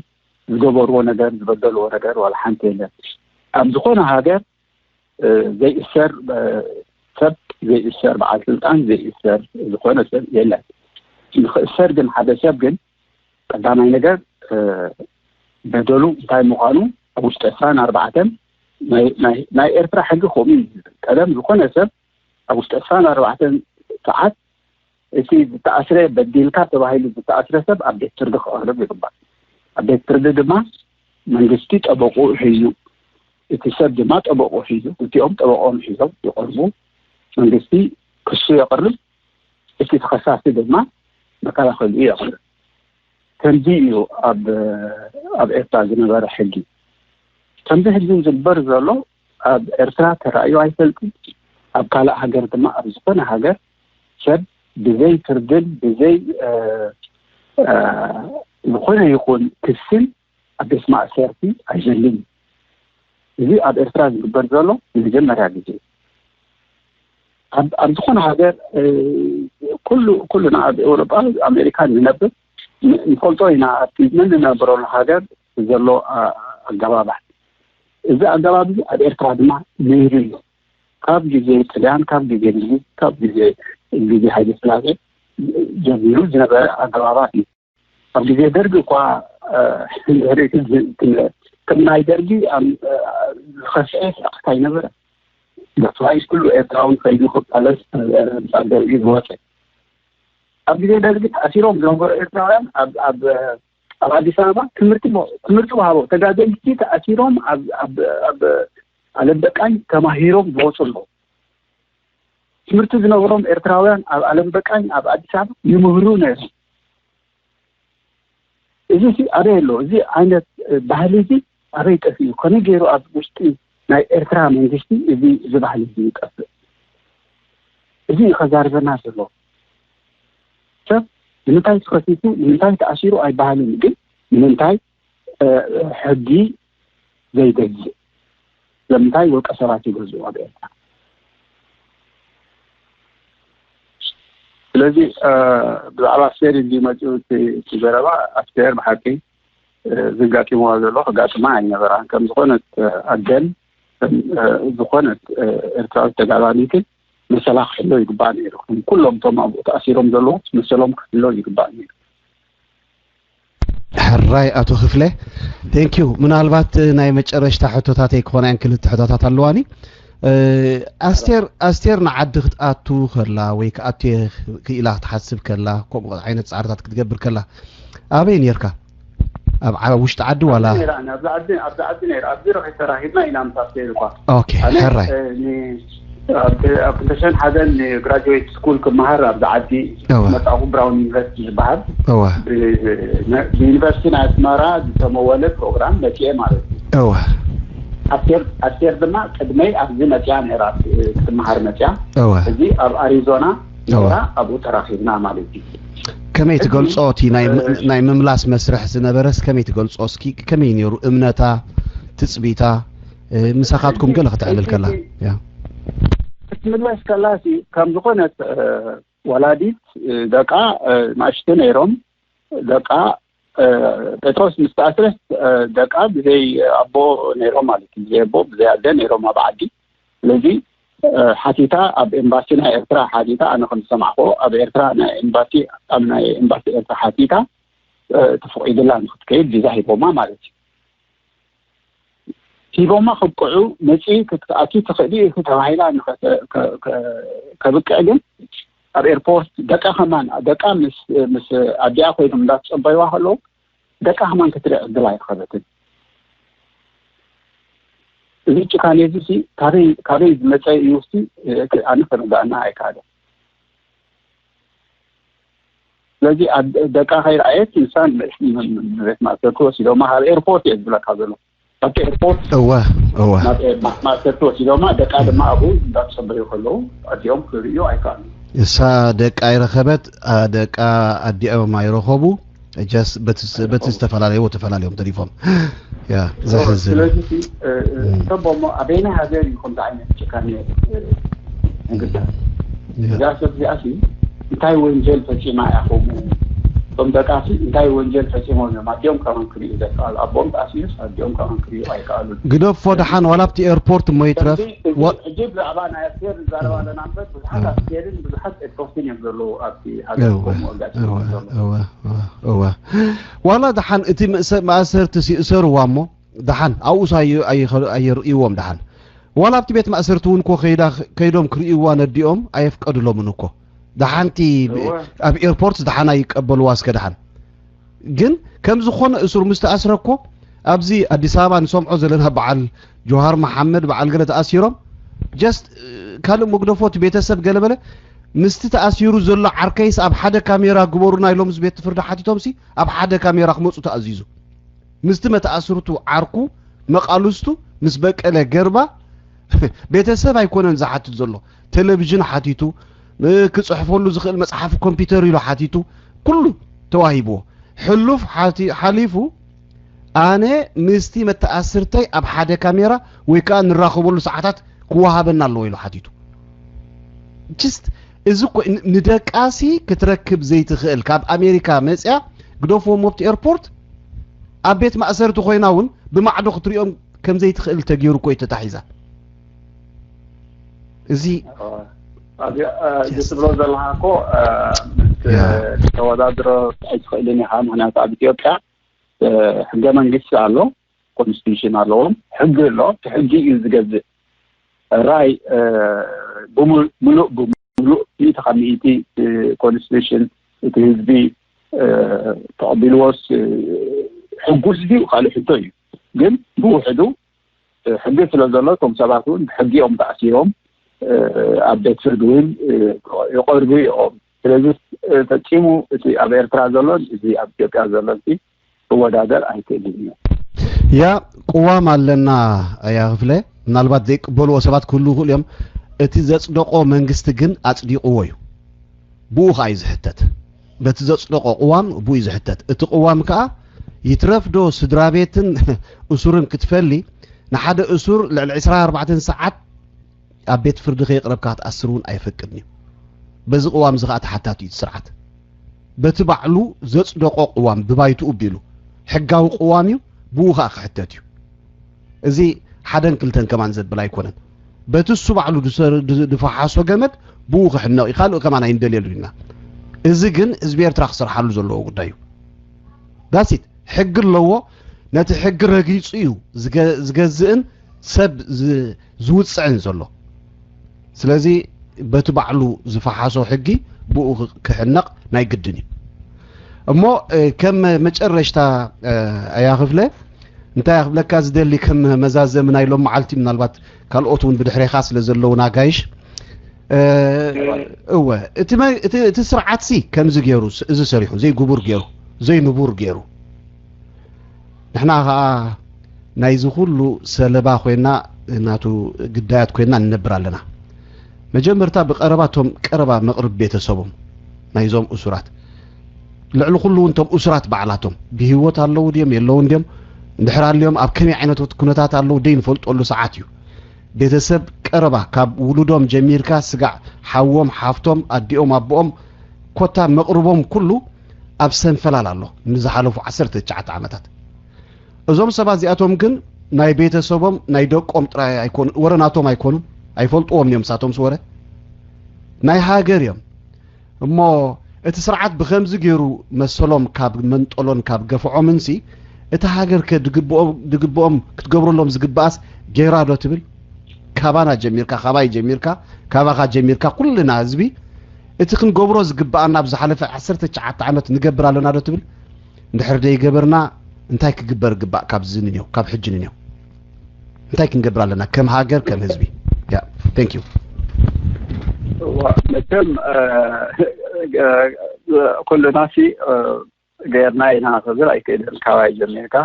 ዝገበርዎ ነገር ዝበደልዎ ነገር ዋላ ሓንቲ የለን። ኣብ ዝኾነ ሃገር ዘይእሰር ሰብ ዘይእሰር በዓል ስልጣን ዘይእሰር ዝኾነ ሰብ የለን። ንክእሰር ግን ሓደ ሰብ ግን ቀዳማይ ነገር በደሉ እንታይ ምዃኑ ኣብ ውሽጢ ዕስራን ኣርባዕተን ናይ ኤርትራ ሕጊ ከምኡ እዩ ዝብል። ቀደም ዝኾነ ሰብ ኣብ ውሽጢ ዕስራን ኣርባዕተን ሰዓት እቲ ዝተኣስረ በዲልካ ተባሂሉ ዝተኣስረ ሰብ ኣብ ቤት ፍርዲ ክቐርብ ይግባእ። ኣብ ቤት ፍርዲ ድማ መንግስቲ ጠበቁ ሒዙ እቲ ሰብ ድማ ጠበቁ ሒዙ እቲኦም ጠበቆም ሒዞም ይቐርቡ። መንግስቲ ክሱ የቕርብ፣ እቲ ተኸሳሲ ድማ መከላኸሊኡ የቕርብ። ከምዚ እዩ ኣብ ኣብ ኤርትራ ዝነበረ ሕጊ። ከምዚ ሕጂ ዝግበር ዘሎ ኣብ ኤርትራ ተራእዩ ኣይፈልጥን። ኣብ ካልእ ሃገር ድማ ኣብ ዝኾነ ሃገር ሰብ ብዘይ ፍርድን ብዘይ ዝኾነ ይኹን ክስን ኣብ ቤት ማእሰርቲ ኣይዘልን። እዚ ኣብ ኤርትራ ዝግበር ዘሎ ንመጀመርያ ግዜ ኣብ ዝኾነ ሃገር ኩሉ ኩሉና ኣብ ኤውሮጳ ኣሜሪካ ንነብር ንፈልጦ ኢና። ኣብቲ ንንነብረሉ ሃገር ዘሎ ኣገባባት እዚ ኣገባብ እዚ ኣብ ኤርትራ ድማ ነይሩ እዩ። ካብ ግዜ ጥልያን፣ ካብ ግዜ እንግሊዝ፣ ካብ ግዜ ግዜ ሃይለ ስላሴ ጀሚሩ ዝነበረ ኣገባባት እዩ። ኣብ ግዜ ደርጊ እኳ ድሕሪ ከም ናይ ደርጊ ዝኸፍአ ስርዓት ኣይነበረ። ብፍላይ ኩሉ ኤርትራዊ ከይዱ ክቃለስ ኣብ ደርጊ ዝወፀ ኣብ ግዜ ደርጊ ተኣሲሮም ዝነበሩ ኤርትራውያን ኣብ ኣብ ኣዲስ ኣበባ ትምህርቲ ሞ- ትምህርቲ ወሃቦ ተጋደልቲ ተኣሲሮም ኣብ ኣብ ኣብ ዓለም በቃኝ ተማሂሮም ዝወፁ ኣለዉ። ትምህርቲ ዝነበሮም ኤርትራውያን ኣብ ዓለም በቃኝ ኣብ ኣዲስ ኣበባ ይምህሩ ነይሮም። እዚ ሲ ኣበይ ኣሎ? እዚ ዓይነት እ፣ ባህሊ እዚ ኣበይ ጠፊኡ? ከመይ ገይሩ ኣብ ውሽጢ ናይ ኤርትራ መንግስቲ እዚ እዚ ባህሊ እዚ ይጠፍእ? እዚ እዩ ከዛርበና ዘሎ። ሰብ ንምንታይ ተኸሲሱ ንምንታይ ተኣሲሩ ኣይበሃልን፣ ግን ንምንታይ እ፣ ሕጊ ዘይገዝእ? ስለምንታይ ውልቀ ሰባት ይገዝኡ ኣብ ኤርትራ? ስለዚ እ፣ ብዛዕባ ኣስቴር እንዲ መፅኡ እቲ እቲ ዘረባ ኣስቴር ብሓቂ እ፣ ዘጋጢምዋ ዘሎ ከጋጥማ ኣይነበራን። ከም ዝኾነት እ፣ ኣደን ከም እ፣ ዝኾነት እ፣ ኤርትራዊት ተጋዳሊትን መሰላ ክሕሎ ይግባእ ነይሩ። ከም ኩሎም እቶም ኣብኡ ተኣሲሮም ዘለዉ መሰሎም ክሕሎ ይግባእ ነይሩ። ሕራይ ኣቶ ክፍለ፣ thank you። ምናልባት ናይ መጨረሽታ ሕቶታተይ ክኾና እየን፣ ክልተ ሕቶታት ኣለዋኒ። እ፣ ኣስቴር ኣስቴር ንዓዲ ክትኣቱ ከላ ወይ ክኣቱ እየ ክኢላ ክትሓስብ ከላ፣ ከምኡ ዓይነት ፃዕርታት ክትገብር ከላ ኣበይ ነርካ? ኣብ ዓ- ውሽጢ ዓዲ ዋላ? ነይራ ኣብዚ ዓዲ ኣብዚ ዓዲ ነይራ ኣብዚ ረኺ ተራኺብና ኢና ምሳስ እኳ ኦኬ፣ ኣነ ሕራይ እ፣ ን- ኣብ ኣብ ክልተ ሽሕን ሓደን ን ግራጁዌት ስኩል ክመሃር ኣብዚ ዓዲ እወ። መጣኹ ብራውን ዩኒቨርሲቲ ዝበሃል እወ ብ- ነ- ብዩኒቨርሲቲ ናይ ኣስመራ ዝተመወለ ፕሮግራም መፅኤ ማለት እዩ። እወ ኣስቴር ኣስቴር ድማ ቅድመይ ኣብዚ መፅያ ነይራ እ፣ ክትመሃር መፅያ። እወ እዚ ኣብ ኣሪዞና እወ ነይራ ኣብኡ ተራኺብና ማለት እዩ። ከመይ ሕጂ፣ ትገልጾ? እቲ ናይ ም- እ፣ ናይ ምምላስ መስርሕ ዝነበረስ ከመይ ትገልጾ? እስኪ ከመይ ነይሩ እምነታ፣ ትጽቢታ፣ እ፣ ምሳኻትኩም ገለ ከተዕልል ከላ? ሕጂ፣ ያ ክትምለስ ከላሲ ከም ዝኾነት እ፣ ወላዲት እ፣ ደቃ እ፣ ናእሽቱ ነይሮም። ደቃ እ፣ ጴጥሮስ ምስ ተኣስረስ እ፣ ደቃ ብዘይ ኣቦ ነይሮም ማለት እዩ። ብዘይ ኣቦ ብዘይ ኣደ ነይሮም ኣብ ዓዲ። ስለዚ እ፣ ሓቲታ ኣብ ኤምባሲ ናይ ኤርትራ ሓቲታ፣ ኣነ ከም ዝሰማዕክዎ ኣብ ኤርትራ ናይ ኤምባሲ ኣብ ናይ ኤምባሲ ኤርትራ ሓቲታ እ፣ ተፈቒዱላ ንክትከይድ ቪዛ ሂቦማ ማለት እዩ። ሂቦማ ከብቅዑ መፂ ክትኣቱ ትኽእሊ ኢኺ ተባሂላ ንኸተ- ከ- ከ- ከብቅዕ ግን ኣብ ኤርፖርት ደቃ ከማን ደቃ ምስ ምስ ኣዲኣ ኮይኖም እንዳተፀበይዋ ከለዉ ደቃ ከማን ክትርኢ ዕድል ኣይረኸበትን። እዚ ጭካኔ እዚ ሲ ካበይ ካበይ ዝመፀ እዩ ሲ ኣነ ክርዳእና ኣይከኣለን። ስለዚ ደቃ ከይረኣየት ንሳ ንቤት ማእሰርቲ ወሲዶማ። ካብ ኤርፖርት እየ ዝብለካ ዘሎ። ኣብቲ ኤርፖርት እወ እወ ናብ ማእሰርቲ ወሲዶማ። ደቃ ድማ ኣብኡ እንዳተፀበዩ ከለዉ ኣዲኦም ክርእዩ ኣይከኣሉ። እሳ ደቃ ኣይረኸበት፣ ደቃ ኣዲኦም ኣይረኸቡ። ጀስ በቲ ዝተፈላለየዎ ተፈላለዮም ተሪፎም። ያ ዘሕዝን። ስለዚ እቶም ቦሞ ኣበይና ሃገር እዩ ከምዚ ዓይነት ጭካኔ ንግበር? እዛ ሰብ እዚኣ ሲ እንታይ ወንጀል ፈፂማ እያ? ከምኡ እቶም ደቃ ሲ እንታይ ወንጀል ፈፂሞም እዮም? ኣዲኦም ከማን ክርእዩ ዘይከኣሉ፣ ኣቦኦም ተኣሲሩስ ኣዲኦም ከማን ክርእዩ ኣይከኣሉን። ግደፎ ደሓን ዋላ ኣብቲ ኤርፖርት እሞ ይትረፍ። ሕጂ ብዛዕባ ናይ ኣስቴር ንዛረብ ኣለና እምበር ብዙሓት ኣስቴርን ብዙሓት ጴጥሮስን እዮም ዘለዉ ኣብቲ ሃገር። ከምኡ ኣጋጢሙ ዘሎ እወ ዋላ ደሓን እቲ ማእሰርትስ ይእሰርዋ እሞ ደሓን ኣብኡስ ኣየርእይዎም ደሓን ዋላ ኣብቲ ቤት ማእሰርቲ እውን እኮ ከይዶም ክርእይዋ ነዲኦም ኣየፍቀድሎምን እኮ። ደሓንቲ ኣብ ኤርፖርት ደሓን ኣይቀበልዋ እስከ ደሓን ግን ከም ዝኾነ እሱር ምስ ተኣስረ እኮ ኣብዚ ኣዲስ ኣበባ ንሰምዖ ዘለና በዓል ጆሃር መሓመድ በዓል ገለ ተኣሲሮም just ካልእ መግደፎ እቲ ቤተሰብ ገለበለ ምስቲ ተኣሲሩ ዘሎ ዓርከይስ ኣብ ሓደ ካሜራ ግበሩና ኢሎም ምስ ቤት ፍርዲ ሓቲቶምሲ ኣብ ሓደ ካሜራ ክመፁ ተኣዚዙ ምስቲ መተኣስርቱ ዓርኩ መቓልስቱ ምስ በቀለ ገርባ ቤተሰብ ኣይኮነን ዝሓትት ዘሎ ቴሌቪዥን ሓቲቱ ክፅሕፈሉ ዝኽእል መፅሓፍ ኮምፒውተር ኢሉ ሓቲቱ ኩሉ ተዋሂብዎ ሕሉፍ ሓሊፉ ኣነ ምስቲ መተኣስርተይ ኣብ ሓደ ካሜራ ወይ ከዓ ንራኸበሉ ሰዓታት ክወሃበና ኣለዎ ኢሉ ሓቲቱ just እዚ እኮ ንደቃሲ ክትረክብ ዘይትኽእል ካብ ኣሜሪካ መፅያ ግደፍዎም ኣብቲ ኤርፖርት ኣብ ቤት ማእሰርቲ ኮይና እውን ብማዕዶ ክትሪኦም ከም ዘይትኽእል ተገይሩ እኮ እዩ ተታሒዛ እዚ እዚ ትብሎ ዘለካ እኮ ምስ ተወዳድሮ ኣይትኽእልን ኢኻ። ምክንያቱ ኣብ ኢትዮጵያ ሕገ መንግስቲ ኣሎ፣ ኮንስቲቱሽን ኣለዎም፣ ሕጊ ኣሎ። እቲ ሕጊ እዩ ዝገዝእ። ራይ ብምሉእ ብምሉእ ሚእቲ ካብ ሚእቲ ኮንስቲቱሽን እቲ ህዝቢ ተቐቢልዎስ ሕጉስ ድዩ ካልእ ሕቶ እዩ። ግን ብውሕዱ ሕጊ ስለ ዘሎ እቶም ሰባት እውን ብሕጊ እዮም ተኣሲሮም ኣብ ቤት ፍርዲ እውን ይቐርቡ እዮም። ስለዚ ፈጺሙ እቲ ኣብ ኤርትራ ዘሎን እዚ ኣብ ኢትዮጵያ ዘሎን ክወዳደር ኣይክእልን እዩ። ያ ቅዋም ኣለና። ኣያ ክፍለ ምናልባት ዘይቅበልዎ ሰባት ክህሉ ይኽእሉ እዮም። እቲ ዘጽደቆ መንግስቲ ግን ኣጽዲቕዎ እዩ። ብኡ ከዓ እዩ ዝሕተት። በቲ ዘጽደቆ ቅዋም ብኡ እዩ ዝሕተት። እቲ ቅዋም ከዓ ይትረፍዶ ስድራ ቤትን እሱርን ክትፈሊ ንሓደ እሱር ልዕሊ ዕስራን ኣርባዕተን ሰዓት ኣብ ቤት ፍርዲ ከየቕረብካ ክትኣስር እውን ኣይፈቅድን እዩ። በዚ ቅዋም እዚ ከዓ ተሓታቲ እዩ እቲ ስርዓት። በቲ ባዕሉ ዘጽደቆ ቅዋም ብባይትኡ ቢሉ ሕጋዊ ቅዋም እዩ፣ ብኡ ከዓ ክሕተት እዩ። እዚ ሓደን ክልተን ከማን ዘብል ኣይኮነን። በቲ እሱ ባዕሉ ዝፈሓሶ ገመድ ብኡ ክሕነቕ እዩ። ካልእ ከማን ኣይንደልየሉ ኢና። እዚ ግን ህዝቢ ኤርትራ ክሰርሓሉ ዘለዎ ጉዳይ እዩ። ዳሲት ሕጊ ኣለዎ። ነቲ ሕጊ ረጊጹ እዩ ዝገዝእን ሰብ ዝውፅዕን ዘሎ። ስለዚ በቲ ባዕሉ ዝፈሓሶ ሕጊ ብኡ ክሕነቕ ናይ ግድን እዩ። እሞ ከም መጨረሽታ ኣያ ክፍለ እንታይ ክብለካ ዝደሊ ከም መዛዘሚ ናይ ሎም መዓልቲ ምናልባት ካልኦት እውን ብድሕሬኻ ስለ ዘለውና ጋይሽ እወ እቲ ስርዓት ሲ ከምዚ ገይሩ እዚ ሰሪሑ ዘይጉቡር ገይሩ ዘይንቡር ገይሩ ንሕና ከዓ ናይዚ ኩሉ ሰለባ ኮይና ናቱ ግዳያት ኮይና ንነብር ኣለና። መጀመርታ ብቀረባ እቶም ቀረባ መቕርብ ቤተሰቦም ናይዞም እሱራት ልዕሊ ኩሉ እውን እቶም እሱራት ባዕላቶም ብህይወት ኣለዉ ድዮም የለውን ድዮም እንድሕር ኣልዮም ኣብ ከመይ ዓይነት ኩነታት ኣለዉ ደይ ንፈልጠሉ ሰዓት እዩ። ቤተሰብ ቀረባ ካብ ውሉዶም ጀሚርካ ስጋዕ ሓዎም ሓፍቶም ኣዲኦም ኣቦኦም ኮታ መቕርቦም ኩሉ ኣብ ሰንፈላል ኣሎ ንዝሓለፉ ዓሰርተ ትሽዓተ ዓመታት። እዞም ሰባት እዚኣቶም ግን ናይ ቤተሰቦም ናይ ደቆም ጥራይ ኣይኮኑ ወረ ናቶም ኣይኮኑን ኣይፈልጥዎም እዮም ሳቶም ስወረ ናይ ሃገር እዮም። እሞ እቲ ስርዓት ብኸምዚ ገይሩ መሰሎም ካብ መንጠሎን ካብ ገፍዖምንሲ እታ ሃገር ከ ድግብኦም ክትገብረሎም ዝግብኣስ ገይራ ዶ ትብል? ካባና ጀሚርካ ካባይ ጀሚርካ ካባኻ ጀሚርካ ኩልና ህዝቢ እቲ ክንገብሮ ዝግብኣና ኣብ ዝሓለፈ ዓሰርተ ትሽዓተ ዓመት ንገብር ኣለና ዶ ትብል? እንድሕር ደይገበርና እንታይ ክግበር ግባእ ካብ ዝንንዮ ካብ ሕጂ ንንዮ እንታይ ክንገብር ኣለና ከም ሃገር ከም ህዝቢ? ያ thank you መቸም ኩልና ሲ ገርና ኢና ክብል ኣይክእልን። ካባይ ጀሚርካ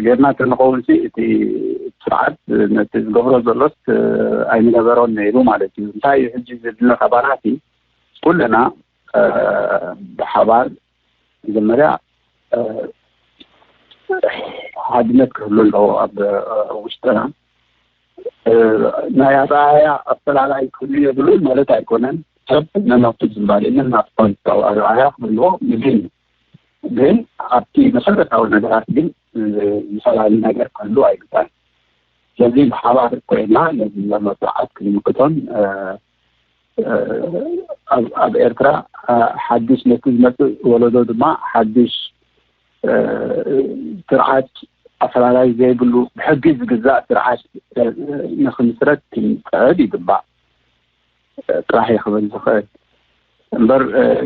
ገርና እንተንኸውን ሲ እቲ ስርዓት ነቲ ዝገብሮ ዘሎስ ኣይምገበሮን ነይሩ ማለት እዩ። እንታይ እዩ ሕጂ ዝድለ ካባና ሲ ኩልና ብሓባር መጀመርያ ሓድነት ክህሉ ኣለዎ ኣብ ውሽጥና። ናይ ኣረኣያ ኣፈላላይ ክህሉ የብሉን ማለት ኣይኮነን። ሰብ ነናቱ ዝንባሌ ነናቱ ፖለቲካዊ ኣረኣያ ክህልዎ ይድል። ግን ኣብቲ መሰረታዊ ነገራት ግን ዝፈላለ ነገር ክህሉ ኣይግባን። ስለዚ ብሓባር ኮይና ነዚ ዘሎ ስርዓት ክንምክቶን ኣብ ኤርትራ ሓድሽ ነቲ ዝመፅእ ወለዶ ድማ ሓድሽ ስርዓት ኣፈላላይ ዘይብሉ ብሕጊ ዝግዛእ ስርዓት ንክምስረት ክንፅዕድ ይግባእ ጥራሕ እየ ክብል ዝኽእል። እምበር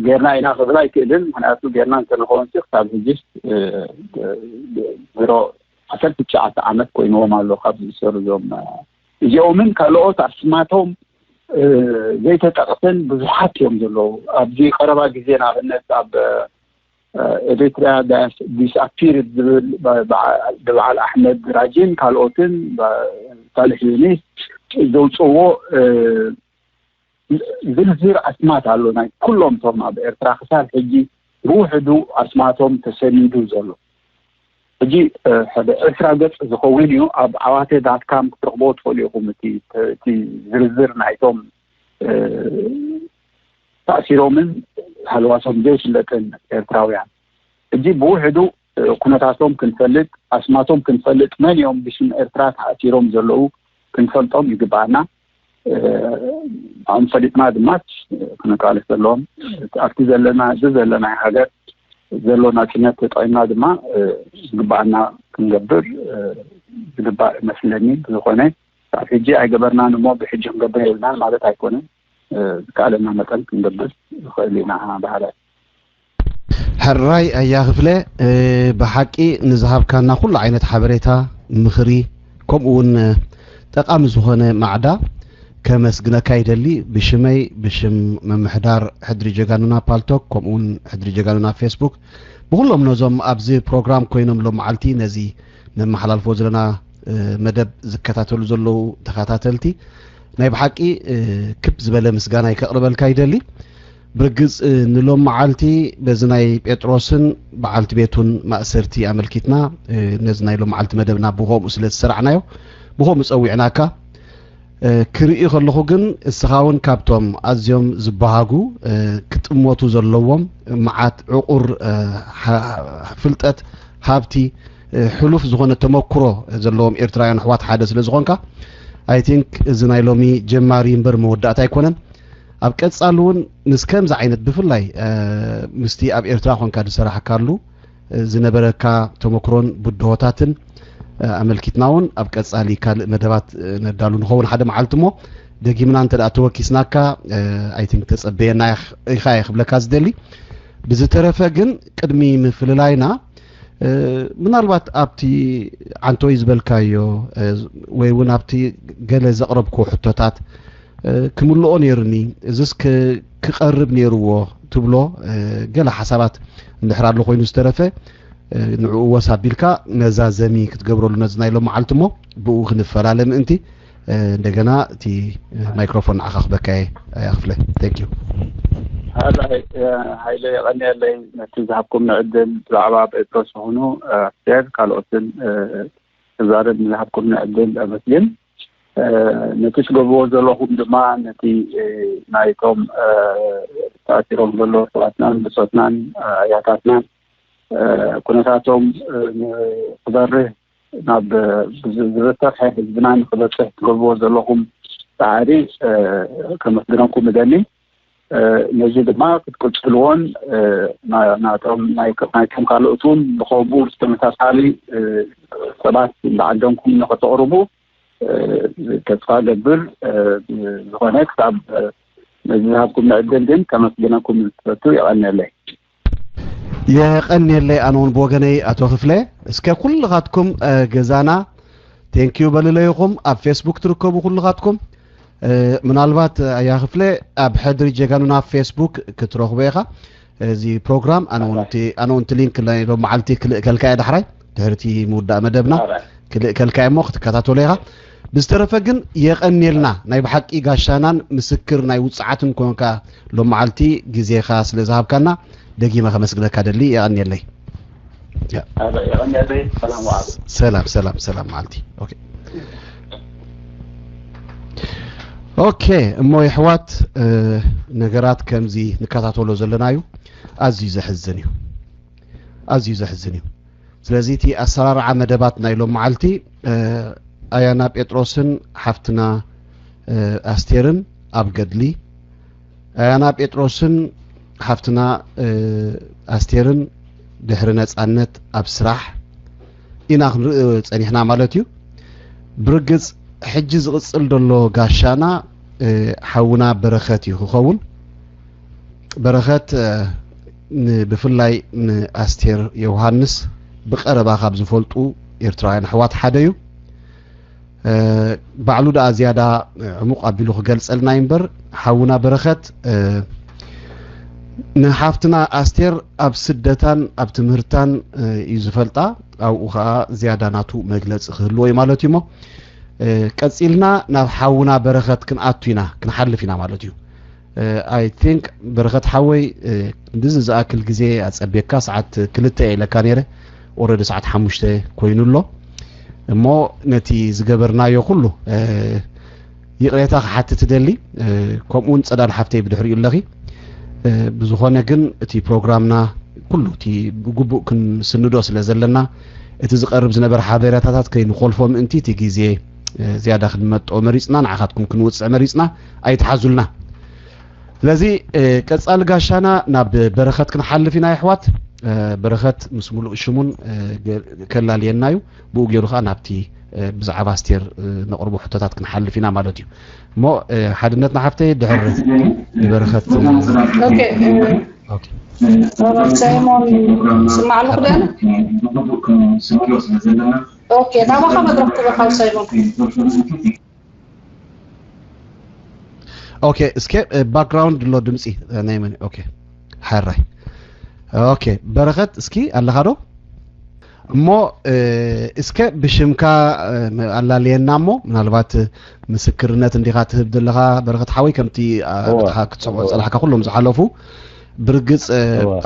ጌርና ኢና ክብል ኣይክእልን። ምክንያቱ ጌርና እንተንኸውን ክሳብ ሕጂስ ድሮ ዓሰርተ ትሽዓተ ዓመት ኮይንዎም ኣሎ ካብ ዝእሰሩ እዞም እዚኦምን ካልኦት ኣስማቶም ዘይተጠቕሰን ብዙሓት እዮም ዘለዉ። ኣብዚ ቀረባ ግዜ ንኣብነት ኣብ ኤሪትሪያ ዲስኣፒርድ ዝብል ብበዓል ኣሕመድ ራጂን ካልኦትን ሳልሕ ዩኒስ ዘውፅዎ ዝርዝር ኣስማት ኣሎ ናይ ኩሎም እቶም ኣብ ኤርትራ ክሳብ ሕጂ ብውሕዱ ኣስማቶም ተሰኒዱ ዘሎ። ሕጂ ሓደ ዕስራ ገጽ ዝኸውን እዩ። ኣብ ዓዋተ ዳትካም ክትረኽቦ ትኽእሉ ኢኹም እቲ ዝርዝር ናይቶም ተኣሲሮምን ሃልዋቶም ዘይፍለጥን ኤርትራውያን። ሕጂ ብውሕዱ ኩነታቶም ክንፈልጥ ኣስማቶም ክንፈልጥ መን እዮም ብሽም ኤርትራ ተኣሲሮም ዘለዉ ክንፈልጦም ይግባኣና። ንዕኦም ፈሊጥና ድማ ክነቃለስ ዘለዎም ኣብቲ ዘለና እዚ ዘለና ሃገር ዘሎ ናጽነት ተጠቒምና ድማ ዝግባኣና ክንገብር ዝግባእ ይመስለኒ። ብዝኾነ ካብ ሕጂ ኣይገበርናን እሞ ብሕጂ ክንገብር የብልናን ማለት ኣይኮነን። ዝከኣለና መጠን ክንገብር ንኽእል ኢና በሃላይ። ሕራይ ኣያ ክፍለ፣ ብሓቂ ንዝሃብካና ኩሉ ዓይነት ሓበሬታ፣ ምኽሪ፣ ከምኡ እውን ጠቓሚ ዝኾነ ማዕዳ ከመስግነካ ይደሊ። ብሽመይ፣ ብሽም ምምሕዳር ሕድሪ ጀጋኑና ፓልቶክ፣ ከምኡ እውን ሕድሪ ጀጋኑና ፌስቡክ፣ ብኩሎም ነዞም ኣብዚ ፕሮግራም ኮይኖም ሎም መዓልቲ ነዚ ነመሓላልፎ ዘለና መደብ ዝከታተሉ ዘለዉ ተኸታተልቲ ናይ ብሓቂ ክብ ዝበለ ምስጋና ይከቕርበልካ ይደሊ። ብርግጽ ንሎም መዓልቲ በዚ ናይ ጴጥሮስን በዓልቲ ቤቱን ማእሰርቲ ኣመልኪትና ነዚ ናይ ሎም መዓልቲ መደብና ብኸምኡ ስለ ዝሰራዕናዮ ብኸምኡ ጸዊዕናካ። ክርኢ ከለኹ ግን እስኻ እውን ካብቶም ኣዝዮም ዝበሃጉ ክጥመቱ ዘለዎም መዓት ዕቑር ፍልጠት፣ ሃብቲ፣ ሕሉፍ ዝኾነ ተመክሮ ዘለዎም ኤርትራውያን ኣሕዋት ሓደ ስለ ዝኾንካ፣ I think እዚ ናይ ሎሚ ጀማሪ እምበር መወዳእታ ኣይኮነን። ኣብ ቀጻሊ እውን ምስ ከምዚ ዓይነት ብፍላይ ምስቲ ኣብ ኤርትራ ኮንካ ዝሰራሕካሉ ዝነበረካ ተመክሮን ብድሆታትን ኣመልኪትና እውን ኣብ ቀጻሊ ካልእ መደባት ነዳሉ ንኸውን ሓደ መዓልቲ እሞ፣ ደጊምና እንተ ደኣ ተወኪስናካ፣ I think ተጸበየና ኢኻ እየ ክብለካ ዝደሊ። ብዝተረፈ ግን ቅድሚ ምፍልላይና ምናልባት ኣብቲ ዓንቶይ ዝበልካዮ ወይ እውን ኣብቲ ገለ ዘቕረብኩ ሕቶታት ክምልኦ ነይሩኒ፣ እዝስ ክቐርብ ነይርዎ ትብሎ ገለ ሓሳባት እንድሕር ኣሎ ኮይኑ ዝተረፈ ንዕኡ ወስ ኣቢልካ መዛዘሚ ክትገብረሉ ነዚ ናይ ሎም መዓልቲ እሞ ብኡ ክንፈላለ ምእንቲ እንደገና እቲ ማይክሮፎን ንዓኻ ክበካ እየ። ኣያ ክፍለ። Thank you። ሃይለ የቐንየለይ ነቲ ዝሃብኩም ንዕድል ብዛዕባ ጴጥሮስ ዝኾኑ ኣስቴር ካልኦትን ክዛረብ ንዝሃብኩም ንዕድል ኣመስግን። ነቲ ትገብርዎ ዘለኹም ድማ ነቲ ናይቶም ተኣሲሮም ዘለዉ ኣሕዋትናን ብጾትናን ኣያታትናን ኩነታቶም ክበርህ ናብ ዝበርትዐ ህዝብና ንክበፅሕ ትገብርዎ ዘለኹም ፃዕሪ ከመስግነኩም እደሊ። ነዚ ድማ ክትቅፅልዎን ናቶም ናይቶም ካልኦት እውን ብከምኡ ዝተመሳሳሊ ሰባት ንዓዶምኩም ንክተቕርቡ ተስፋ ገብር። ዝኾነ ክሳብ ነዚ ዝሃብኩም ዕድል ግን ከመስግነኩም ዝፈቱ። የቐንየለይ። የቐንየለይ። ኣነ እውን ብወገነይ ኣቶ ክፍለ እስከ ኩልኻትኩም ገዛና ቴንኪዩ በልለይኹም ኣብ ፌስቡክ ትርከቡ ኩልኻትኩም። ምናልባት ኣያ ክፍለ ኣብ ሕድሪ ጀጋኑና ፌስቡክ ክትረኽቦ ኢኻ። እዚ ፕሮግራም ኣነ እውን እቲ ሊንክ ናይ ሎም መዓልቲ ክልእከልካ እየ ዳሕራይ ድሕርቲ ምውዳእ መደብና ክልእከልካ እየ እሞ ክትከታተሎ ኢኻ። ብዝተረፈ ግን የቐንየልና ናይ ብሓቂ ጋሻናን ምስክር ናይ ውፅዓትን ኮንካ ሎም መዓልቲ ግዜኻ ስለ ዝሃብካና ደጊመ ከመስግነካ ደሊ። የቐንየለይ። የቐንየለይ። ሰላም ወዓሉ። ሰላም ሰላም ሰላም መዓልቲ። ኦኬ ኦኬ እሞ የሕዋት ነገራት ከምዚ ንከታተሎ ዘለና እዩ። ኣዝዩ ዘሕዝን እዩ። ኣዝዩ ዘሕዝን እዩ። ስለዚ እቲ ኣሰራርዓ መደባት ናይ ሎም መዓልቲ ኣያና ጴጥሮስን ሓፍትና ኣስቴርን ኣብ ገድሊ፣ ኣያና ጴጥሮስን ሓፍትና ኣስቴርን ድሕሪ ነፃነት ኣብ ስራሕ ኢና ክንርኢ ፀኒሕና ማለት እዩ። ብርግፅ ሕጂ ዝቕፅል ዘሎ ጋሻና ሓውና በረኸት እዩ ክኸውን። በረኸት ብፍላይ ንኣስቴር ዮውሃንስ ብቐረባ ካብ ዝፈልጡ ኤርትራውያን ኣሕዋት ሓደ እዩ። ባዕሉ ደኣ ዝያዳ ዕሙቕ ኣቢሉ ክገልጸልና እዩ እምበር ሓውና በረኸት ንሓፍትና ኣስቴር ኣብ ስደታን ኣብ ትምህርታን እዩ ዝፈልጣ። ኣብኡ ኸዓ ዝያዳ ናቱ መግለጺ ክህልዎ እዩ ማለት እዩ እሞ ቀጺልና ናብ ሓውና በረኸት ክንኣቱ ኢና ክንሓልፍ ኢና ማለት እዩ። I think በረኸት ሓወይ ክንድዚ ዝኣክል ግዜ ኣጸቤካ ሰዓት ክልተ እየ ኢለካ ነይረ። Already ሰዓት ሓሙሽተ ኮይኑ ኣሎ እሞ ነቲ ዝገበርናዮ ኩሉ ይቕሬታ ክሓትት እደሊ። ከምኡ እውን ጸዳል ሓፍተይ ብድሕሪኡ ኣለኺ። ብዝኾነ ግን እቲ ፕሮግራምና ኩሉ እቲ ብግቡእ ክንስንዶ ስለ ዘለና እቲ ዝቐርብ ዝነበረ ሓበሬታታት ከይንኾልፎ ምእንቲ እቲ ግዜ ዝያዳ ክንመጦ መሪጽና ንዓኻትኩም ክንውጽዕ መሪጽና። ኣይትሓዙልና። ስለዚ ቀጻሊ ጋሻና ናብ በረኸት ክንሓልፍ ኢና የሕዋት። በረኸት ምስ ሙሉእ ሽሙን ከላልየና እዩ። ብኡ ገይሩ ከዓ ናብቲ ብዛዕባ ኣስቴር ነቕርቦ ሕቶታት ክንሓልፍ ኢና ማለት እዩ። እሞ ሓድነትና ሓፍተይ ድሕር ንበረኸት ኦኬ። ሳይሞን ስማዕ ኣለኹ ዶ ኣነ? ኦኬ፣ ናባኻ መድረኽ ክበካ ሳይሞን። ኦኬ፣ እስከ ባክግራውንድ ኣሎ ድምፂ ናይ መን? ኦኬ፣ ሓራይ። ኦኬ፣ በረኸት እስኪ ኣለኻ ዶ? እሞ እስከ ብሽምካ ኣላልየና እሞ ምናልባት ምስክርነት እንዲኻ ትህብ ዘለኻ በረኸት ሓወይ፣ ከምቲ ኣኻ ክትሰምዖ ዝጸላሕካ ኩሎም ዝሓለፉ ብርግጽ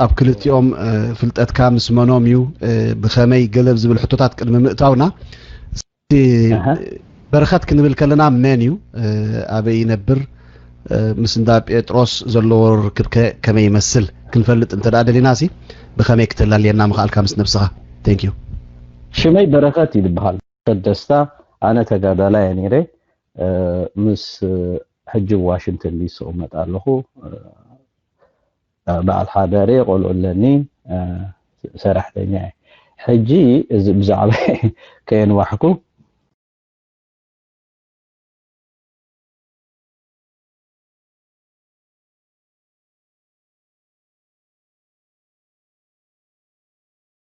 ኣብ ክልቲኦም ፍልጠትካ ምስ መኖም እዩ ብኸመይ ገለብ ዝብል ሕቶታት ቅድሚ ምእታውና በረኸት ክንብል ከለና መን እዩ? ኣበይ ይነብር? ምስ እንዳ ጴጥሮስ ዘለዎ ርክብ ከ ከመይ ይመስል ክንፈልጥ እንተ ደኣ ደሊና ሲ ብኸመይ ክተላልየና ምኽኣልካ ምስ ነብስኻ? Thank you። ሽመይ በረኸት እዩ ዝበሃል። በረኸት ደስታ። ኣነ ተጋዳላይ እየ ነይረ። ምስ ሕጂ ዋሽንግተን ዲሲ እቕመጥ ኣለኹ። በዓል ሓዳር እየ፣ ቆልዑ ኣለኒ፣ ሰራሕተኛ እየ። ሕጂ እዚ ብዛዕባ ከየንዋሕኩ